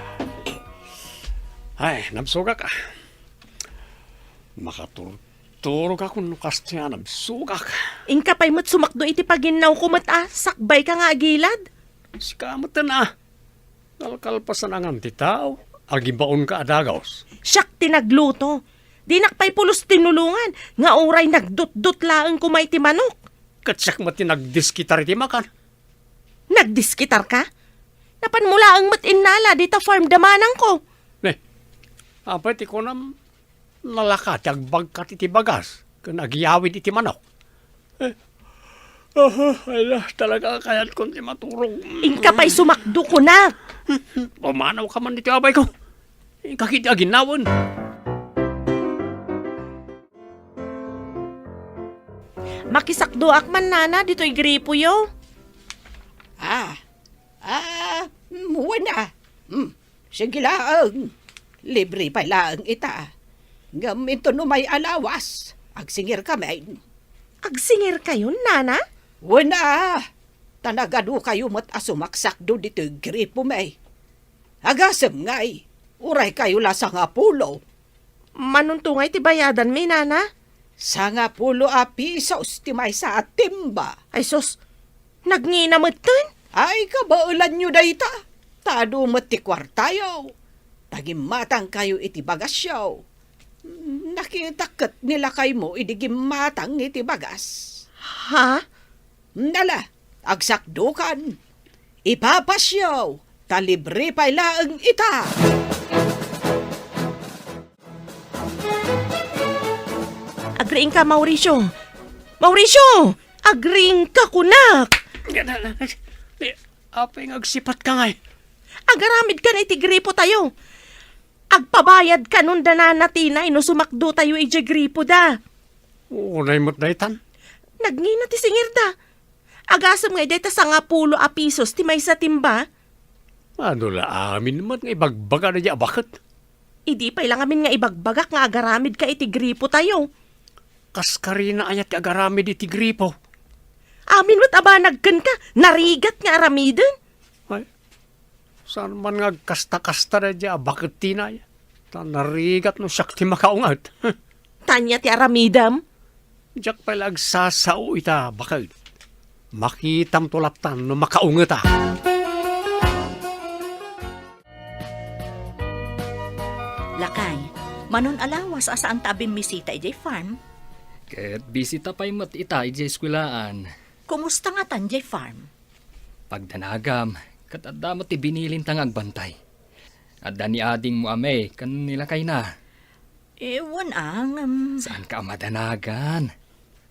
Ay, nabsogak, ah. Makaturturog ako no kasta a nabsogak. Inka pay met sumakdo iti paginnawko met a sakbayka nga agilad. Sika met a. Kalkalpasan a ngan ti tao, agibaonka a dagus. Siak ti nagluto. Dinak pay pulos tinulongan, nga uray nagdutdut laeng koma iti manok. Ket siak met ti nagdiskitar iti makan. Nagdiskitarka? Napanmo laeng met innala dita farm da manangko. Ne, apay ti kunam, nalaka ti agbagkat iti bagas ken agyawid iti manok? Eh, aha, ay na, talaga kayatkon ti maturog. Inka pay sumakdo, kunak. Pumanawka man ditoy, abayko. Inka ketdi aginnawen. Makisakdoak man, Nana, ditoy gripoyo. Ah, ah, mm, wen a. Mm, sige laeng. Libre pay laeng ita. Ngem inton umay a lawas, agsingirkamin. Agsingirkayon, Nana? Wen a, ta nagadukayo met a sumaksakdo ditoy gripomi. Agasem ngay, uraykayo la sangapulo. Manunto ngay ti bayadanmi, Nana? Sangapulo a pisos ti maysa a timba. Ay sus, nagngina metten? Ay, kabaelanyo dayta. Ta adu met ti kuartayo. Ta gimmatangkayo iti bagasyo. Nakitak ket ni lakaymo idi gimmatang iti bagas. Ha? Nala, agsakdokan. Ipapasyo, ta libre pay laeng ita. Agriingka, Mauricio. Mauricio! Agriingka, kunak! Apay nga agsipatka ngay? Agaramidkan iti gripotayo. Agpabayadkanon da Nana Tinay no sumakdotayo idiay gripoda. Unay met daytan. Nagngina ti singirda. Agasem ngay dayta sangapulo a pisos ti maysa timba? Adu la amin met nga ibagbagada diay a baket? Idi pay la ngamin nga ibagbagak nga agaramidka iti gripotayo. Kas karina aya ti agaramid iti gripo? Amin met a banag kenka, narigat nga aramiden. Ay, saan man nga agkasta-kasta daydiay a baket, Tinay? Ta narigat no siak ti makaunget. Ania ti aramidem? Diak pay la agsasao ita, baket. Makitamto lattan no makaungetak. Lakay, manon a lawas a saanta a bimmisita idiay farm? Ket bisita pay met ita idiay eskuelaan. Kumusta ngatan diay farm? Pagdanagam, ket adda met ti binilinta nga agbantay. Adda ni adingmo a May ken ni lakayna. Eh, wen a, ngem saanka a madanagan.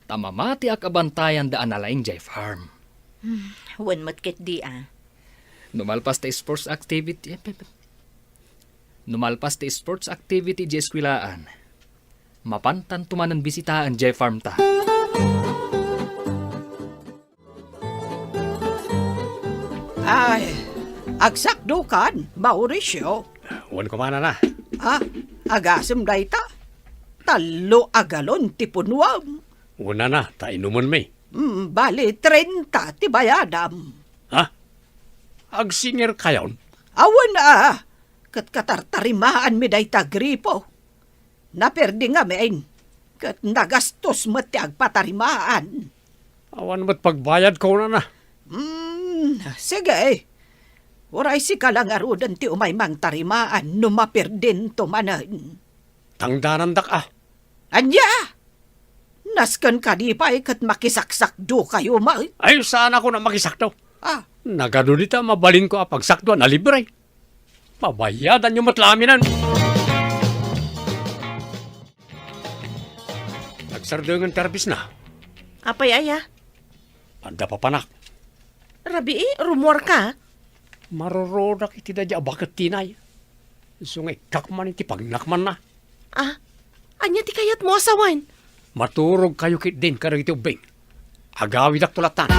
Ta mamatiak a bantayanda a nalaing diay farm. Hmm, wen met ketdi a. No malpas ti sports activity, eh, pe-, pe-, no malpas ti sports activity diay eskuelaan, mapantanto manen bisitaen diay farm ta. Ay, agsakdokan, Mauricio. Wen koma, Nana. Ah, agasem dayta. Tallo a galon ti punuam. Wen, Nana, ta inumenmi. Mm, bali, trenta ti bayadam. Ha? Agsingirkayon? Awan a, ket katartarimaanmi dayta gripo. Naperdi ngamin, ket nagastos met ti agpatarimaan. Awan met pagbayadko, Nana. Hmm, sige. Uray sika la ngaruden ti umay mangtarimaan no maperdinto manen. Tangdanandak a. Ania? Nasken kadi pay ket makisaksakdokayo met? Ay, saan a kuna makisakdo. Ah. Nagadu dita mabalinko a pagsakdoan a libre. Pabayadanyo met la aminen. Nagsardengen ti arbisna. Apay aya? Adda papanak. Rabii, rumuarka? Marurudak iti daydiay a baket, Tinay. Isu nga ikkak man iti pagnakmanna. Ah, ania ti kayatmo a sawen? Maturogkayo ketdin kadagiti ubbing. Agawidakto lattan.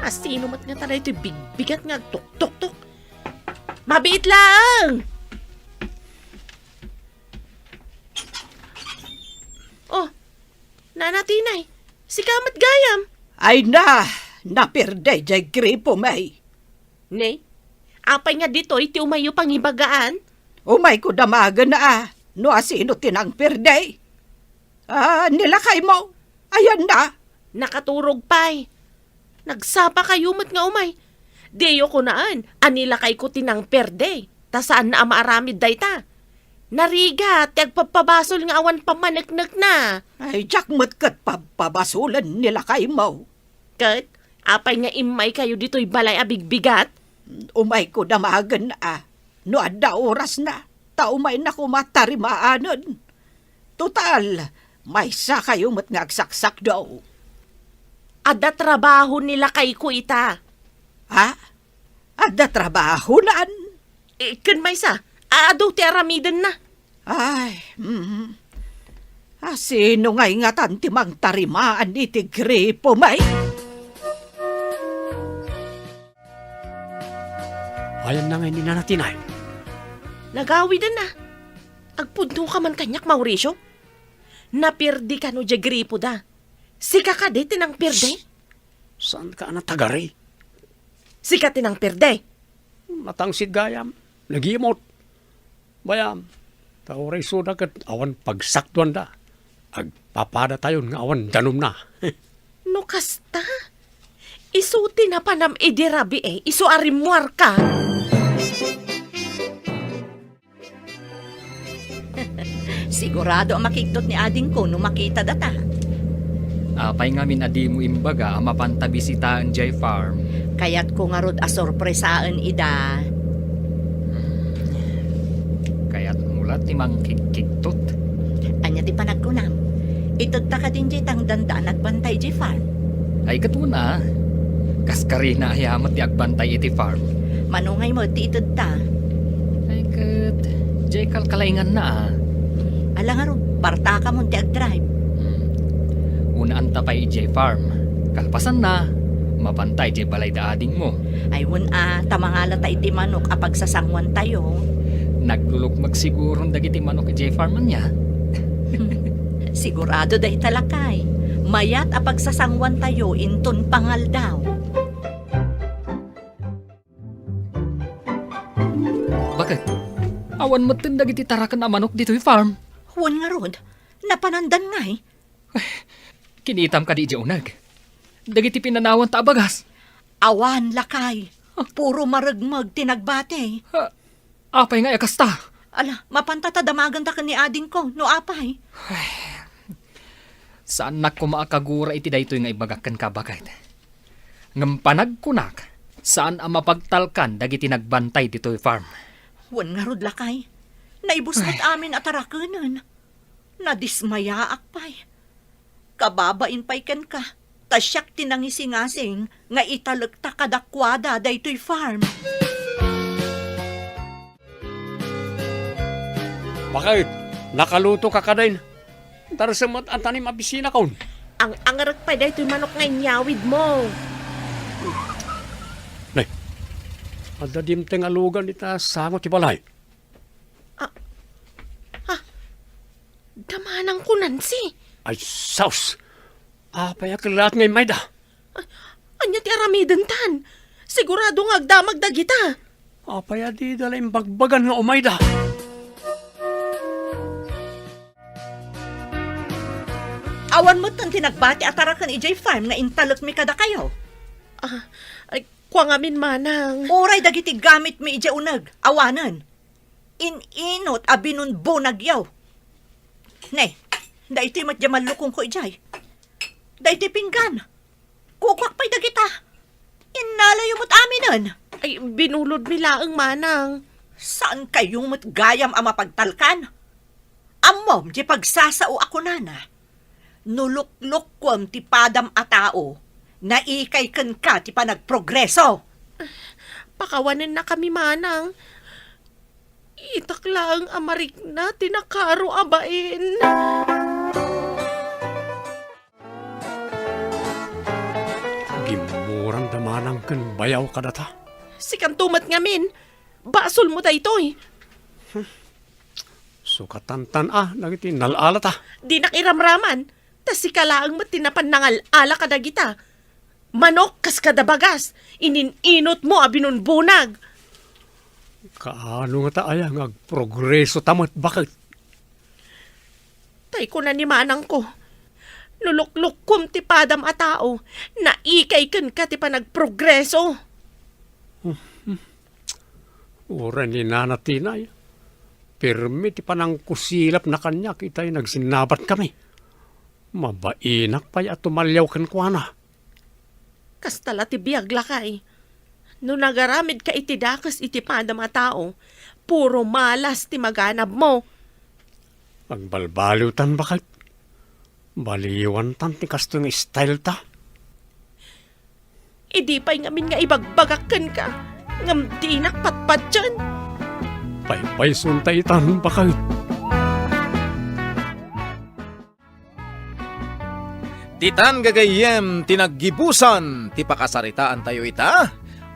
Asino met ngata daytoy bigbigat nga agtuktoktok? Mabiit laeng! Oh, Nana Tinay, sika met gayam? Ay na, naperde diay gripo, May. Ne, apay nga ditoy ti umayyo pangibagaan? Umayko damagen a, no asino ti nangperde. Ah, ni lakaymo, ayanna? Nakaturog pay. Nagsapakayo met nga umay. Diyo kunaan a ni lakayko ti nangperde, ta saanna a maaramid dayta. Narigat ti agpabpabasol nga awan pammaneknekna. Ay, diak met ket pabpabasolen ni lakaymo. Ket apay nga immaykayo ditoy balay a bigbigat? Umayko damagen a, no adda orasna, ta umayna koma tarimaanen. Total, maysakayo met nga agsaksakdo. Adda trabaho ni lakayko ita. Ha? Adda trabahonan? Eh, ken maysa, adu ti aramidenna. Ay, mm. A, sino ngay ngatan ti mangtarimaan iti gripo, may? Ayanna ngay ni Nana Tinay? Nagawidanna. Agpudno ka man kaniak, Mauricio? Napierde kano diay gripoda? Sika kadi ti nangpierde? Shh! Saanka a natagari? Sika ti nangpierde? Natangsit gayam. Nagimot. Bayam, ta uray isuda ket awan pagsakduanda. Agpapadatayon nga awan danumna. No kasta, isu ti napanam idi rabii, isu a rimmuarka. Sigurado a makigtot ni adingko no makita data. Apay ngamin a dimo imbaga a mapanta bisitaen diay farm? Kayatko ngarud a sorpresaen ida. Kayatmo la ti mangkigkigtot. Ania ti panagkunam? Itedta kadin diay tangdanda a nagbantay diay farm? Ay, ket wen a. Kas karina aya met ti agbantay iti farm? Mano ngay met ti itedta? Ay, ket diay kalkalainganna a. Ala ngarud, partakamon ti agdrive. Hmm. Unaanta pay idiay farm. Kalpasanna, mapanta idiay balay da adingmo. Ay, wen a, ta mangalata iti manok a pagsasanguantayo. Naglulukmeg siguron dagiti manok idiay farm ania? Sigurado dayta, lakay. Mayat a pagsasanguantayo inton pangaldaw. Bakit? Awan metten dagiti taraken a manok ditoy farm? Wen ngarud, napanandan ngay. Kinitam kadi idiay uneg? Dagiti pinanawanta a bagas? Awan, lakay. Ah. Puro maregmeg ti nagbati. Ah, apay nga a kasta? Ala, mapanta ta damagenta ken ni adingko, no apay. Ay, saannak koma a kagura iti daytoy nga ibagak kenka, baket. Ngem panagkunak, saan a mapagtalkan dagiti nagbantay ditoy farm. Wen ngarud, lakay. Naibus met amin a tarakenen. Nadismayaak pay. Kababain pay kenka, ta siak ti nangisingasing nga italekta kadakuada daytoy farm. Bakit? Nakaluto ka kadin? Darasem met a tanim a bisinakon. Ang-angarek pay daytoy manok nga inyawidmo. Nay, adda dimteng a lugan ita sango ti balay. Ah, ah, da manangko, Nancy. Ay, sus! Apay a kellaat nga immayda? Ah, ania ti aramidentan? Sigurado nga agdamag dagita. Apay a dida la imbagbagan nga umayda? Awan metten ti nagbati a taraken idiay farm nga intalekmi kadakayo. Ah, ay, kua ngamin, manang. Uray dagiti gamitmi idiay uneg, awanen. In-inot a binunbunagyo. Ne, daytoy met diay mallukongko idiay. Daytoy pinggan. Kukuak pay dagita. Innalayo met aminen. Ay, binulodmi laeng, manang. Saankayo met gayam a mapagtalkan? Ammom ti pagsasao a kunana, "No luklukkuem ti padam a tao, naikay kenka ti panagprogreso." Pakawanennakami, manang. Itak laeng a marikna ti nakaro a bain. Gimmuranda manang ken bayaw kadata. Sikanto met ngamin, basolmo daytoy. Sukatantan a dagiti nal-alata. Dinak iramraman, ta sika laeng met ti napan nangal-ala kadagita. Manok kas kada bagas, inin-inotmo a binunbunag. Kaano ngata aya nga agprogreso ta met, baket? Tay kuna ni manangko, "No luklukkom ti padam a tao, naikay kenka ti panagprogreso." Uray ni Nana Tinay, pirmi ti panangkusilapna kaniak itay nagsinnabatkami. Mabainak pay a tumaliaw kenkuana. Kasta la ti biag, lakay. No nagaramidka iti dakes iti padam a tao, puro malas ti maganabmo. Agbalbaliwtan, baket. Baliwantan ti kastoy nga style ta. Idi pay ngamin nga ibagbagak kenka, ngem dinak patpatien. Paypayson ta itan, baket. Ditan gagayyem ti naggibusan ti pakasaritaantayo ita,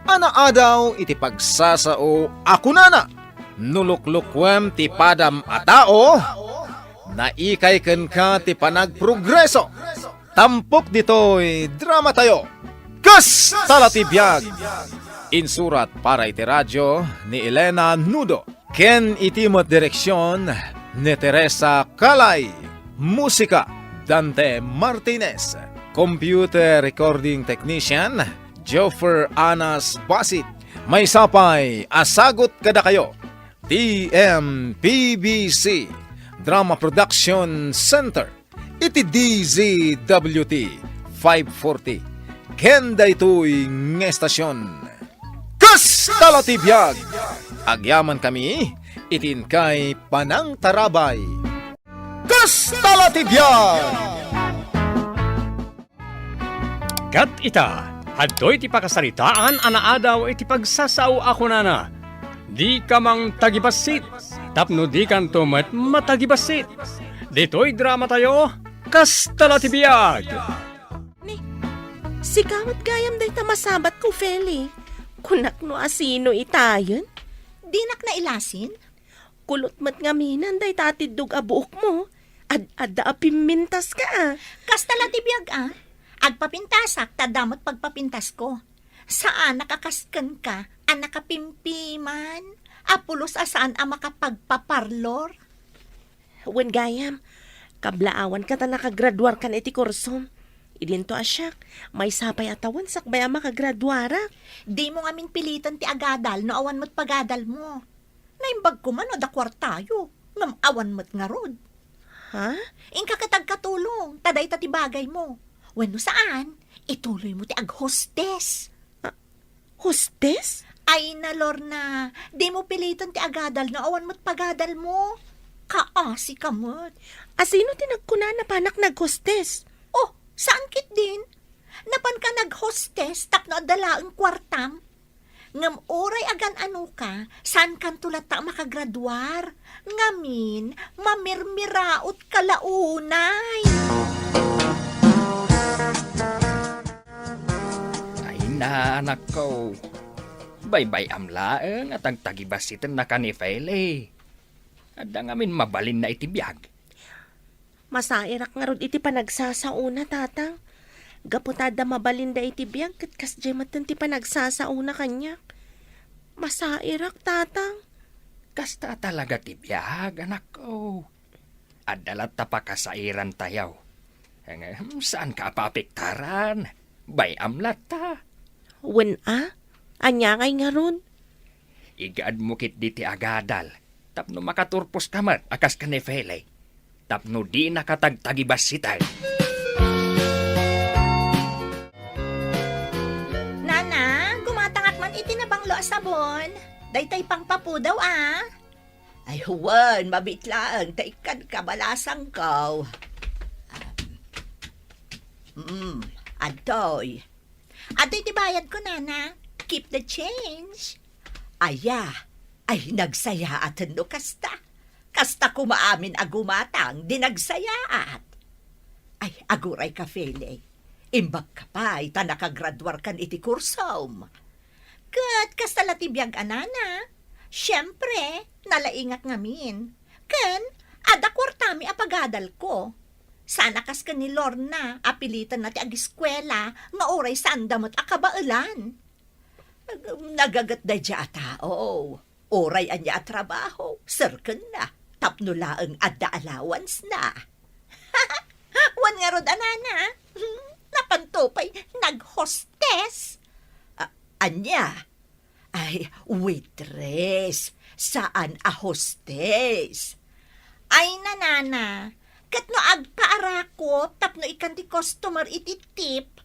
a naadaw iti pagsasao a kunana, "No luklukuem ti padam a tao, naikay kenka ti panagprogreso." Tampok ditoy dramatayo, Kasta la ti Biag! Insurat para iti radio ni Elena Nudo. Ken iti met direksion ni Teresa Calay, musika, Dante Martinez, computer recording technician, Joffer Anas Basit, maysa pay a sagut kadakayo, T M P B C Drama Production Center. Iti D Z W T five forty, ken daytoy nga estasion, Kasta la ti Biag! Agyamankami iti inkay panangtarabay. Kasta la ti Biag! Ket ita, adtoy ti pakasaritaan a naadaw iti pagsasao a kunana, "Dika mangtagibassit, tapno dikanto met matagibassit." Ditoy dramatayo, Kasta la ti Biag! Ni, sika met gayam dayta masabatko, Feli. Kunak no asino itayen? Dinak nailasin? Kulot met ngaminen dayta atiddog a buokmo. Ad-adda a pimmintaska, a. Kasta la ti biag, a. Agpapintasak, ta adda met pagpapintasko. Saanak a kas kenka a nakapimpiman, a pulos a saan a makapagpaparlor. Wen gayam, kablaawanka ta nakagraduarkan iti kursom. Idinto a siak, maysa pay a tawen sakbay a makagraduarak. Dimo ngamin piliten ti agadal no awan met pagadalmo. Naimbag koma no adda kuartayo, ngem awan met ngarud. Ha? Inka ket agkatulong, ta dayta ti bagaymo. Wenno saan, ituloymo ti aghostes. Ah, hostes? Ay na, Lorna, dimo piliten ti agadal no awan met pagadalmo. Kaasika met. Asino ti nagkuna napanak naghostes? Oh, saan ketdin? Napanka naghostes tapno adda laeng kuartam? Ngem uray agan-anoka, saankanto latta a makagraduar. Ngamin, mamirmiraotka la unay. Ay na, anakko. Baybay-am laeng a tagtagibassitennaka ni Feli. Adda ngamin mabalinna iti biag. Masairak ngarud iti panagsasaona, Tatang. Gapu ta adda mabalinda iti biag ket kasdiay metten ti panagsasaona kaniak. Masairak, Tatang. Kasta talaga ti biag, anakko. Adda latta pakasairantayo. Ngem, saanka a paapektaran. Bay-am latta. Wen a? Ania ngay ngarud? Igaedmo ketdi ti agadal tapno makaturposka met a kas ken ni Feli, tapno dinaka tagtagibassiten. Nana, gumatangak man iti nabanglo a sabon. Daytay pangpapudaw, a. Ay, wen, mabiit laeng ta ikkan kabalasangko. Mm, adtoy. Adtoy ti bayadko, Nana. Keep the change. Aya, ay, nagsayaaten no kasta. Kasta koma amin a gumatang di nagsayaat. Ay, agurayka, Feli. Imbagka pay ta nakagraduarkan iti kursom. Ket kasta la ti biag a, Nana. Siempre, nalaingak ngamin. Ken, adda kuartami a pagadalko. Saan a kas ken ni Lorna a pilitenna ti agiskuela nga uray saanda met a kabaelan. Nagaget daydiay a tao. Uray ania a trabaho, serkenna tapno laeng adda allowance-na. Wen ngarud a, Nana, napanto pay naghostes. A-, ania? Ay, waitress, saan a hostes. Ay, Nana, ket no agpaarakop tapno ikkan ti customer iti tip,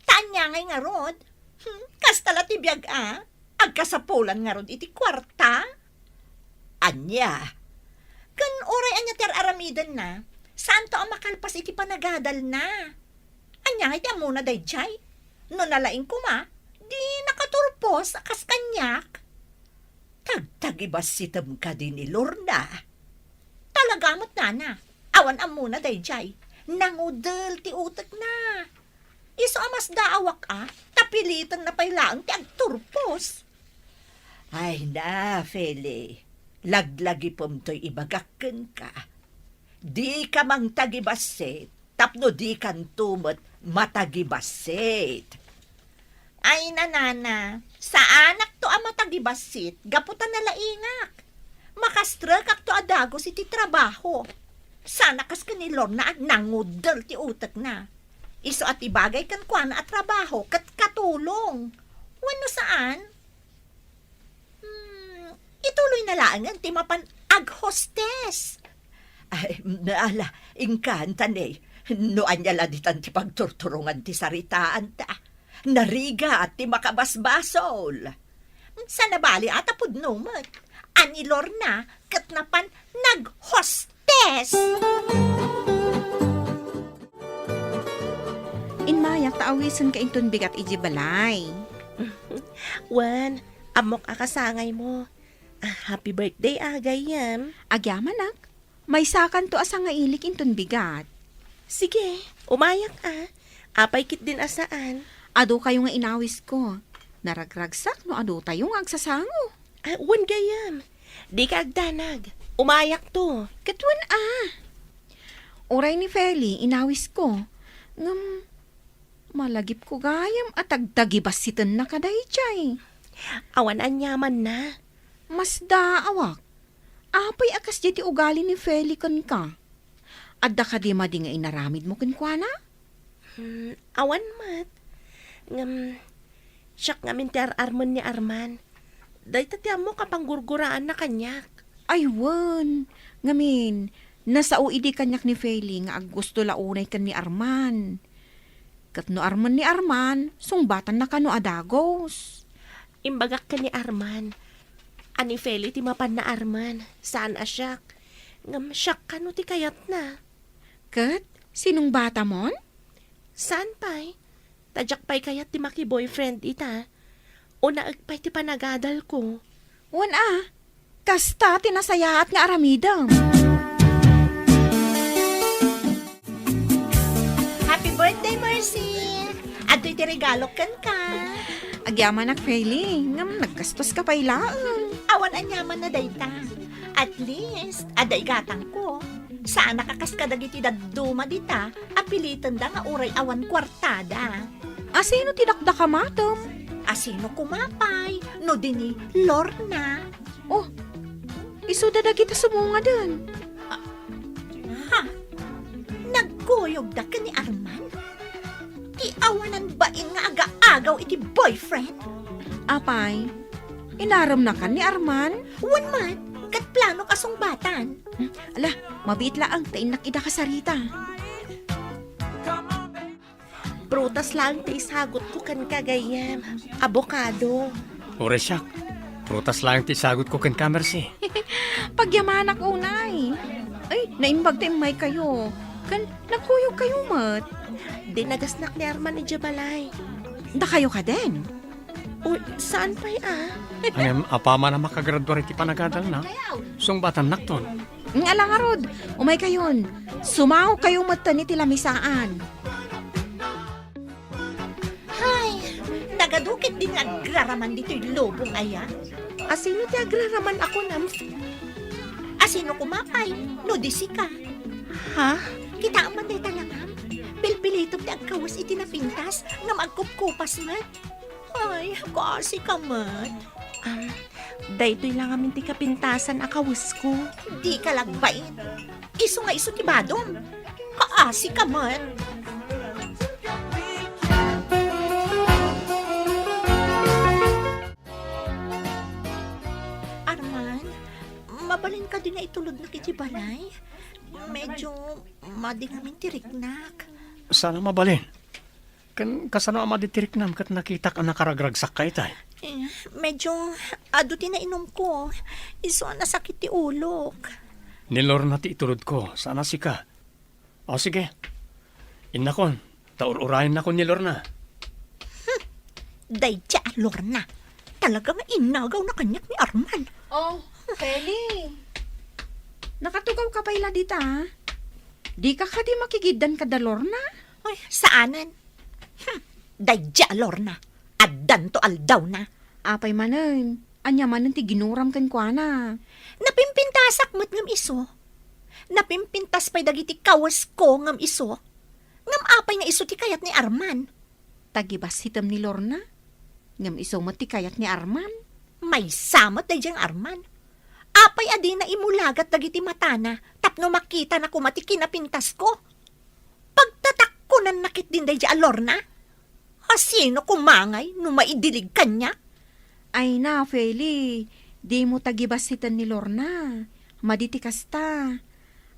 ta ania ngay ngarud? Hmm, kasta la ti biag a, agkasapulan ngarud iti kuarta? Ania? Ken uray ania ti ar-aramidenna, saanto a makalpas iti panagadalna. Ania ngay ti ammona daydiay? No nalaing koma, di nakaturpos a kas kaniak. Tagtagibassitem kadi ni Lorna. Talaga met, Nana. Awan ammona daydiay. Nangudel ti utekna. Isu a masdaawak a, ta pilitenna pay laeng ti agturpos. Ay na, Feli, laglagipem toy ibagak kenka. Dika mangtagibassit, tapno dikanto met matagibassit. Ay, nanana, saanakto a matagibassit gapu ta nalaingak. Makastrekakto a dagus iti trabaho. Sana kas ken ni Lorna a nangudel ti utekna. Isu a ti bagay kenkuana a trabaho ket katulong. Wenno saan? Hmm, ituloy na laengen ti mapan aghostes. Ay, ala, inkantan, eh. No ania la ditan ti pagturturongan ti saritaanta. Narigat ti makabasbasol. Saan a bali a ta pudno met. A ni Lorna ket napan naghostes. Immayak ta awisenka inton bigat idiay balay. Wen, ammok a kasangaymo. Ah, happy birthday a, gayyem. Agyamanak. Maysakanto a sangailik inton bigat. Sige, umayak a. Apay ketdin a saan? Adu kayo nga inawisko. Naragragsak no adu tayo nga agsasango. Ah, wen gayyem. Dika agdanag. Umayakto. Ket wen a. Uray ni Feli, inawisko. Ngem, malagipko gayyem a tagtagibassitennaka daydiay. Awan aniamanna. Masdaawak. Apay a kasdiay ti ugali ni Feli kenka? Adda kadi madi nga inaramidmo kenkuana? Hmm, awan met. Ngem, siak ngamin ti ar-armen ni Arman. Dayta ti ammok a panggurguraanna kaniak. Ay, wen. Ngamin, nasao idi kaniak ni Feli nga aggusto la unay ken ni Arman. Ket no armen ni Arman, sungbatanna kano a dagus. Imbagak ken ni Arman a ni Feli ti mapanna armen, saan a siak. Ngem siak kano ti kayatna. Ket sinungbatamon? Saan pay? Ta diak pay kayat ti maki-boyfriend ita. Unaek pay ti panagadalko. Wen a, kasta ti nasayaat nga aramidem. Happy birthday, Mercy! Adtoy ti regalok kenka. Agyamanak, Feli, ngem naggastoska pay laeng. Awan aniamanna dayta. At least, adda igatangko. Saanak a kas kadagiti dadduma dita a pilitenda nga uray awan kuartada. Asino ti dakdakamatem? Asino koma pay no di ni Lorna? Oh, isuda dagita sumungaden. Ha? Nagkuyogda ken ni Arman? Ti awanan bain nga agaagaw iti boyfriend? Apay, inaremnakan ni Arman? Wen met, ket planok a sungbatan. Hmm, ala, mabiit laeng ta innak ida kasarita. Prutas laeng ti isagutko kenka, gayyem. Abokado. Uray siak, prutas laeng ti isagutko kenka, Mercy. Pagyamanak unay. Ay, naimbag ta immaykayo. Ken nagkuyogkayo met. Di nagasnak ni Arman idiay balay. Dakayo kaden? Uy, saan pay a? Ngem, apaman a makagraduar iti panagadalna, sungbatan nakton. Nga la ngarud, umaykayon. Sumaokayo metten iti lamisaan. Hay, nagadu ketdin nga agraraman ditoy lubong aya. Asino ti agraraman a kunam? Asino koma pay, no di sika? Ha? Kitaem man dayta langam? Pilpilitem ti agkawes iti napintas, ngem agkupkupas met. Ay, kaasi ka met. Um, daytoy la ngamin ti kapintasan a kawesko. Di ka lagbain. Isu nga isu ti badom. Kaasi ka met. Arman, mabalin kadi nga itulodnak iti balay? Medyo madi ngamin ti riknak. Saan a mabalin. Ken kasano a madi ti riknam ket nakitak a nakaragragsakka itay? Eh, medyo adu ti nainumko. Isu a nasakit ti ulok. Ni Lorna ti itulodko, saan a sika. O, sige. Innakon, ta ur-urayennakon ni Lorna. Hmm. Dayta a Lorna. Talaga nga inagawna kaniak ni Arman. Oh, Feli. Nakatugawka pay la dita, a? Dika kadi makigiddan kada Lorna? Ay, saanen. Hmm, daydi a Lorna. Addanto aldawna. Apay manen, ania manen ti ginuram kenkuana? Napimpintasak met ngem isu. Napimpintas pay dagiti kawesko ngem isu. Ngem apay nga isu ti kayat ni Arman? Tagibasitem ni Lorna, ngem isu met ti kayat ni Arman. Maysa met daydiay nga Arman. Apay a dina imulagat dagiti matana tapno makitana koma ti kinapintasko? Pagtatakkonanna ketdin daydiay a Lorna? Asino koma ngay no maidilig kaniak? Ay na, Feli, dimo tagibasiten ni Lorna. Madi ti kasta.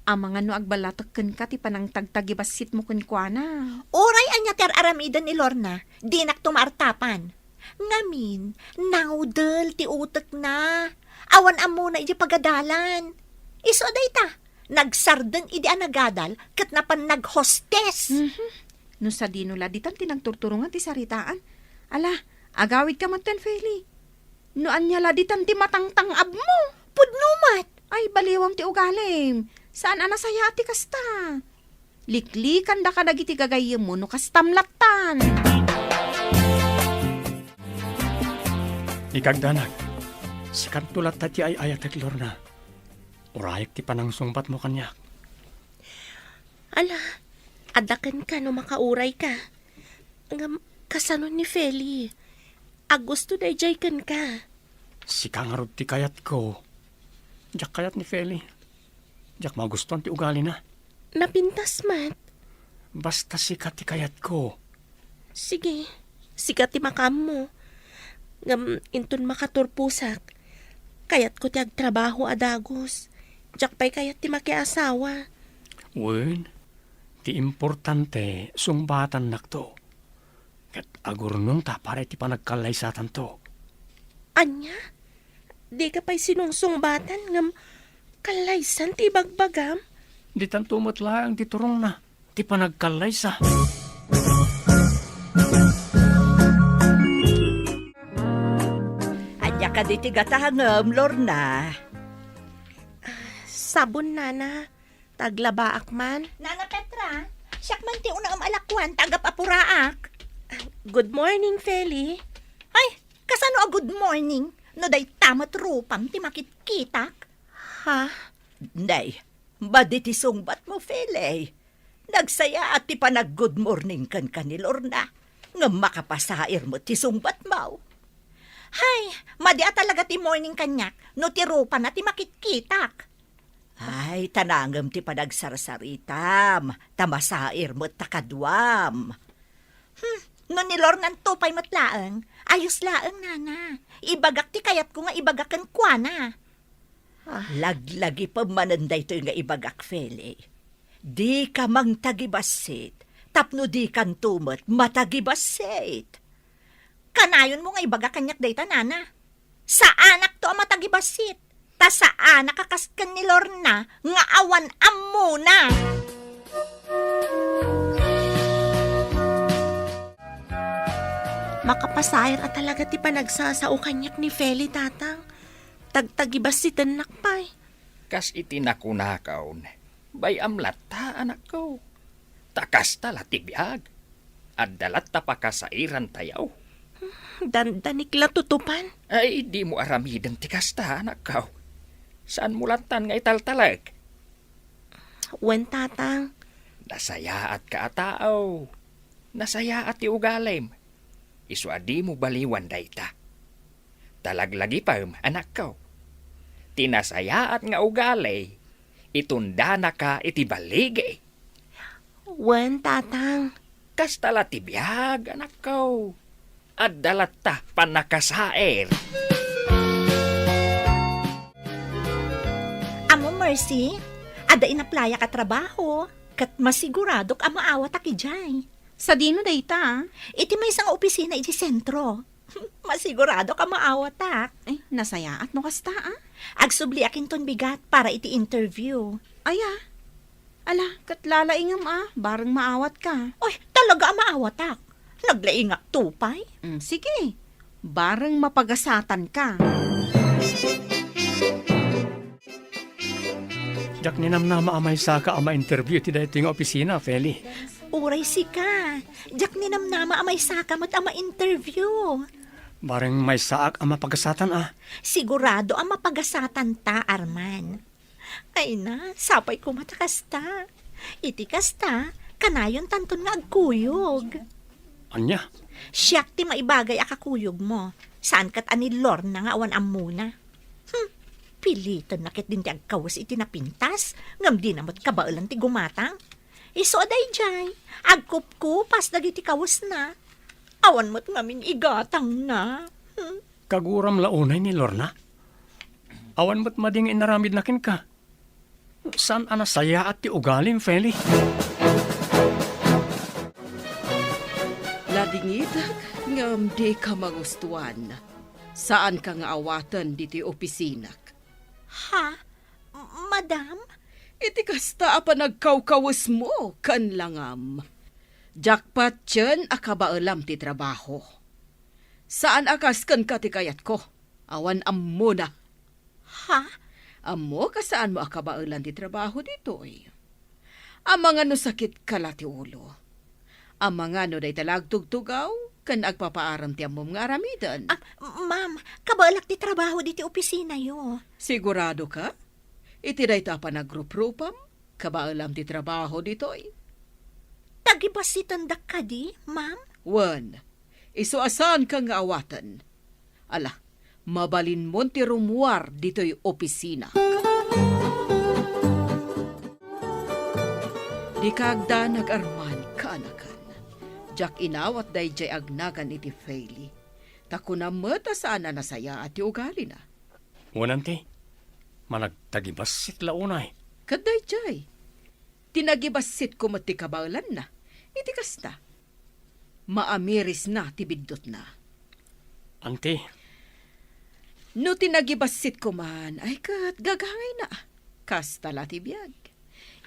Amangan no agballatek kenka ti panangtagtagibasitmo kenkuana. Uray ania ti ar-aramiden ni Lorna, dinakto maartapan. Ngamin, nangudel ti utekna. Awan ammona idiay pagadalan. Isu a dayta, nagsardeng idi a nagadal ket napan naghostes. Mhm. No sadino la ditan ti nagturturongan ti saritaan. Ala, agawidka metten, Feli. No ania la ditan ti matangtang-abmo? Pudno met! Ay, baliwam ti ugalim. Saan a nasayaat ti kasta. Liklikan daka dagiti gagayyemmo no kastam lattan. Ikagdanag, sikanto latta ti ay-ayatek, Lorna. Urayek ti panangsungbatmo kaniak. Ala, adda kenka no makaurayka. Ngem kasano ni Feli? Agusto daydiay kenka. Sika ngarud ti kayatko. Diak kayat ni Feli. Diak magustuan ti ugalina. Napintas met. Basta sika ti kayatko. Sige, sika ti makaammo. Ngem inton makaturposak, kayatko ti agtrabaho a dagus. Diak pay kayat ti makiasawa. Wen, ti importante, sungbatannakto. Ket agurnongta para iti panagkallaysatanto. Ania? Dika pay sinungsungbatan ngem kallaysan ti ibagbagam? Ditanto met laeng ti turongna ti panagkallaysa. Ania kadi ti gatangem, Lorna? Sabon, Nana. Taglabaak man. Nana Petra, siak man ti unaem a lakuan ta agap-apuraak. Good morning, Feli. Ay, kasano a good morning? No dayta met rupam ti makitkitak? Ha? Nay, madi ti sungbatmo, Feli. Nagsayaat ti panag-good morning kenka ni Lorna. Ngem makapasair met ti sungbatmo. Hay, madi a talaga ti morning kaniak no ti rupana ti makitkitak. Ay, ta nangem ti panagsarsaritam, ta masair met ta kaduam. Hmm, no ni Lornanto pay met laeng, ayos laeng, Nana. Ibagak ti kayatko nga ibaga kenkuana. Ah. Laglagipem manen daytoy nga ibagak, Feli. Dika mangtagibassit, tapno dikanto met matagibassit. Kanayonmo nga ibaga kaniak dayta, Nana. Saanakto a matagibassit, ta saanak a kas ken ni Lorna nga awan ammona. Makapasair a talaga ti panagsasao kaniak ni Feli, Tatang. Tagtagibassitennak pay. Kas iti nakunakon, bay-am latta, anakko. Ta kasta la ti biag. Adda latta pakasairantayo. Dandanik la tutupan. Ay, dimo aramiden ti kasta, anakko. Saanmo lattan nga italtalek? Wen, Tatang. Nasayaatka a tao. Nasayaat ti ugalim. Isu a dimo baliwan dayta. Ta laglagipem, anakko. Ti nasayaat nga ugali, itundanaka iti baligi. Wen, Tatang. Kasta la ti biag, anakko. Adda latta pannakasair. Amo, Mercy, adda inaplayak a trabaho, ket masiguradok a maawatak idiay. Sadino dayta? Iti maysa nga opisina iti sentro. Masiguradok a maawatak. Ay, nasayaat no kasta, ah. Agsubliak inton bigat para iti interview. Aya. Ala, ket lalaingem, ah, bareng maawatka. Oy, talaga a maawatak. Naglaingakto pay. Mm, sige. Bareng mapagasatanka. Diak ninamnama a maysaka a ma-interview iti daytoy nga opisina, Feli. Uray sika, diak ninamnama a maysaka met a ma-interview. Bareng maysaak a mapagasatan a. Sigurado a mapagasatan ta, Arman. Ay na, sapay koma ta kasta. Iti kasta, kanayon tanton nga agkuyog. Ania? Siak ti maibagay a kakuyogmo. Saan ket a ni Lorna nga awan ammona. Hmm, pilitanna ket din ti agkawes iti napintas, ngem dina met kabaelan ti gumatang. Isu a daydiay, agkupkupas dagiti kawesna. Awan met ngamin igatangna. Hmm. Kaguram la unay ni Lorna? Awan met madi nga inaramidna kenka. Saan a nasayaat ti ugalim, Feli? Ladingit, ngem dika magustuan. Saanka nga awaten ditoy opisinak. Ha? Madam? Iti kasta a panagkawkawesmo ken langam, diak patien a kabaelam ti trabaho. Saan a kas kenka ti kayatko. Awan ammona. Ha? Ammok a saanmo a kabaelan ti trabaho ditoy. Amangan no sakitka la ti ulo. Amangan no dayta la agtugtugaw ken agpapaaram ti ammom nga aramiden. Ah, ma'am, kabaelak ti trabaho diti opisinayo. Sigurado ka? Iti dayta a panagruprupam, kabaelam ti trabaho ditoy. Tagibassitandak kadi, ma'am? Wen, isu a saanka nga awaten. Ala, mabalinmon ti rummuar ditoy opisina. Dika agdanag, Arman, kaanakan. Diak inawat daydiay agnagan iti Feli. Ta kunam met a saan a nasayaat ti ugalina. Wen, anti, managtagibassit la unay. Ket daydiay, tinagibassitko met ti kabaelanna. Iti kasta, maamirisna ti biddutna. Anti. No tinagibassitko man, ay ket gagangayna. Kasta la ti biag.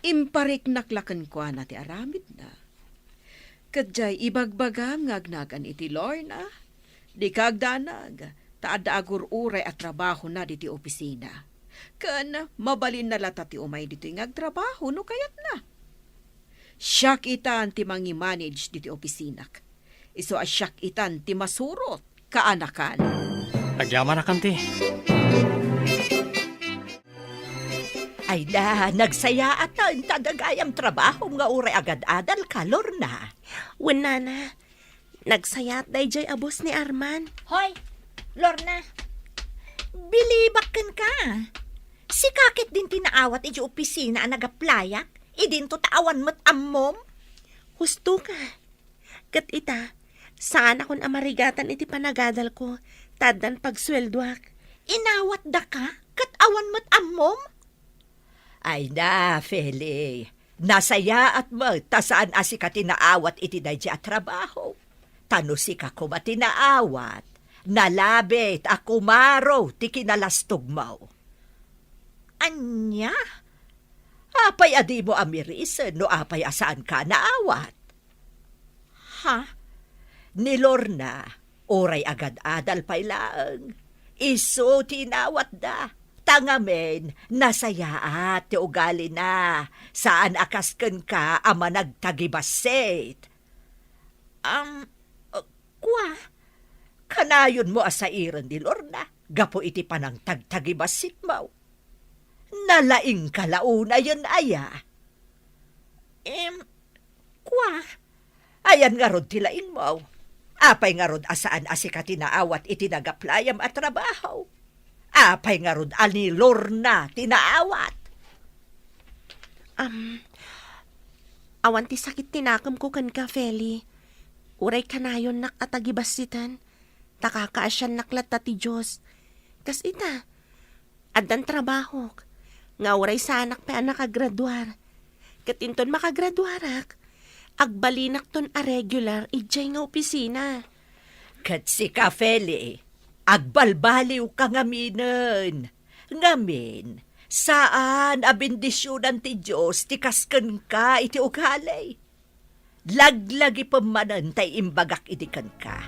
Impariknak la kenkuana ti aramidna. Ket diay ibagbagam nga agnagan iti Lorna, dika agdanag, ta adda agur-uray a trabahona diti opisina. Ken mabalinna latta ti umay ditoy nga agtrabaho no kayatna. Siak itan ti mangimanage diti opisinak. Isu a siak itan ti masurot, kaanakan. Agyamanakan ti. Ay da, nagsayaat ta enta dagayam trabahom nga uray agad-adalka, Lorna. Wen, nana, nagsayaat daydiay a boss ni Arman. Hoy, Lorna, bilibak kenka. Sika ket din ti naawat iti opisina a nagaplayak, idinto ta awan met ammom? Husto ka. Ket ita, saanakon a marigatan iti panagadalko, ta addan pagsueldoak. Inawatdaka, ket awan met ammom? Ay na, Feli, nasayaat met ta saan a sika ti naawat iti daydiay a trabaho. Ta no sika koma ti naawat, nalabit a kumaro ti kinalastogmo. Ania? Apay a dimo amirisen no apay a saanka a naawat? Ha? Ni Lorna, uray agad-adal pay laeng, isu ti inawatda. Ta ngamin, nasayaat ti ugalina. Saan a kas kenka a managtagibassit. Am, uh, kua, kanayonmo a sairen ni Lorna gapu iti panangtagtagibassitmo. Nalaingka la unayen aya? Em, kua, ayan ngarud ti laingmo? Apay ngarud a saan a sika ti naawat iti nagaplayam a trabaho? Apay ngarud a ni Lorna ti naawat? Am, awan ti sakit ti nakemko kenka, Feli. Uray kanayonnak a tagibassiten, ta kakaasiannak latta ti Dios. Kas ita, addan trabahok, nga uray saanak pay a nakagraduar. Ket inton makagraduarak, agbalinakton a regular idiay nga opisina. Ket sika, Feli, agbalbaliwka ngaminen. Ngamin, saan a bendisionan ti Dios ti kas kenka iti ugali. Laglagipem manen tay imbagak idi kenka.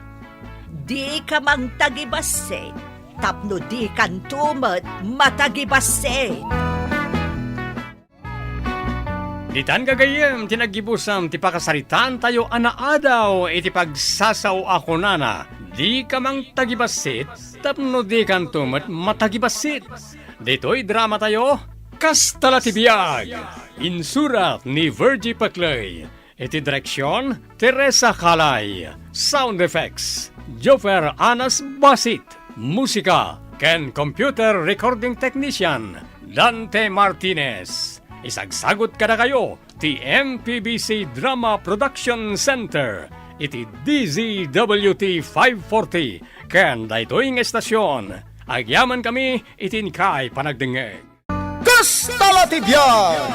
Dika mangtagibassit tapno dikanto met matagibassit. Ditan gagayyem ti naggibusam ti pakasaritaantayo a naadaw iti pagsasao a kunana, "Dika mangtagibassit tapno dikanto met matagibassit." Ditoy dramatayo, Kasta la ti biag. Insurat ni Virgie Paclay. Iti direksion, Teresa Calay. Sound effects, Joffer Anas Basit. Musika ken computer recording technician, Dante Martinez. Isagsagut kadakayo ti M P B C Drama Production Center iti D Z W T five forty ken daytoy nga estasion. Agyamankami iti inkay panagdengngeg. Kasta la ti biag!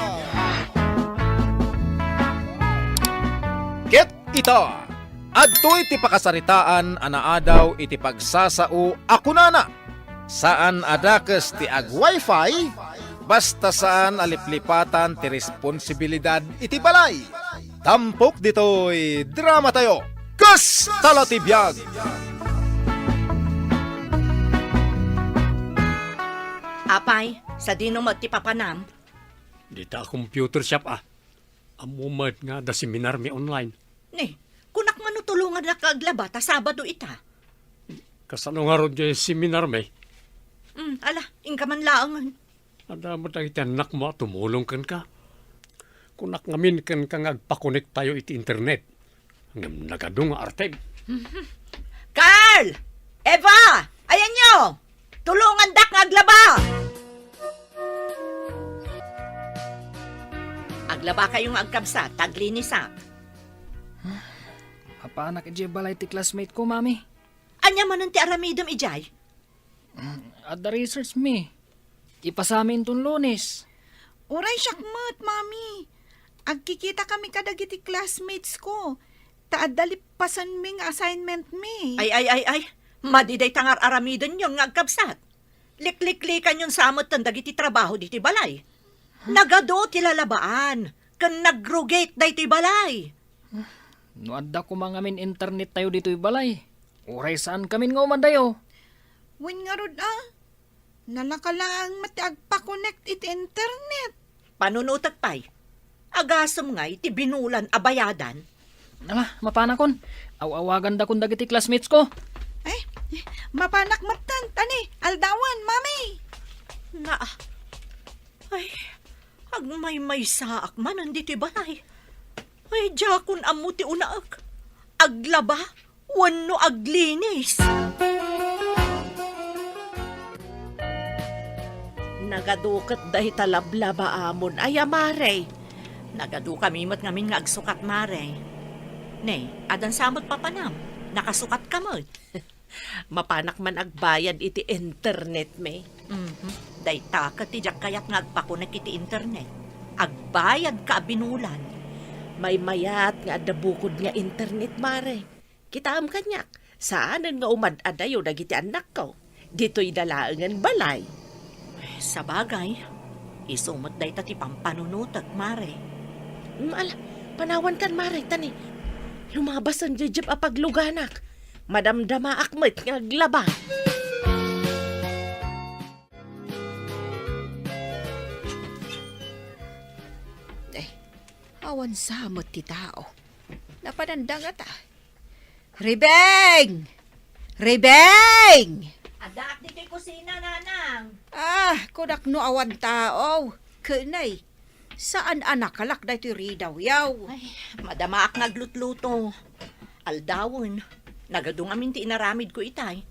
Ket ita, adtoy ti pakasaritaan a naadaw iti pagsasao a kunana, "Saan a dakes ti ag-wifi, basta saan a liplipatan ti responsibilidad iti balay." Tampok ditoy dramatayo, Kasta la ti biag! Apay, sadino met ti papanam? Dita computer shop, a. Ammo met nga adda seminarmi online. Ni, kunak man no tulongannak nga aglaba ta Sabado ita. Kasano ngarud diay seminarmi? Mm, ala, inka man laengen. Adda met dagiti annakmo a tumulong kenka. Kunak ngamin kenka nga agpakonektayo iti internet. Ngem nagadu nga artem. Carl! Eva! Ayanyo! Tulongandak nga aglaba! Aglabakayo nga agkabsat, ta aglinisak. Mapanak idiay balay ti classmate ko, Mami. Ania manen ti aramidem idiay? Adda research mi. Ipasami inton Lunes. Uray siak met, Mami. Agkikitakami kadagiti classmates ko. Ta adda lippasenmi nga assignment mi. Ay, ay, ay, ay. Madi dayta nga ar-aramidenyo nga agkabsat. Likliklikanyon sa metten dagiti trabaho ditoy balay. Nagadu ti lalabaan, ken nagrugit daytoy balay. No adda koma ngamin internet tayo ditoy balay, uray saan kamin nga umadayo. Wen ngarud a, nalaka laeng met ti agpakonekt iti internet. Panunotek pay. Agasem ngay ti binulan a bayadan? Ala, mapanakon. Aw-awagandakon dagiti classmates ko. Ay, mapanak metten, tani, aldawen, Mami. Na, ay, agmaymaysaak manen ditoy balay. Ay, diakon ammo ti unaek. Aglaba wenno aglinis. Nagadu ket dayta lablabaamon aya, Mare? Nagadukami met ngamin nga agsukat, Mare. Ne, adda sa met papanam? Nakasukatka met? Mapanak man agbayad iti internet, me. Mhm. Dayta ket ti diak kayat nga agpakonek iti internet. Agbayadka a binulan. Maymayat nga adda bukod nga internet, Mare. Kitaem kaniak, saanen nga umad-adayo dagiti annakko. Ditoy da laengen balay. Sabagay, isu met dayta ti pampanunotek, Mare. Mm, ala, panawankan, Mare, tani lumabasen diay Jeep a pagluganak. Madamdamaak met nga aglaba. Eh, awan sa met ti tao. Napanandangata. Ribeng! Ribeng! Addaak ditoy kusina, Nanang. Ah, kunak no awan tao. Kenay, saan a nakalak daytoy ridawyaw. Ay, madamaak nga aglutluto. Aldawen, nagadu ngamin ti inaramidko itay.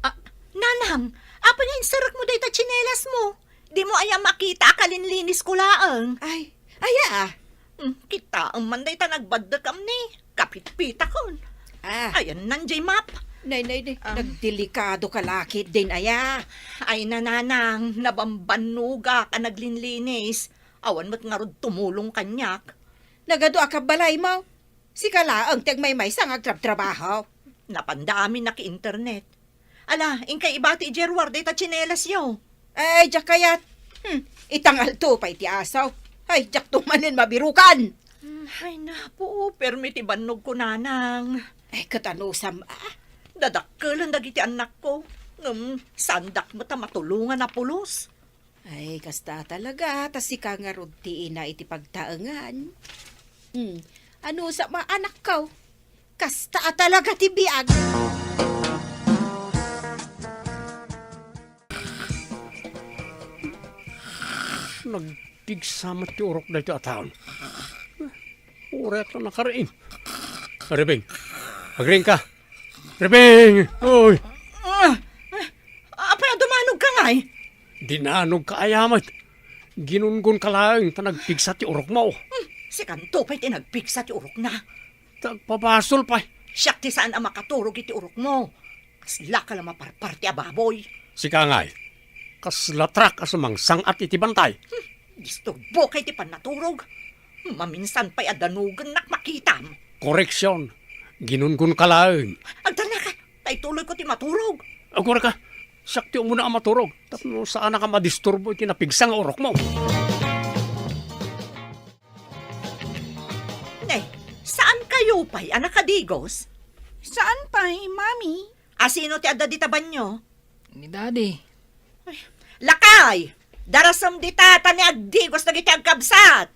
Ah, Nanang, apay nga inserrekmo dayta tsinelasmo? Dimo aya makita a kalinlinisko laeng? Ay, aya? Hmm, kitaem man dayta nagbaddekam ni kapitpitakon. Ah. Ayanna diay map. Nay, nay, nay, ah, nagdelikadoka la ketdin aya. Ay, Nanang, nabambannogak a naglinlinis. Awan met ngarud tumulong kaniak. Nagadu a kabbalaymo? Sika laeng ti agmaymaysa nga agtrabtrabaho. Napanda amin a ki-internet. Ala, inkay ibati idiay ruar dayta tsinelasyo. Ay, diak kayat. Hmm, itangalto pay ti asaw. Ay, diakto manen mabirukan. Hmm, ay, napo, permi ti bannogko, Nanang. Ay, ket anusam, ah? Dadakkelen dagiti annakko. Ngem, saandak met a matulongan a pulos. Ay, kasta talaga, ta sika ngarud ti ina iti pagtaengan. Hmm, ano sa ma-, anakko? Kasta talaga ti biag. Nagpigsa met ti urok daytoy a taon. Uray a nakariing. Ribing, agriing ka. Ribing! Oy! Ah, ah, apay a dumanog ka ngay? Dinanog ka aya met. Ginungon ka laeng ta nagpigsa ti urok mo. Hmm, sikanto pay ti nagpigsa ti urok na. Tagpabasol pay. Siak ti saan a makaturog iti urok mo. Kasla ka la maparparti a baboy. Sika ngay, kasla truck a sumangsang-at iti bantay. Hmm, disturbo kay ti pannaturog. Maminsan pay a danugennak makitam. Koreksyon, ginungon ka laeng. Agtalna ka, ta ituloy ko ti maturog. Agura ka, siak ti umuna a maturog. Tapno saanak a madisturbo iti napigsa nga urok mo. Ne, saan kayo pay a nakadigos? Saan pay, Mami? Asino ti adda dita banyo? Ni Daddy. Ay, lakay! Darasem dita, ta ni agdigos dagiti agkabsat!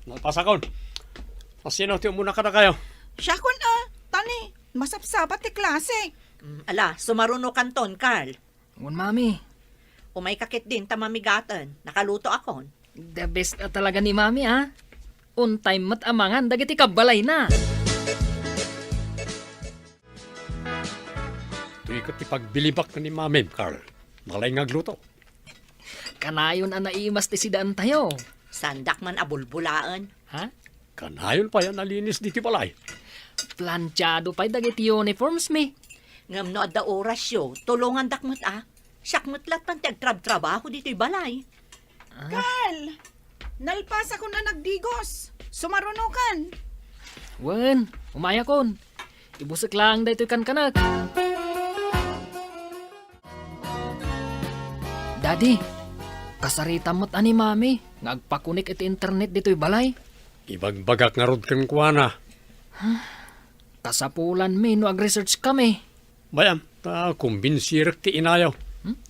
Nalpasakon. Asino ti umuna kadakayo? Siakon a, ta ni masapsapat ti klase. Mm, ala, sumarunokanton, Carl. Wen, Mami. Umay ka ketdin ta mamigaten. Nakaluto akon. The best a talaga ni Mami, a. On time met a mangan dagiti kabbalayna. Toy ket ti pagbilibak ni Mamim, Carl. Malay nga agluto. Kanayon a naimas ti sidaantayo. Saandak man a bulbolaen. Ha? Kanayon pay a nalinis ditoy balay. Plantiado pay dagiti uniforms mi. Ngem no adda orasyo, tulongandak met a. Siak met lattan ti agtrabtrabaho ditoy balay. Ah. Carl! Nalpasakon a nagdigos. Sumarunokan. Wen, umayakon. Ibusek laeng daytoy kankanak. Daddy, kasaritam met a ni Mami nga agpakonek iti internet ditoy balay. Ibagbagak ngarud kenkuana. Kasapulanmi no agresearch kami. Bay-am, ta kumbinsirek ti inayo. Hmm?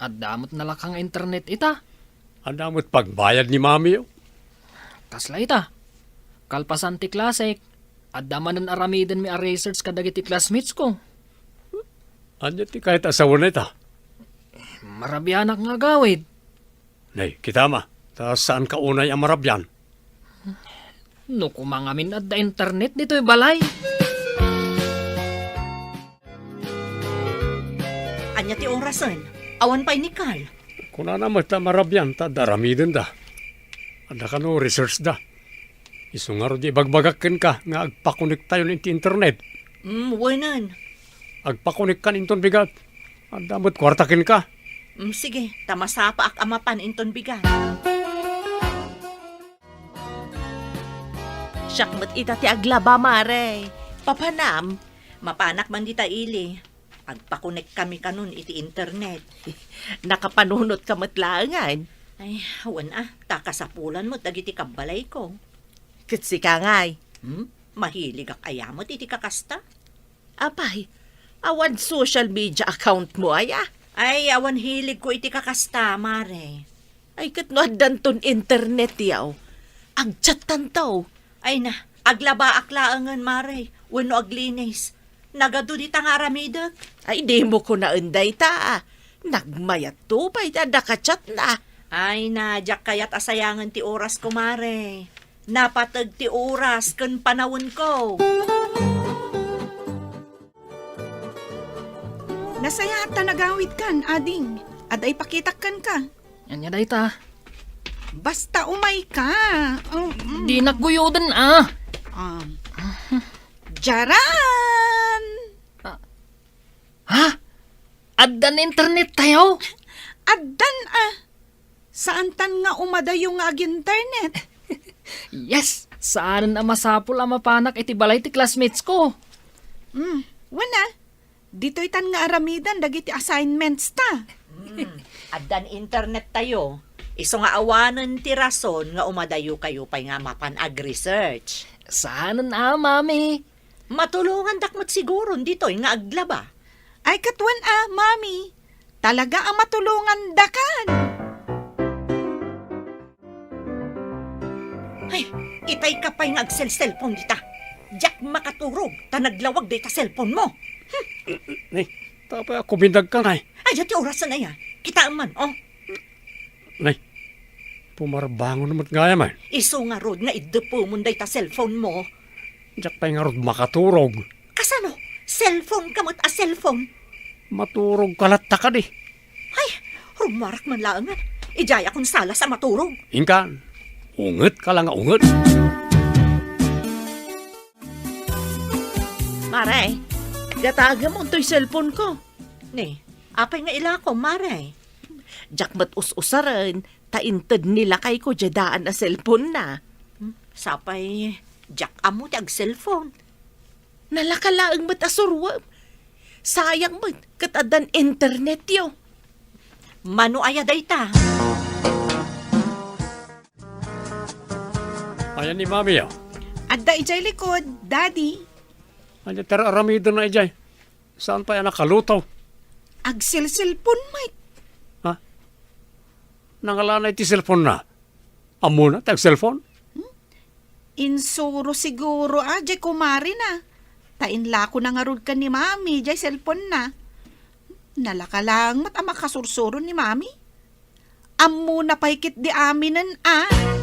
Adda met nalaka nga internet ita. Adda met pagbayad ni Mamiyo. Kasla ita. Kalpasan ti klasek, adda manen aramidenmi a research kadagiti classmates ko. Ania ti kayat a sawen ita? Marabianak nga agawid. Nay, kitam a, ta saanka unay a marabian. No koma ngamin adda internet ditoy balay. Ania ti orasen? Awan pay ni Carl. Kunana met ta marabian ta adda aramidenda. Adda kano research da. Isu ngarud ibagbagak kenka nga agpakonektayon iti internet. Mm, wenen. Agpakonekkan inton bigat. Adda met kuarta kenka. Mm, sige, ta masapaak a mapan inton bigat. Siak met ita ti aglaba, Mare. Papanam? Mapanak man dita ili. Agpakonek kami kanon iti internet. Nakapanunot ka met laengen. Ay, wen a, ta kasapulan met dagiti kabbalayko. Ket sika ngay? Hmm? Mahiligak aya met iti kakasta? Apay, awan social media account mo aya? Ay, awan hilig ko iti kakasta, Mare. Ay, ket no addanton internet yaw, agchattanto. Ay na, aglabaak laengen, Mare, wenno aglinis. Nagadu dita nga aramidek. Ay, dimo kunaen dayta. Nagmayatto pay ti adda ka-chatna. Ay na, diak kayat a sayangen ti orasko, Mare. Napateg ti oras ken panawenko. Nasayaat ta nagawidkan, ading. Adda ipakitak kenka. Ania dayta? Basta umayka. Oh, mm. Dinak guyoden, a. Ah. Diaran! Ah. Ha? Addan internettayo? Addan a. Saantan nga umadayo nga ag-internet. Yes! Saanen a masapul a mapanak iti balay ti classmates ko. Mm, wen a, ditoytan nga aramiden dagiti assignments ta. Mm, addan internettayo. Isu nga awanen ti rason nga umadayokayo pay nga mapan ag-research. Saanen a, Mami. Matulongandak met siguron ditoy nga aglaba. Ay, ket wen a, Mami. talaga a matulongandakan. Ay, itay ka pay nga agselselpon dita. Diak makaturog ta naglawag dayta selponmo. Nay, tapay a kumindag ka, nay. Ay, ti orasen aya. Kitaem man, oh. Nay, pumarbangon met gayam, eh. Isu ngarud nga iddepemon dayta selponmo. Diak pay ngarud makaturog. Kasano? Selpon ka met a selpon? Maturog ka latta kadi. Ay, rummuarak man laengen. Idiayakon salas a maturog. Inka, unget ka la nga unget. Mare, gatagem untoy selponko. Ni, apay nga ilakom, Mare? Diak met us-usaren, ta inted ni lakayko diay daan a selponna. Hmm, sapay, diak ammo ti agselpon. Nalaka laeng met a suroem. Sayang met, ket addan internetyo. Mano aya dayta? Ayan ni Mami, ah. Adda idiay likod, Daddy. Ania ti ar-aramidna idiay? Saan pay a nakaluto? Agselselpon met. Ha? Nangalana iti selponna? Ammona ti agselpon? Hmm? Insuro siguro a diay kumarena. Ta inlakona ngarud ken ni Mami diay selponna. Nalaka laeng met a makasursuro ni Mami. Ammona pay ketdi aminen a. Hmm.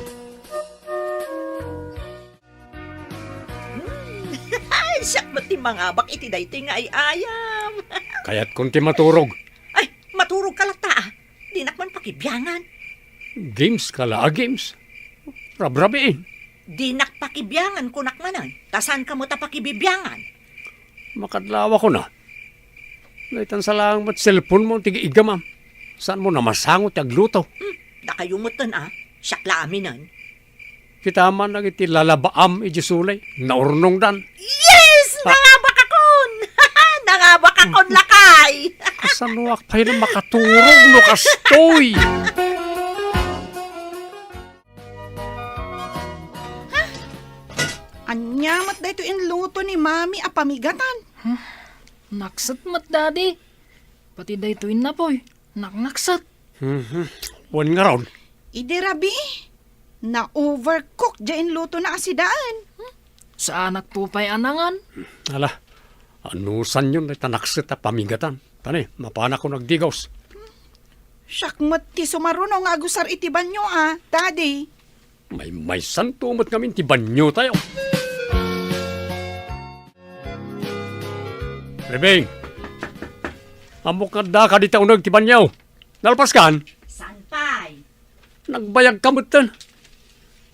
Siak met ti mangabak iti daytoy nga ay-ayam. Kayatkon ti maturog. Ay, maturog ka latta, ah. Dinak man pakibiangan. Games ka la a games. Rabrabiin. Dinak pakibiangan, kunak manen. Ta saan ka met a pakibibiangan? Makadlawakon a. Daytan sa laeng met selponmo ti igigam. Saanmo namasango ti agluto. Hmm, dakayo metten a. Siak la aminen. Kita man dagiti lalabaam idiay sulay, naurnongdan. Yes! Ah. Nangabakakon! Nangabakakon, lakay! Kasanoak pay la makaturog no kastoy? Ha? Ania met daytoy inluto ni Mami a pamigatan? Hmm, nakset met, Daddy. Pati daytoy innapoy, naknakset. Mhm. Wen ngarud. Idi rabii, na-overcook diay inlutona a sidaen. Hmm? Saanak to pay a nangan. Ala, anusanyon dayta nakset a pamigatan. Tani, mapanakon agdigos. Siak met ti sumaruno nga agusar iti banio a, Daddy. Maymaysanto met ngamin ti baniotayo. Rebeng, ammok nga adda kadi ti uneg ti banio. Nalpaskan? Saan pay? Nagbayag ka metten.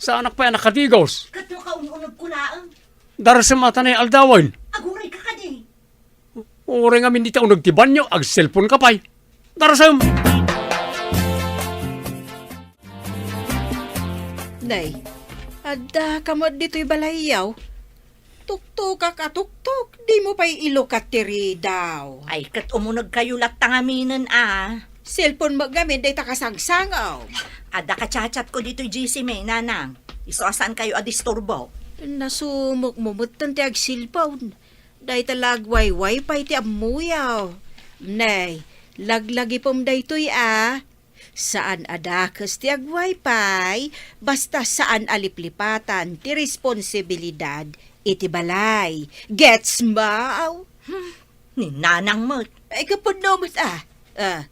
Saanak pay a nakadigos. Ket no kaun-unegko laeng. Darsem a ta ni aldawen. Aguray ka kadi. Uray ngamin dita uneg ti banio, agselpon ka pay. Darsem! Nay, adda ka met ditoy balayyo. Tuktokak a tuktok, dimo pay ilukat ti ridaw. Ay, ket umunegkayo latta ngaminen a. Selpon met ngamin dayta kasangsangaw. Adda ka chatchatko ditoy G C, nanang. Isu a saankayo a disturbo. Nasumokmo metten ti agselpon. Dayta la agwaywifi ti ammoyo. Nay, laglagipem daytoy a. Saan a dakes ti agwayfi, basta saan a liplipatan ti responsibilidad iti balay. Gets mo? Hmm, ni nanang met. Ay, kapudno met a. Ah,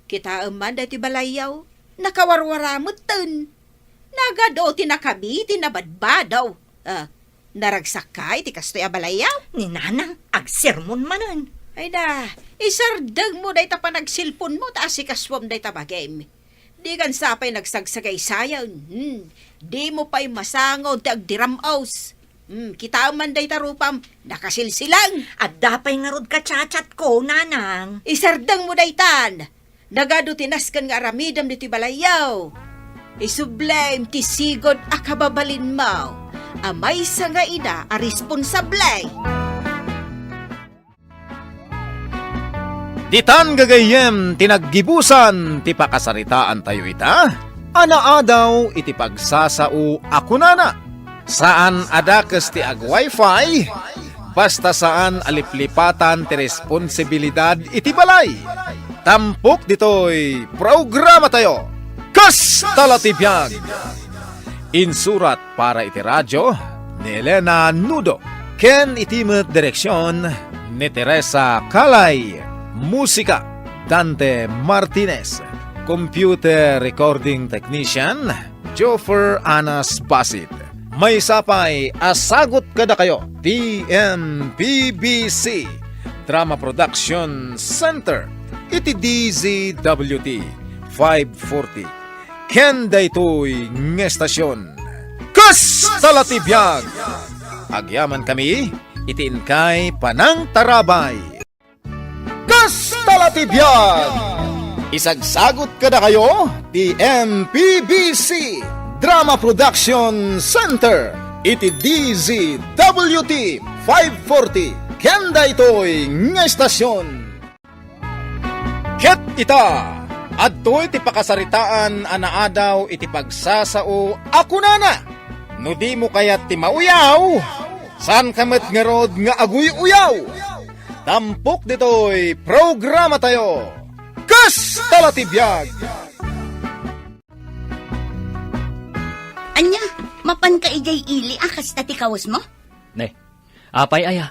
kitaem man daytoy balayyo. Nakawarwara metten. Nagadu ti nakabi ti nabadbado. Ah, naragsakka iti kastoy a balayyo? Ni nanang, agsermon manen. Ay da, isardengmo dayta panagselponmo ta asikasuem dayta bagim. Dikan sa pay nagsagsagaysayan. Hmm, dimo pay masango ti agdiram-os. Hmm, kitaem man dayta rupam, nakasilsilang. Adda pay ngarud ka chatchatko, nanang. Isardengmo daytan. Nagadu ti nasken nga aramidem ditoy balayyo. Isublem ti sigud a kababalinmo a maysa nga ina a responsable. Ditan gagayyem ti naggibusan ti pakasaritaantayo ita a naadaw iti pagsasao a kunana, saan a dakes ti ag-wifi, basta saan a liplipatan ti responsibilidad iti balay. Tampok ditoy programatayo, Kasta la ti Biag. Insurat para iti radio ni Elena Nudo ken iti met direksion ni Teresa Calay. Musika, Dante Martinez. Computer recording technician, Joffer Anas Basit. Maysa pay a sagut kadakayo ti M P B C Drama Production Center iti D Z W T five forty. Ken daytoy nga estasion, Kasta la ti Biag. Agyaman kami iti inkay panangtarabay. Kasta la ti biag! Isagsagut kadakayo ti M P B C Drama Production Center iti D Z W T five forty ken daytoy nga estasion. Ket ita, adtoy ti pakasaritaan a naadaw iti pagsasao a kunana, "No dimo kayat ti mauyaw, saanka met ngarud nga aguy-uyaw." Tampok ditoy programatayo, Kasta la ti Biag! Ania, mapanka idiay ili a kasta ti kawesmo? Ne, apay aya?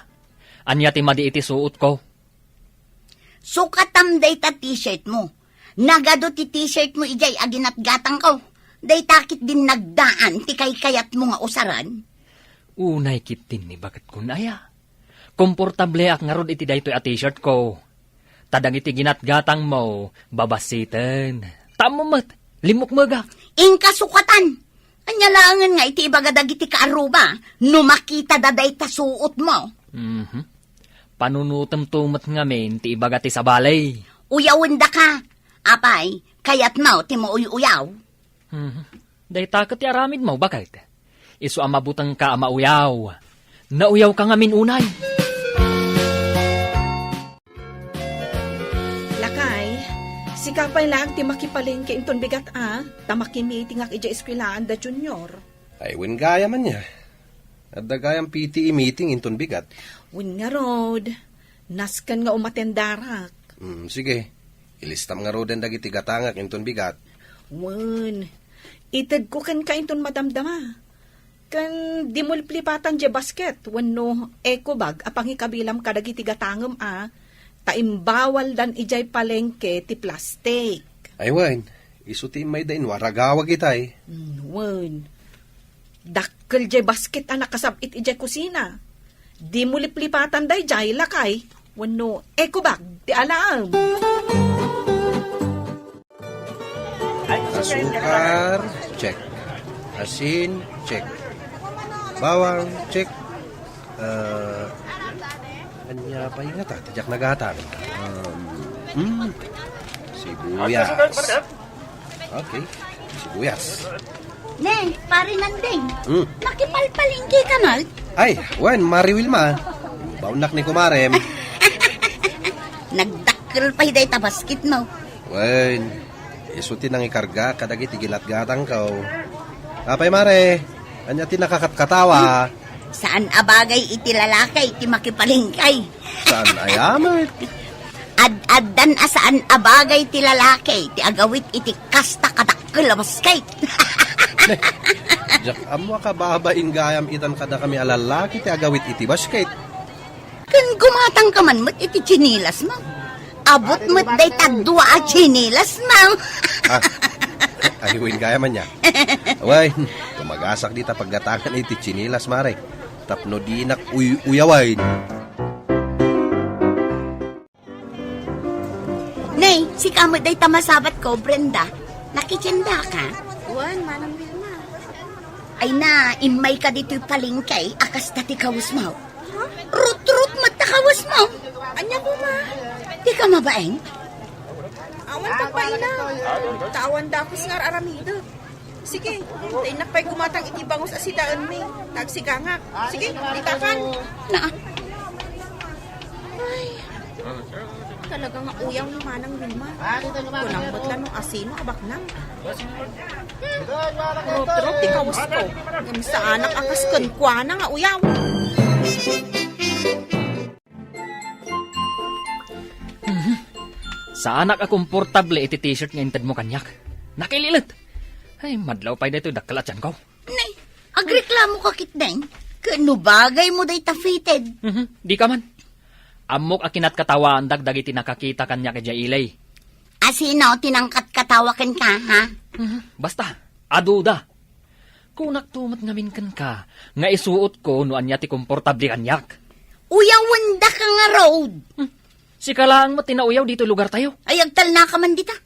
Ania ti madi iti suotko? Sukatam dayta t-shirtmo. Nagadu ti t-shirtmo idiay a ginatgatangko. Dayta ketdin nagdaan ti kaykayatmo nga usaran. Unay ketdin ni bagetkon aya. Komportableak ngarud iti daytoy a t-shirtko. Ta dagiti ginatgatangmo, babasiten. Ta ammom met, limmukmegak. Inka sukatan! Ania laengen nga iti ibaga dagiti kaarruba no makitada dayta suotmo? Mhm. Panunotemto met ngamin ti ibaga ti sabali. Uyawendaka. Apay, kayatmo ti mauy-uyaw? Mhm. Dayta ket ti aramidmo, baket. Isu a mabutengka a mauyaw. Nauyawka ngamin unay. Lakay, sika pay laeng ti makipalengke inton bigat a, ta makimitingak idiay eskuelaan da Junior. Ay, wen gayam ania. Adda gayam P T A meeting inton bigat. Wen ngarud, nasken nga umatendarak. Mm, sige. Ilistam ngaruden dagiti gatangak inton bigat. Wen, itedko kenka inton madamdama. Ken dimo liplipatan diay basket wenno eco bag a pangikabilam kadagiti gatangem a, ta imbawaldan idiay palengke ti plastik. Ay wen, isu ti immayda inwaragawag itay. Mm, wen. Dakkel diay basket a nakasab-it idiay kusina. Dimo liplipatan daydiay, lakay, wenno eco bag ti alaem. Asukar, check. Asin, check. Bawang, check. Ah, ania pay ngata ti diak nagatang? Um, hmm, sibuyas. Okay, sibuyas. Ne, Pare Nandeng. Hmm. Makipalpalengke ka met? Ay, wen, Mare Wilma. Baonnak ni kumarem. Nagdakkel pay dayta basketmo. Wen, isu ti nangikarga kadagiti ginatgatangko. Apay, Mare, ania ti nakakatkatawa? Saan a bagay iti lalaki ti makipalengke. Saan aya met? Ad-addan a saan a bagay ti lalaki ti agawit iti kasta kadakkel a basket. Diak ammo a kababain gayam itan kadakami a lalaki ti agawit iti basket. Ken gumatangka man met iti tsinilasmo. Abut met dayta dua a tsinilasmo. Ah, ay, wen gayam ania. Wen, tumagasak dita paggatangan iti tsinilas, Mare. Tapno dinak uy-uyawen. Nay, sika met dayta masabatko, Brenda. Nakitiendaka? Wen, Manang Wilma. Ay na, immayka ditoy palengke a kasta ti kawesmo. Ha? Rutrut met ta kawesmo. Ania koma? Dika mabain? Awan pagbainam. Ta awan dakes nga ar-aramidek. Sige, ta innak pay gumatang iti bangus a sidaenmi. Tagsigangak. Sige, ditakan. Na. Ay, talaga nga uyaw ni Manang Wilma. Kunam met la no asino a baknang. Hmm. Rutrut ti kawesko. Ngem saanak a kas kenkuana nga uyaw. Mhm. Saanak a komportable iti t-shirt nga intedmo kaniak. Nakililet. Ay, madlaw pay daytoy dakkel a tianko. Nay, agreklamo ka ketdin? Ket no bagaymo dayta fitted. Mhm, dika man. Ammok a kinatkatawaandak dagiti nakakita kaniak idiay ili. A sino ti nangkatkatawa kenka, ha? Mhm, basta, aduda. Kunakto met ngamin kenka nga isuotko no ania ti komportable kaniak. Uyawendaka ngarud. Hmm. Sika laeng met ti nauyaw ditoy lugartayo. Ay, agtalnaka man dita.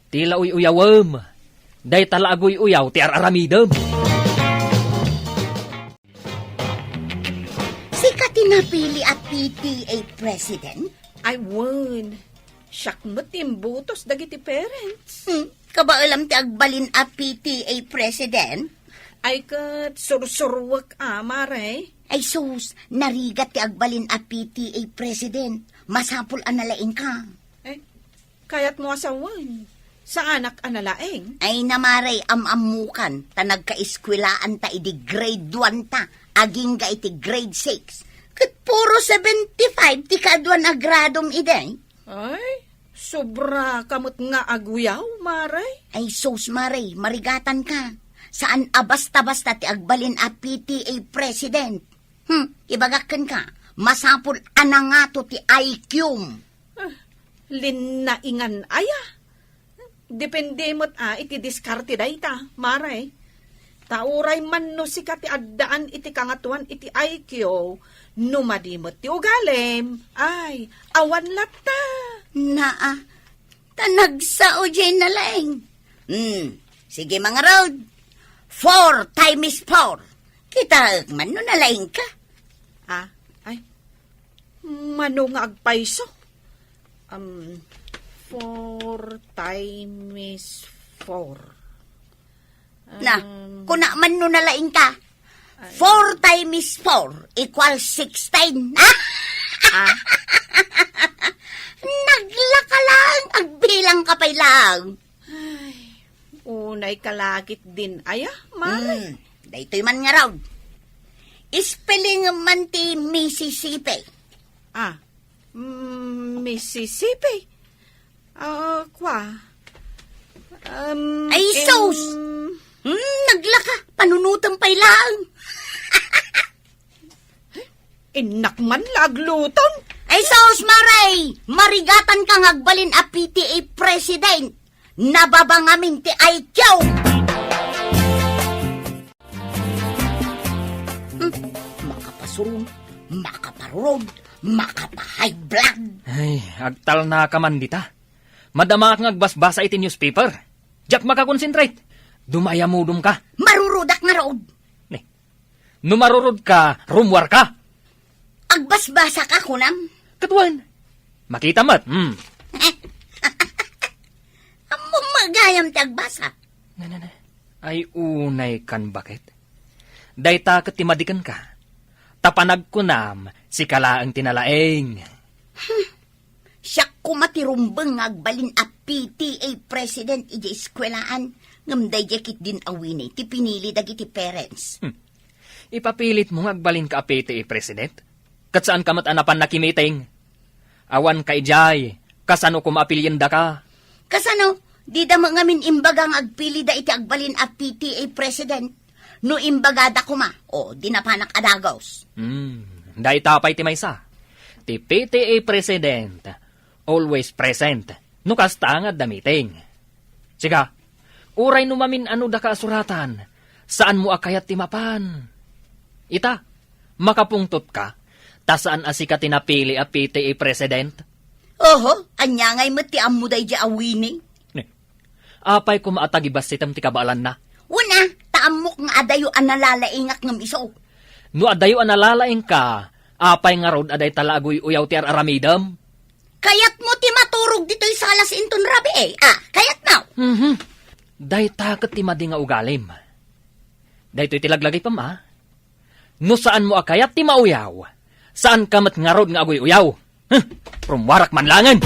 Ti la uy-uyawem. Dayta la aguy-uyaw ti ar-aramidem. Sika ti napili a P T A president? Ay, wen. Siak met ti imbutos dagiti parents. Hmm, kabaelam ti agbalin a P T A president? Ay, ket sursuruek a, Mare. Ay, sus, narigat ti agbalin a P T A president. Masapul a nalaingka. Ay, kayatmo a sawen. Saanak a nalaing? Ay, Mare, am-ammokan, ta nagkaeskuelaan ta idi grade one ta, agingga iti grade six. Ket puro seventy-five ti kaaduan a gradom idi. Ay, sobra ka met nga aguyaw, Mare. Ay, sus, Mare, marigatan ka. Saan a basta-basta ti agbalin a P T A president. Hmm, ibagak kenka, masapul a nangato ti I Q-m. Ah, linnaingan aya. Depende met a iti diskarte dayta, Mare. Ta uray man no sika ti addaan iti kangatoan iti I Q, no madi met ti ugalim, ay, awan latta. Naa, ta nagsao jay nalaing. Hmm, sige, mangarud. Four times four. Kitaek man no nalaingka. Ah, ay. Mano nga agpayso? Um, four times four. Na, um, kuna man no nalaing ka. Ay. Four times four equals sixteen. Ah? Naglaka lang, agbilang ka pay lang. Ay, unay ka lakit din aya, Mare. Hmm, daytoy man ngarud. Spelling man ti Mississippi. Ah, mm, Mississippi? Ah, kwa? Um, ay, sus! Em, hmm, naglaka. Panunutan pay lang. Innak man la agluton. Ay, sus, Mare! Marigatan ka nga agbalin a P T A president. Nababa ngamin ti I Q. Hmm, makapasurong, makaparurod, makapa-high blood. Ay, agtalna ka man dita. Madamaak nga agbasbasa iti newspaper. Diak makakonsentrate. Dumayamudom ka. Marurudak ngarud. Ne. No marurod ka, rummuar ka. Agbasbasa ka, kunam? Ket wen. Makita met, hmm. Ammom nga gayam ti agbasa. Na, na, na. Ay, unay kan baket. Dayta ket ti madiken ka. Ta panagkunam, sika laeng ti nalaeng. Hmm. Siak koma ti rumbeng nga agbalin a P T A president idiay eskuelaan, ngem daydiay ketdin a Winnie ti pinili dagiti parents. Hmm. Ipapilitmo nga agbalinka a P T A president? Ket saanka met a napan nakimiting? Awanka idiay, kasano koma a piliendaka? Kasano? Dida met ngamin imbaga nga agpilida iti agbalin a P T A president? No imbagada koma, o, di napanak a dagus. Hmm, dayta pay ti maysa. Ti P T A president, always present. No kasta nga adda meeting. Siga, uray no mamin-ano daka a suratan, saanmo a kayat ti mapan. Ita, makapungtotka, ta saan a sika ti napili a P T A president? Oho, ania ngay met ti ammo daydiay a Winnie? Ne. Apay koma a tagibassitem ti kabaelanna? Wen a, ta ammok nga adayo a nalalaingak ngem isu. No adayo a nalalaingka, apay ngarud a dayta la aguy-uyaw ti ar-aramidem? Kayatmo ti maturog ditoy salas inton rabii, a? Kayatmo? Mhm. Dayta ket ti madi nga ugalim. Daytoy ti laglagipem, a? No saanmo a kayat ti mauyaw, saanka met ngarud nga aguy-uyaw. Huh! Rummuarak man laengen!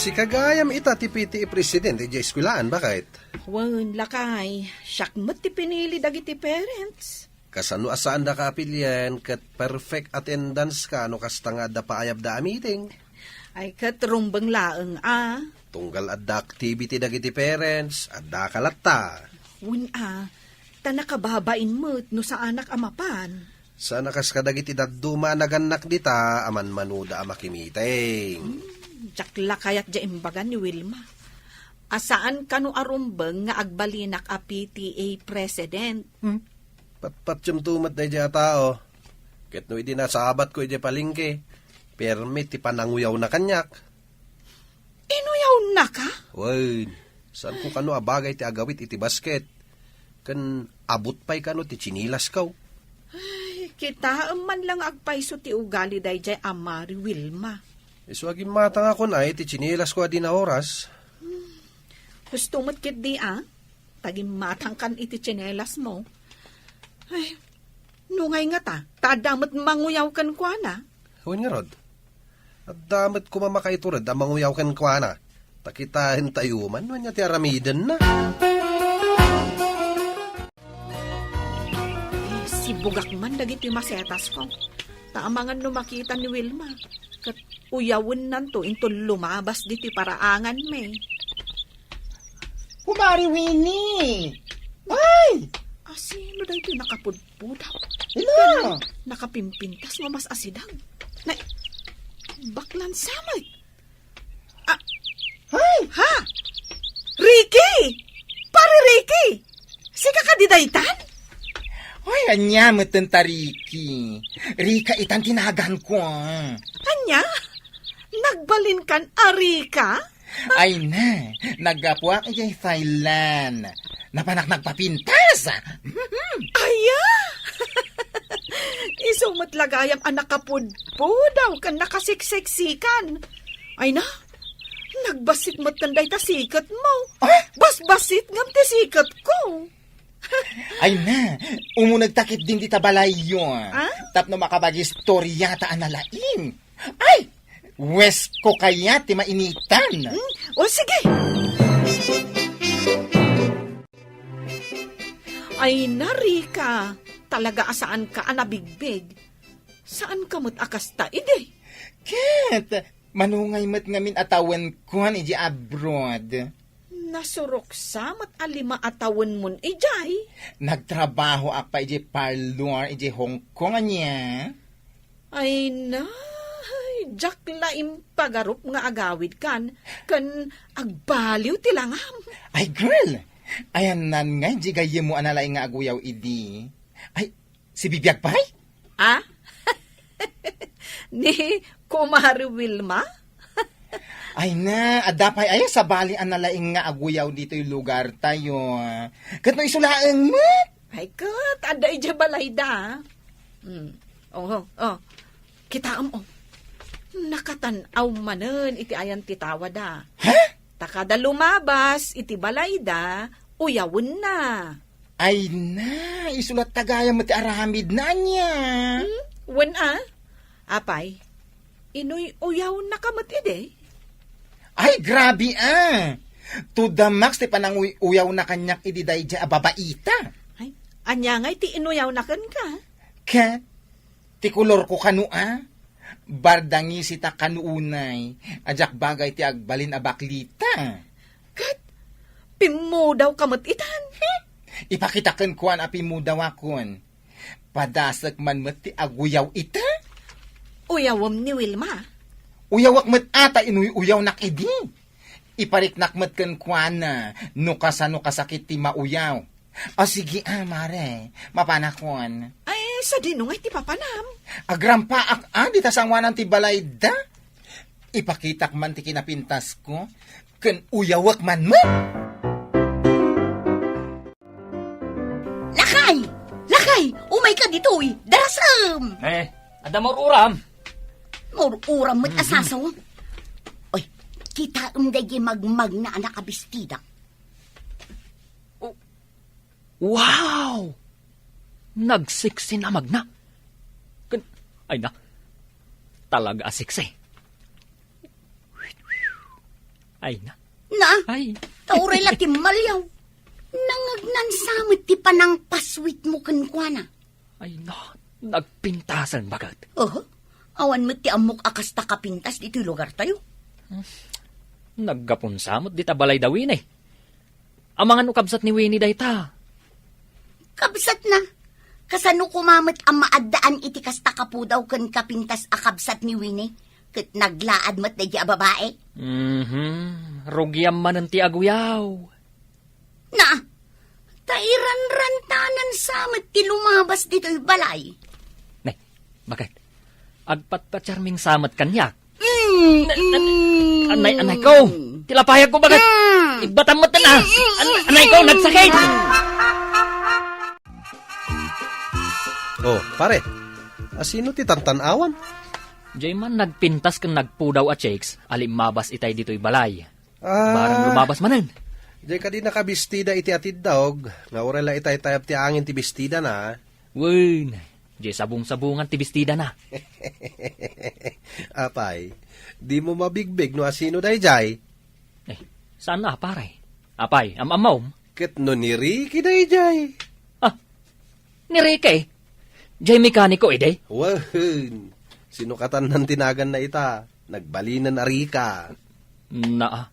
Sika gayam ita ti P T A president idiay eskuelaan, baket? Wen, lakay, siak met ti pinili dagiti parents. Kasano a saandaka a pilien ket perfect attendance ka no kasta nga adda paayabda a meeting? Ay, ket rumbeng laeng a. Tunggal adda activity dagiti parents, addaka latta. Wen a, ta nakababain met no saanak a mapan. Saan a kas kadagiti dadduma a nagannak dita a manmanuda a makimiting. Hmm, diak la kayat diay imbaga ni Wilma. A saan kano a rumbeng nga agbalinak a P T A president. Hmm? Patpatiemto met daydiay a tao. Ket no idi nasabatko idiay palengke, permi ti pananguyawna kaniak. Inuyawnaka? Wen, saanko kano a bagay ti agawid iti basket. Ken abut pay kano ti tsinilasko. Ay, kitaem man la nga agpayso ti ugali daydiay a Mari Wilma. Isu a gimmatangakon ay ti tsinilasko a di naoras. Husto met ketdi a, ta gimmatangkan iti tsinelasmo. Ay, nungay ngata, ta adda met manguyaw kenkuana. Wen ngarud, adda met koma makaitured a manguyaw kenkuana. Ta kitaentayo man no ania ti aramidenna. Sibugak man dagiti masetasko. Ta amangan no makita ni Wilma, ket uyawennanto inton lumabas ditoy paraanganmi. Kumare Winnie! Ay! A, sino daytoy nakapudpudaw? Ina! Ken nakapimpintas nga mas asidag. Nay, baklan sa met. Ah, Ay! Ha? Ricky! Pare Ricky! Sika kadi daytan? Ay, ania met ta Ricky? Rika itan ti naganko. Ania? Nagbalinkan a Rika? Ay na, naggapuak idiay Thailand. Napanak nagpapintas. Aya! Isu met la gayam a nakapudpudaw ken nakasiksiksikan. Ay na, nagbassit met ken dayta siketmo. Ah? Basbassit ngem ti siketko. Ay na, umunegta ketdin dita balayyo. Ah? Tapno makapag-istoriata a nalaing. Ay! Wesko kayat ti mainitan. Hmm? O, sige. Ay na, Rika, talaga a saanka a nabigbig. Saanka met a kasta idi. Ket, manungay met ngamin a tawenkuan idi abroad. Nasuroksa met a lima a tawenmon idiay. Nagtrabahoak pay idiay parlor idiay Hong Kong, ania? Ay, nay, diak la impagarup nga agawidkan, ken agbaliw ti langam. Ay, girl! Ayanna ngay di gayyemmo a nalaing nga aguyaw idi. Ay, sibibiag pay? Ah? Ni Kumare Wilma? Ay na, adda pay aya sabali a nalaing nga aguyaw ditoy lugartayo. Ket no isu laeng met? Ay, ket, adda idiay balayda. Hmm. Oh, oh. Kitaem, oh. Nakatan-aw manen iti ayan ti tawada. Ha? Ta kada lumabas iti balayda, uyawenna. Ay na, isu latta gayam met ti aramidna, ania? Hmm? Wen a? Apay, inuy-uyawnaka met idi? Ay, grabe a! To the max ti pananguy-uyawna kaniak idi daydiay a babaita. Ay, ania ngay ti inuyawna kenka? Ket, ti kolorko kano a? Bardangisita kano unay, a diak bagay ti agbalin a baklita. Ket, pimmudawka met itan? Ipakita kenkuan a pimmudawakon. Padasek man met ti aguyaw ita? Uyawem ni Wilma? Uyawek met a ta inuy-uyawnak idi. Ipariknak met kenkuana no kasano kasakit ti mauyaw. A, sige a, mare, mapanakon. Ay, sadino ngay ti papanam? Agrampaak a, dita sangoanan ti balayda. Ipakitak man ti kinapintasko, ken uyawek man met. Lakay! Lakay! Umayka ditoy! Darasem! Eh, adda maur-uram? Maur-uram met a Mhm. sasaw. Oy, kitaem daydi magmagna a nakabistida. Oh. Wow! Nagseksi na magna. Ken, ay na. Talaga a seksi. Ay na. Na? Ay. Ta uray la timmaliaw. Nangagnan sa met ti panangpaswitmo kenkuana. Ay na, nagpintasen baket. Oho, awan met ti ammok a kasta kapintas ditoy lugartayo. Naggapunsa met dita balay da Winnie. Amangan no kabsat ni Winnie dayta. Kabsatna? Kasano koma met a maaddaan iti kasta kapudaw ken kapintas a kabsat ni Winnie? Ket naglaad met daydi a babae? Mhm. Rugiam manen ti aguyaw. Na, ta iranrantanan sa met ti lumabas ditoy balay. Ne, baket? Agpatpatiarming sa met kaniak. Mm, Na, na, mm. Anay, anay ko. Ti lapayag ko, baket? Mm. Igbatam met na. Mm, mm, An-, mm, anay ko, mm. Nagsakit. Oh, pare. Asino ti tantan-awan? Jay man nagpintas ken nagpudaw a chicks a limmabas itay ditoy balay. Ah. Barang lumabas manen. Jay kadi nakabistida iti atiddog, nga uray la itaytayab ti angin ti bistidana. Wen, jay sabong-sabongan ti bistidana. Apay, dimo mabigbig no asino dayjay? Eh, saan a, pare? Apay, am-ammom? Ket no ni Ricky dayjay? Ah, ni Ricky? Jay mekaniko idi? Wen, sinukatan nan ti naganna ita. Nagbalinen a Rica. Naa.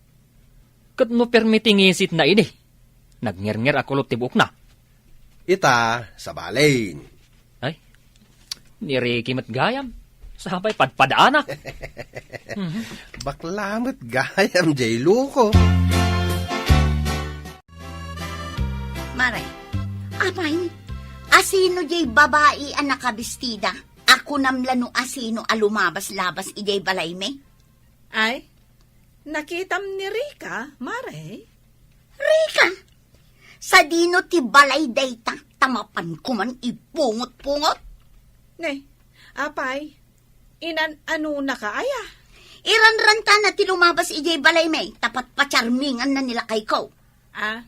Ket no permi ti ngisitna idi? Nagngirngir a kulot ti buokna. Ita, sabalen. Ay, ni Ricky met gayam. Sapay padpadanak. Mhm. Bakla met gayam, jay luko. Mare, apay, asino jay babai a nakabistida? A kunam la no asino a lumabas-labas idiay balaymi? Ay, nakitam ni Rica, Mare? Rica? Sadino ti balay dayta, ta mapanko man ipungot-pungot? Ne, apay, inan-anonaka aya? Iranrantana ti lumabas idiay balaymi, ta patpatiarminganna ni lakayko. Ah?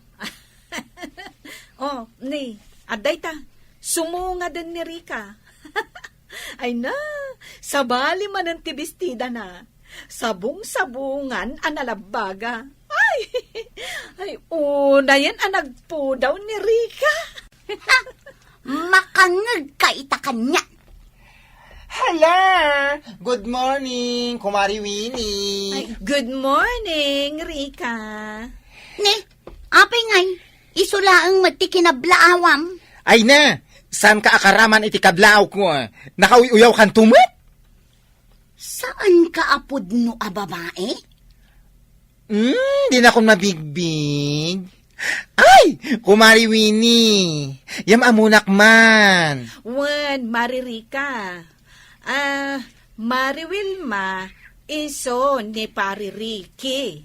Oh, ni, adda ita. Sumungaden ni Rica. Ay na, sabali manen ti bestidana. Sabong-sabongan a nalabbaga. Ay, ay, unayen a nagpudaw ni Rica. Makangngegka ita kaniak. Hala! Good morning, Kumari Winnie. Ay, good morning, Rica. Ni, apay ngay, isu laeng met ti kinablaawam. Ay na, saanka a karaman iti kablaawko? Nakauy-uyawkanto met? Saanka a pudno a babae? Hmm, dinakon mabigbig. Ay, Kumari Winnie, yam-amonak man. Wen, Mari Rica. Ah, Mari Wilma, isu ni Pari Ricky.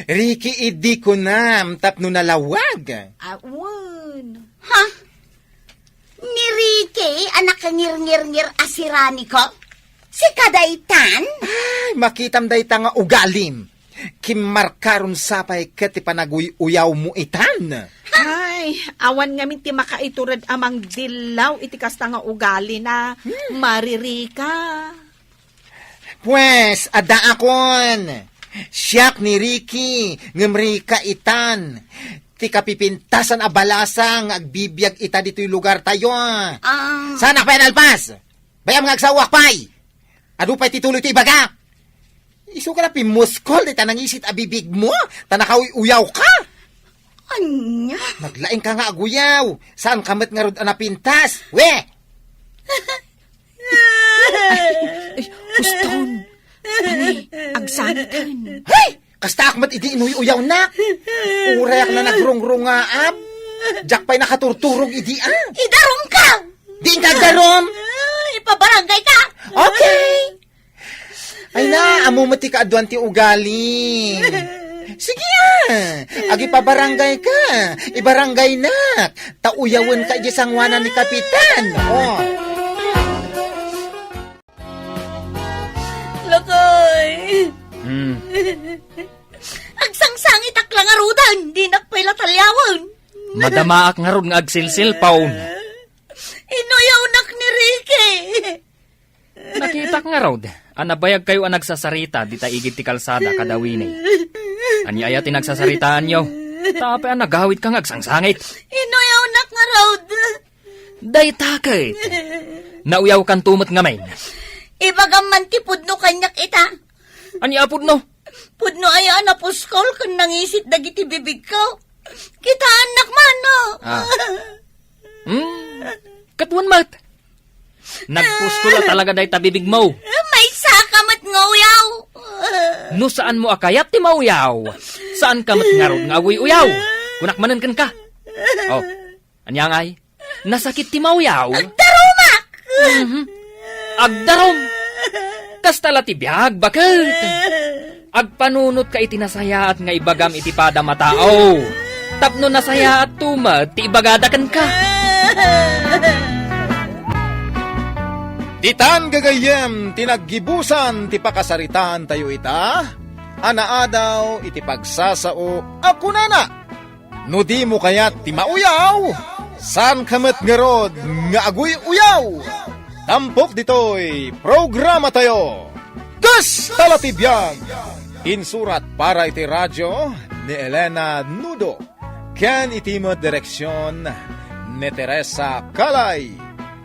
Ricky idi kunam tapno nalawag. Ah, wen. Ha? Ni Ricky a nakangirngirngir a siraniko? Sika daytan? Ay, makitam dayta nga ugalim. Kimmarkaron sapay ket ti panaguy-uyawmo itan. Ay, awan ngamin ti makaitured a mangdillaw iti kasta nga ugalina, Hmm. Mari Rica. Pues, addaakon. Siak ni Ricky, ngem Rica itan. Ti kapipintasan a balasang nga agbibiag ita ditoy lugartayo. Ah. Saanak pay a nalpas? Bay-am nga agsawak pay. Adu pay ti tuloy ti ibaga. Isuka la pimmuskol dayta nangisit a bibigmo, ta nakauy-uyawka. Ania? Naglaingka nga aguyaw. Saanka met ngarud a napintas? We! Ay, ay, uston. Ani, agsaniten. Hay! Kastaak met idi inuy-uyawnak. Urayak la nagrungrungaab. Diak pay nakaturturog idi, ah. Idarumka! Diinka agdarum? Ah, ipabarangayka. Okay. Ay na, ammo met ti kaaduan ti ugali. Sige, ah. Agipabarangayka. Ibarangaynak. Ta uyawenka idiay sangoanan ni Kapitan. Oh. Lakay! Hmm. Agsangsangitak la ngaruden, dinak pay la taliawen. Madamaak ngarud nga agsilsilpaw. Inuyawnak ni Ricky. Nakitak ngarud a nabayagkayo a nagsasarita dita igid ti kalsada kada Winnie. Ania aya ti nagsasaritaanyo? Ta apay a nagawidka nga agsangsangit? Inuyawnak ngarud. Dayta ket, nauyawkanto met ngamin. Ibagam man ti pudno kaniak ita. Ania a pudno? Pudno aya a napuskol ken nangisit dagiti bibigko. Kitaennak man, no? Ah. Hmm. Ket wen met. Nagpuskol a talaga dayta bibigmo. Maysa ka met nga uyaw. No saanmo a kayat ti mauyaw, saanka met ngarud nga aguy-uyaw. Kunak manen kenka. Oh, ania ngay? Nasakit ti mauyaw? Agdarumak! Mhm. Agdarum! Kasta la ti biag, baket! Agpanunotka iti nasayaat nga ibagam iti padam a tao. Tapno nasayaatto met ti ibagada kenka. Ditan gagayyem ti naggibusan ti pakasaritaantayo ita, a naadaw iti pagsasao a kunana, "No dimo kayat ti mauyaw, saanka met ngarud nga aguy-uyaw." Tampok ditoy programatayo, Kasta la ti Biag! Insurat para iti radio ni Elena Nudo, ken iti met direksion ni Teresa Calay.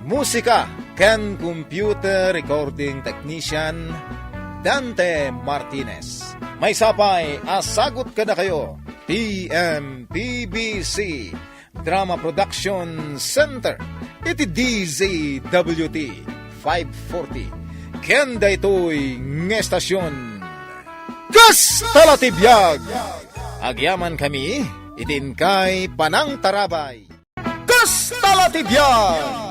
Musika ken computer recording technician, Dante Martinez. Maysa pay a sagut kadakayo, T M P B C Drama Production Center, iti D Z W T five forty. Ken daytoy nga estasion, Kasta la ti Biag! Agyamankami iti inkay panangtarabay. Kasta la ti biag!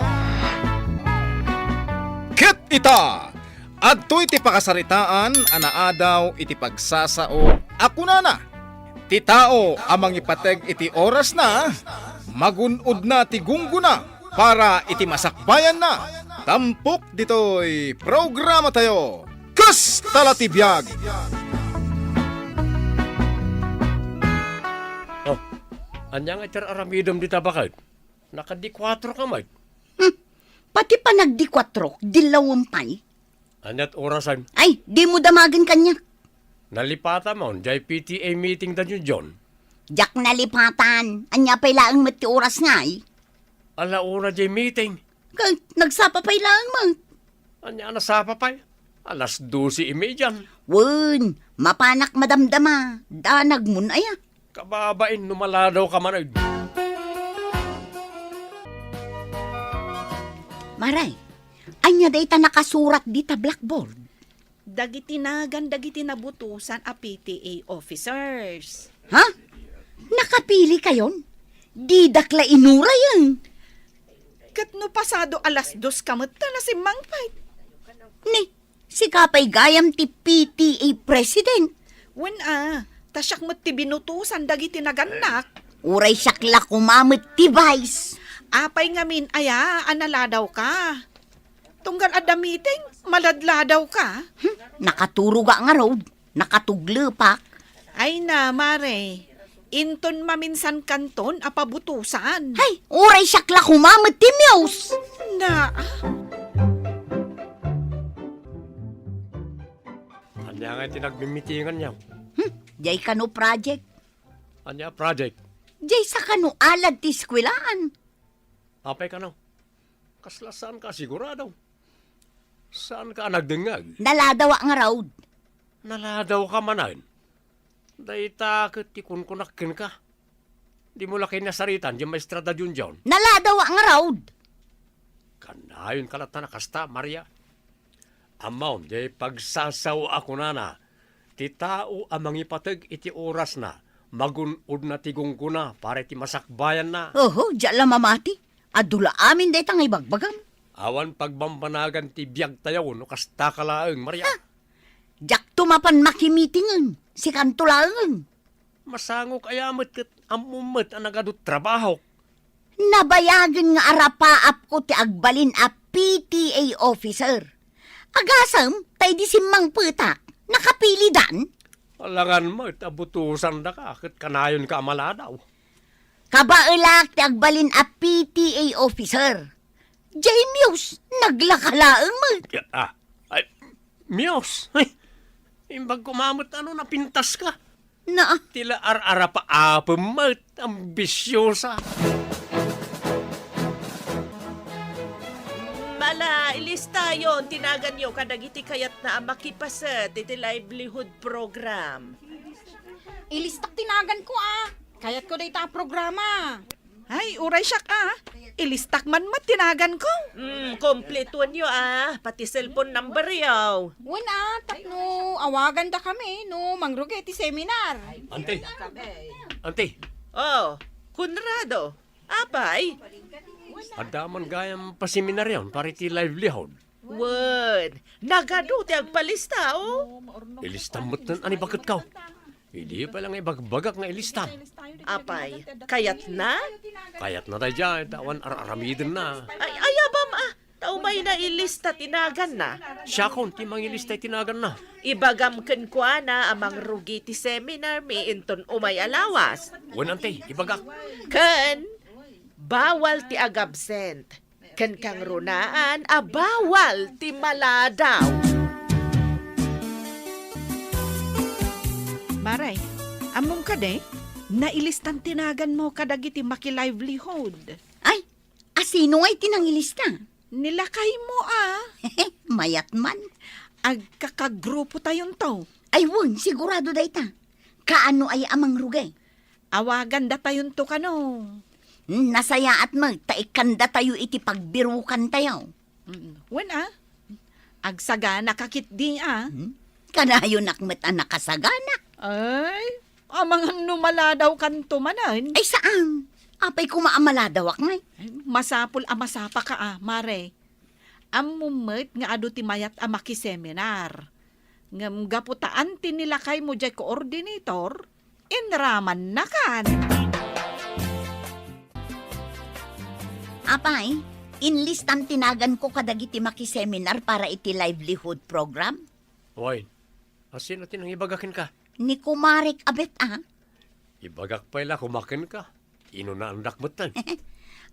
Ket ita, adtoy ti pakasaritaan a naadaw iti pagsasao a kunana, "Ti tao a mangipateg iti orasna, magun-odna ti gunggona para iti masakbayanna." Tampok ditoy programatayo, Kasta la ti Biag! Oh, ania nga iti ar-aramidem dita, baket? Nakadikuatro ka met. Hmm. Pati panagdikuatro, dillawem pay. Aniat orasen? Ay, dimo damagen kaniak. Nalipatam on, jay P T A meeting da Junjun. Diak nalipatan. Ania pay laeng met ti oras ngay? Ala una jay meeting. Ket nagsapa pay laeng met. Ania a nasapa pay? Alas doce y median. Wen, mapanak madamdama. Danagmon aya. Kababain no maladaw ka man, ay. Maray, ania dayta nakasurat dita blackboard? Dagiti nagan dagiti nabutosan a P T A officers. Ha? Nakapili kayon? Didak la inurayen. Ket no pasado alas dos ka met ta nasimmangpet. Ni, sika pay gayam ti P T A president. Wen a, ta siak met ti binutosan dagiti nagannak. Uray siak la koma met ti vice. Apay ngamin aya a naladawka? Tunggal adda meeting, maladladaw ka? Hmm, nakaturoga ngarud, nakatuglepak. Ay na, Mare, inton maminsan kanton a pabutosan. Hay, uray siak la koma met ti Muse. Na, ah. Ania nga ti nagmimitingan niya? Hmm, jay kano project? Ania project? Jay sa kano alad ti eskwelaan. Apay kano? Kasla saan ka sigurado? Saan ka nagdengngeg? Naladawa ngarud. Naladaw ka manen? Dayta ket ti kunkunak kenka. Dimo la kinasaritan di maestra da Junjun. Naladawa ngarud. Kanayon ka latta na kasta, Maria. Ammom, di pagsasao a kunana, ti tao a mangipateg iti orasna, magun-odna ti gunggona para iti masakbayanna. Oho, diak la mamati. Adu la amin dayta nga ibagbagam. Awan pagbambanagan ti biagtayo no kasta ka laeng, Maria. Ha? Diakto mapan makimitingen, sikanto laengen. Masangok aya met ket ammom met a nagadu trabahok. Nabayagen nga arapaapko ti agbalin a P T A officer. Agasem, ta idi simmangpetak, nakapilidan? Alangan met a butosandaka ket kanayonka a maladaw. Kabaelak ti agbalin a P T A officer. Jay Muse, naglaka laeng met. Ah, ay, Muse, ay, imbag ko met ano napintas ka. Na. Ti la ar-arapaapem met, ambisiosa. Tayon ti naganyo kadagiti kayatna a makipaset iti livelihood program. Ilistak ti naganko, a. Kayatko dayta a programa. Ay, uray siak, a. Ilistak man met ti naganko. Hmm, kompletuenyo, a. Pati cellphone numberyo. Wen, a, tapno awagandakami no mangrugi ti seminar. Ante. Ante. Oh, Conrado. Apay? Adda man gayam paseminarion para iti livelihood. Wen, nagadu ti agpalista, o? Ilistam metten a ni baketko. Idi pay la nga ibagbagak nga ilistam. Apay, kayatna? Kayatna daydiay, ta awan ar-aramidenna. Ay, ayabam, a. Ta umayna ilista ti naganna. Siakon ti mangilista iti naganna. Ibagam kenkuana a mangrugi ti seminarmi inton umay a lawas. Wen, ante, ibagak. Ken, bawal ti agabsent. Ken kangrunaan a bawal ti maladaw. Mare, ammom kadi, nailistan ti naganmo kadagiti makilivelihood. Ay, asino ngay ti nangilista? Ni lakaymo, a. Mayat man. Agkakagrupo tayonto. Ay, wen, sigurado dayta. Kaano aya a mangrugi? Awagandatayonto kano. Hmm, nasayaat met ta ikkandatayo iti pagbirukantayo. Mm, wen, a. Agsaganaka ketdi, a. Hmm? Kanayonak met a nakasagana. Ay, amangan no maladawkanto manen. Ay, saan. Apay koma a maladawak ngay? Ay, masapul a masapaka, a, mare. Ammom met nga adu ti mayat a makiseminar. Ngem gapu ta anti ni lakaymo diay coordinator, inramannakan. Apay, inlistam ti naganko kadagiti makiseminar para iti livelihood program? Wen, asino ti nangibaga kenka? Ni kumarek a bet, a. Ibagak pay la koma kenka. Inunaandak metten.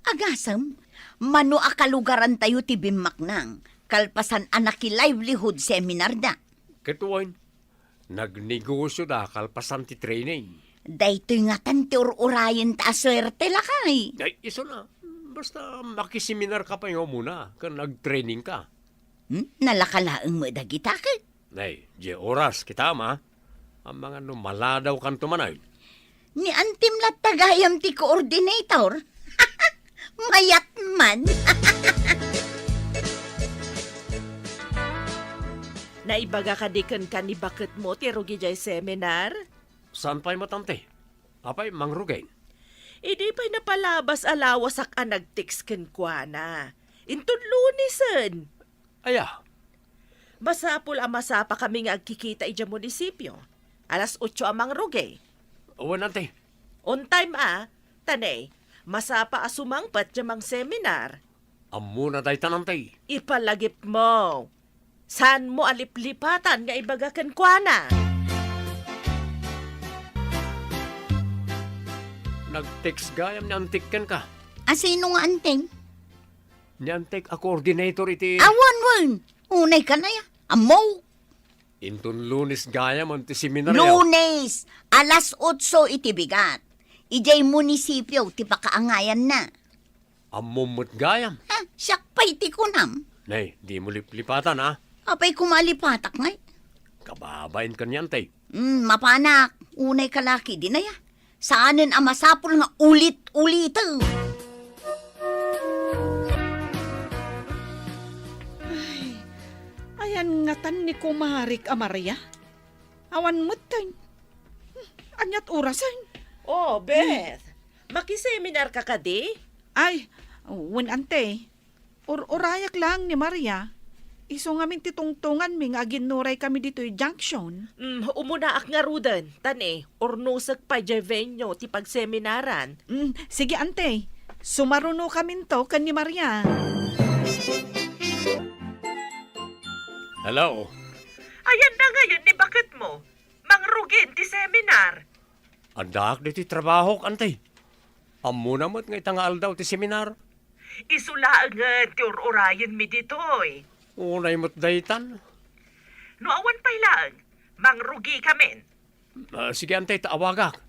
Agasem, mano a kalugarantayo ti bimmaknang, kalpasan a naki-livelihood seminarda. Ket wen, nagnegosioda kalpasan ti training. Daytoy ngatan ti ur-urayenta a suerte, lakay. Ay, isuna. Basta makiseminarka pay nga umuna, ken nagtrainingka. Hmm? Nalaka laeng met dagita ket? Nay, diay oras, kitam, a. Amangan no maladawkanto manen. Ni antim latta gayam ti coordinator? Mayat man. Naibaga kadi kenka ni baketmo ti rugi diay seminar? Saan pay met, ante? Apay, mangrugi? Idi pay napalabas a lawasak a nag-text kenkuana. Inton Lunesen. Aya? Masapul a masapakami nga agkikita idiay munisipio. Alas otso a mangrugi. Wen, ante. On time, a. Ta ne, masapa a sumangpet diay mangseminar. Ammona daytan, ante. Ipalagipmo. Saanmo a liplipatan nga ibaga kenkuana. Nag-text gayam ni antik kenka. Asino nga anting? Ni antik a coordinator iti... Awan, wen. Unay ka na ya. Ammo. Inton Lunes gayam ti seminaryo. Lunes, alas otso iti bigat. Idiay munisipio ti pakaangayanna. Ammom met gayam. Ha? Siak pay ti kunam. Nay, dimo liplipatan, a. Apay koma a lipatak ngay? Kababain ken ni antik. Hmm, mapanak. Unay ka la ketdi, nay, a. Saanen a masapul nga ulit-uliten. Ay, ayan ngatan ni kumarik a Maria? Awan metten. Hmm, aniat orasen? Oh, Beth. Makiseminar ka kadi? Ay, wen, ante. Ur-urayak laeng ni Maria. Isu ngamin ti tungtonganmi nga aginnuray kami ditoy junction. Mm, umunaak ngaruden, ta ne, urnosek pay diay venue ti pagseminaran. Mm, sige, ante. Sumarunokaminto ken ni Maria. Hello? Ayanna ngayen ni baketmo. Mangrugin ti seminar. Addaak ditoy trabahok, ante. Ammona met nga ita nga aldaw ti seminar. Isu laengen ti ur-urayenmi ditoy. Unay met daytan. No awan pay laeng, mangrugikamin. Ah, sige, ante, ta awagak.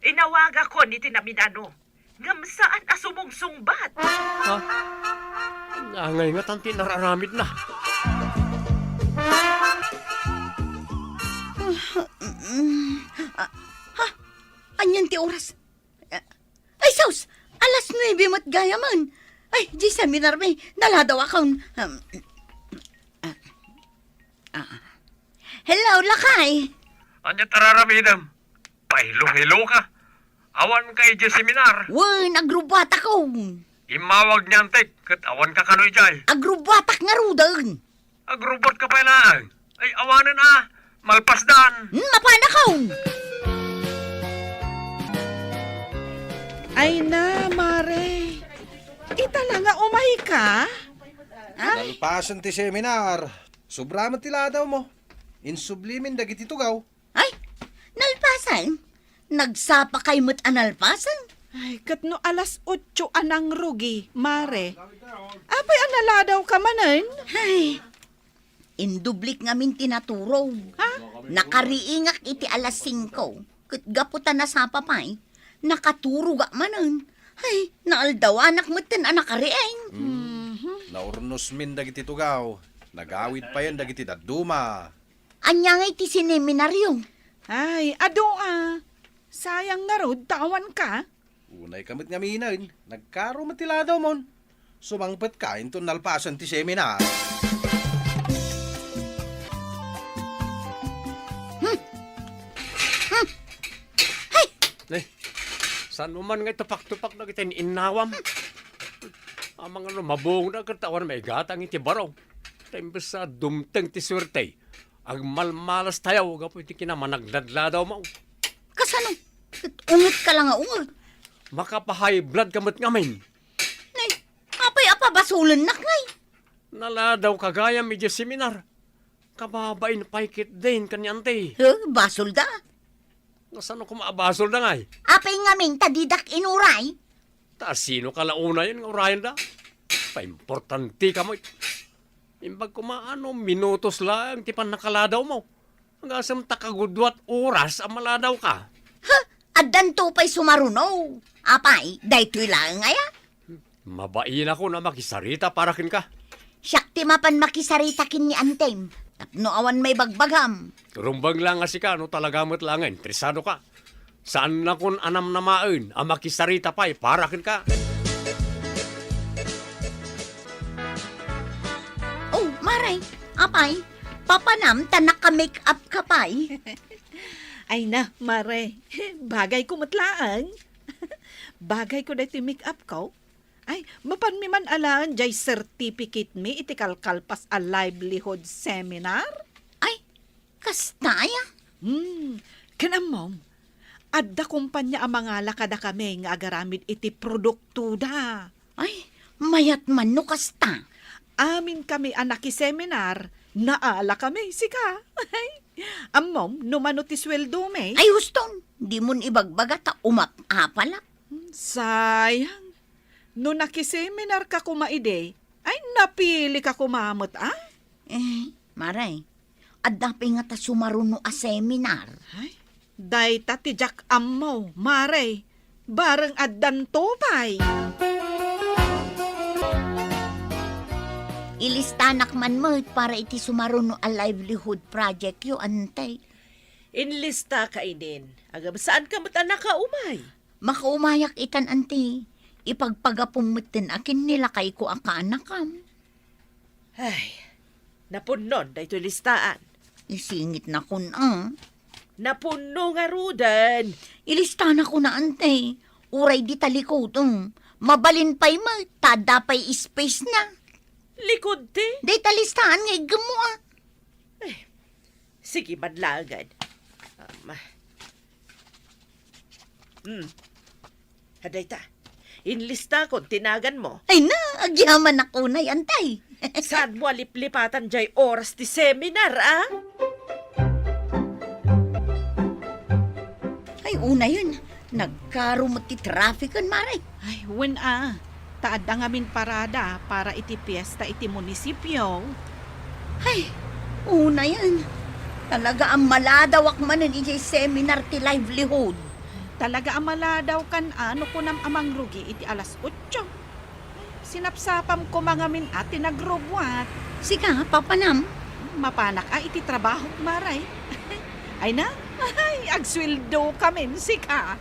Inawagakon iti naminano, ngem saan a sumungsungbat. Ha? Angay ngatan ti nararamidna. Ah, ha? Anian ti oras? Ah, ay, sus! Alas nuebe met gayamen. Ay, di seminar mi. Naladawakon. Um, ah, ah. Hello, lakay. Ania ti araramidem? Pahilo-hilo ka. Awan ka idiay seminar. Wen, agrubbuatakon. Immawag ni antek, ket awan ka kano idiay. Agrubbuatak ngaruden. Agrubbuat ka pay laeng. Ay, awanen a. Malpasdan. Hmm, mapanakon. Ay na, Mare. Ita la nga umay ka? Ah? Nalpasen ti seminar. Sobra met ti ladawmo. Insublimin dagiti tugaw. Ay, nalpasen? Nagsapakay met a nalpasen? Ay, ket no alas otso a nangrugi, Mare. Apay a naladawka manen? Ay, indublik ngamin ti naturog. Ha? Nakariingak iti alas singko. Ket gapu ta nasapa pay, nakaturogak manen. Ay, naaldawanak metten a nakariing. Mhm. Naurnosmin dagiti tugaw. Nagawid payen dagiti dadduma. Ania ngay ti sineminaryo? Ay, adu a. Sayang ngarud ta awan ka. Unay ka met ngaminen, nagkaro met ti ladawmon. Sumangpet ka inton nalpasen ti seminar. Hmm. Hmm. Hay! Ne, saan mo man nga itupak-tupak dagiti innawam? Amangan no mabungda ket awan maigatang iti baro. Ta imbes a dumteng ti suerte, agmalmalas tayo gapu iti kinamanagladladaw mo. Kasano? Ket unget ka la nga unget. Makapahay blood ka met ngamin. Nay, apay a pabasolennak ngay? Naladaw ka gayam idiay seminar. Kababain pay ketdin ken ni Ante. Huh, basolda? Kasano koma a basolda ngay? Apay ngamin ta didak inuray? Ta sino ka la unayen nga urayenda? Paimportante ka met. Imbag koma a no minutos laeng ti pannakaladawmo. Agasem ta kagudua ti oras a maladaw ka. Ha? Addanto pay sumaruno. Apay, daytoy laeng aya? Mabainakon a makisarita para kenka. Siak ti mapan makisarita ken ni Antem. Tapno awan maibagbagam. Rumbeng la nga sika no talaga met laeng nga interesado ka. Saannakon a namnamaen a makisarita pay para kenka. Oh, Mare, apay, papanam ta naka-make up ka pay. Ay na, Mare, bagay ko met laeng. Bagay ko daytoy make up ko. Ay, mapanmi man alaen jay certificate mi iti kalkalpas a livelihood seminar? Ay, kasta aya? Hmm, ken ammom, adda kompania a mangala kadakami nga agaramid iti produktoda. Ay, mayat man no kasta. Amin kami a nakiseminar, naala kami, sika. Ammom, no mano ti sueldomi? Ay, huston, dimon ibagbaga ta umap-apalak. Hmm, sayang. No nakiseminar ka koma idi, ay, napili ka koma met, a? Eh, Mare, adda pay ngata sumaruno a seminar? Ay, dayta ti diak ammo, Mare. Bareng addanto pay. Ilistanak man met para iti sumaruno a livelihood projectyo, Ante. Inlistaka inin. Agam, saanka met a nakaumay? Makaumayak itan, Ante. Ipagpagapom metten a ken ni lakayko a kaanakam. Ay, napunnon daytoy listaan. Isingitnakon a. Napunno ngaruden. Ilistanakon a, Ante. Uray dita likod, um. Mabalin pay met, ta adda pay space na. Likod ti? Dayta listaan nga iggemmo a. Ay, sige man laengen. Um, hmm. Adayta, inlistakon ti naganmo. Ay na, agyamanak unay, Ante. Saanmo a liplipatan jay oras ti seminar, a? Ay, unayen, nagkaro met ti traffic-en, Mare. Ay, wen a. Ta adda ngamin parada para iti piesta iti munisipio. Ay, unayen. Talaga a maladawak manen idiay seminar ti livelihood. Talaga a maladawkan a no kunam a mangrugi iti alas otso. Ay, Sinapsapam koma ngamin a ti nagrubbuat. Sika, papanam? Mapanak a iti trabahok, Mare. Ay na, ay, agsueldokamin, sika.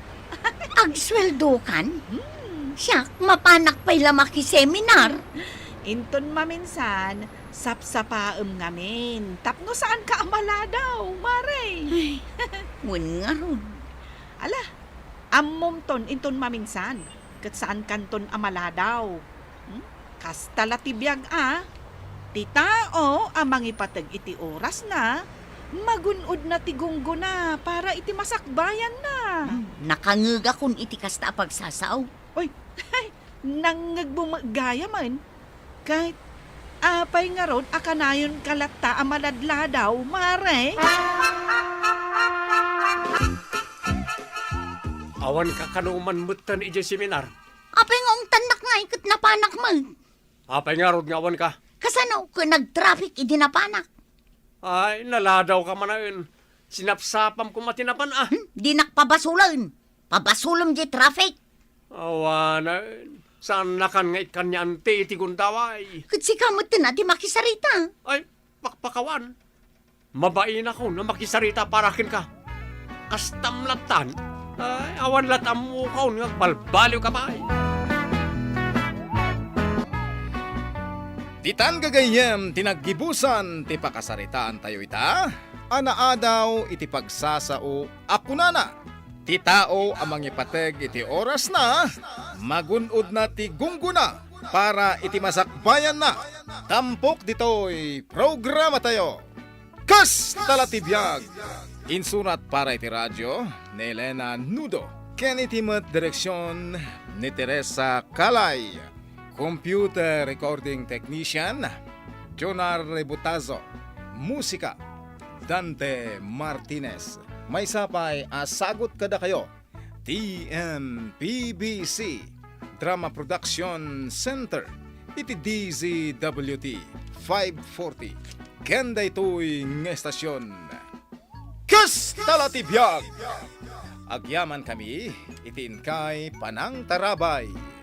Agsueldokan? Hmm. Siak, mapanak pay la makiseminar. Inton maminsan, sapsapaem ngamin tapno saanka a maladaw, Mare. Ay, wen ngarud. Ala, ammomton inton maminsan, ket saankanton a maladaw. Hmm? Kasta la ti biag a, ti tao a mangipateg iti orasna, magun-odna ti gunggona para iti masakbayanna. Hmm, nakangegakon iti kasta a pagsasao. Oy, nangngegmo met gayamen. Ket apay ngarud a kanayonka latta a maladladaw, Mare? Awanka kano man metten idiay seminar? Apay nga ungtannak ngay ket napanak met? Apay ngarud nga awanka? Kasano ket nagtraffic idi napanak? Ay, naladawka manen. Sinapsapam koma ti napan a. Hmm, dinak pabasolen. Pabasolem diay traffic. Awanen, saannakan nga ikkanyaanti iti gundaway. Ket sika metten a ti makisarita. Ay, pakpakawan. Mabainakon a makisarita para kenka. Kastam lattan. Ay, awan lat ammokon nga agbalbaliwka pay. Ditan gagayyem ti naggibusan ti pakasaritaantayo ita a naadaw iti pagsasao a kunana, ti tao a mangipateg iti orasna, magun-odna ti gunggona para iti masakbayanna. Tampok ditoy programatayo. Kasta la ti biag! Insurat para iti radio ni Elena Nudo ken iti met direksion ni Teresa Calay. Computer recording technician, Jonar Rebutazo. Musika, Dante Martinez. Maysa pay a sagut kadakayo, T M P B C Drama Production Center iti D Z W T five forty. Ken daytoy nga estasion, Kasta la ti biag! Agyamankami iti inkay panangtarabay.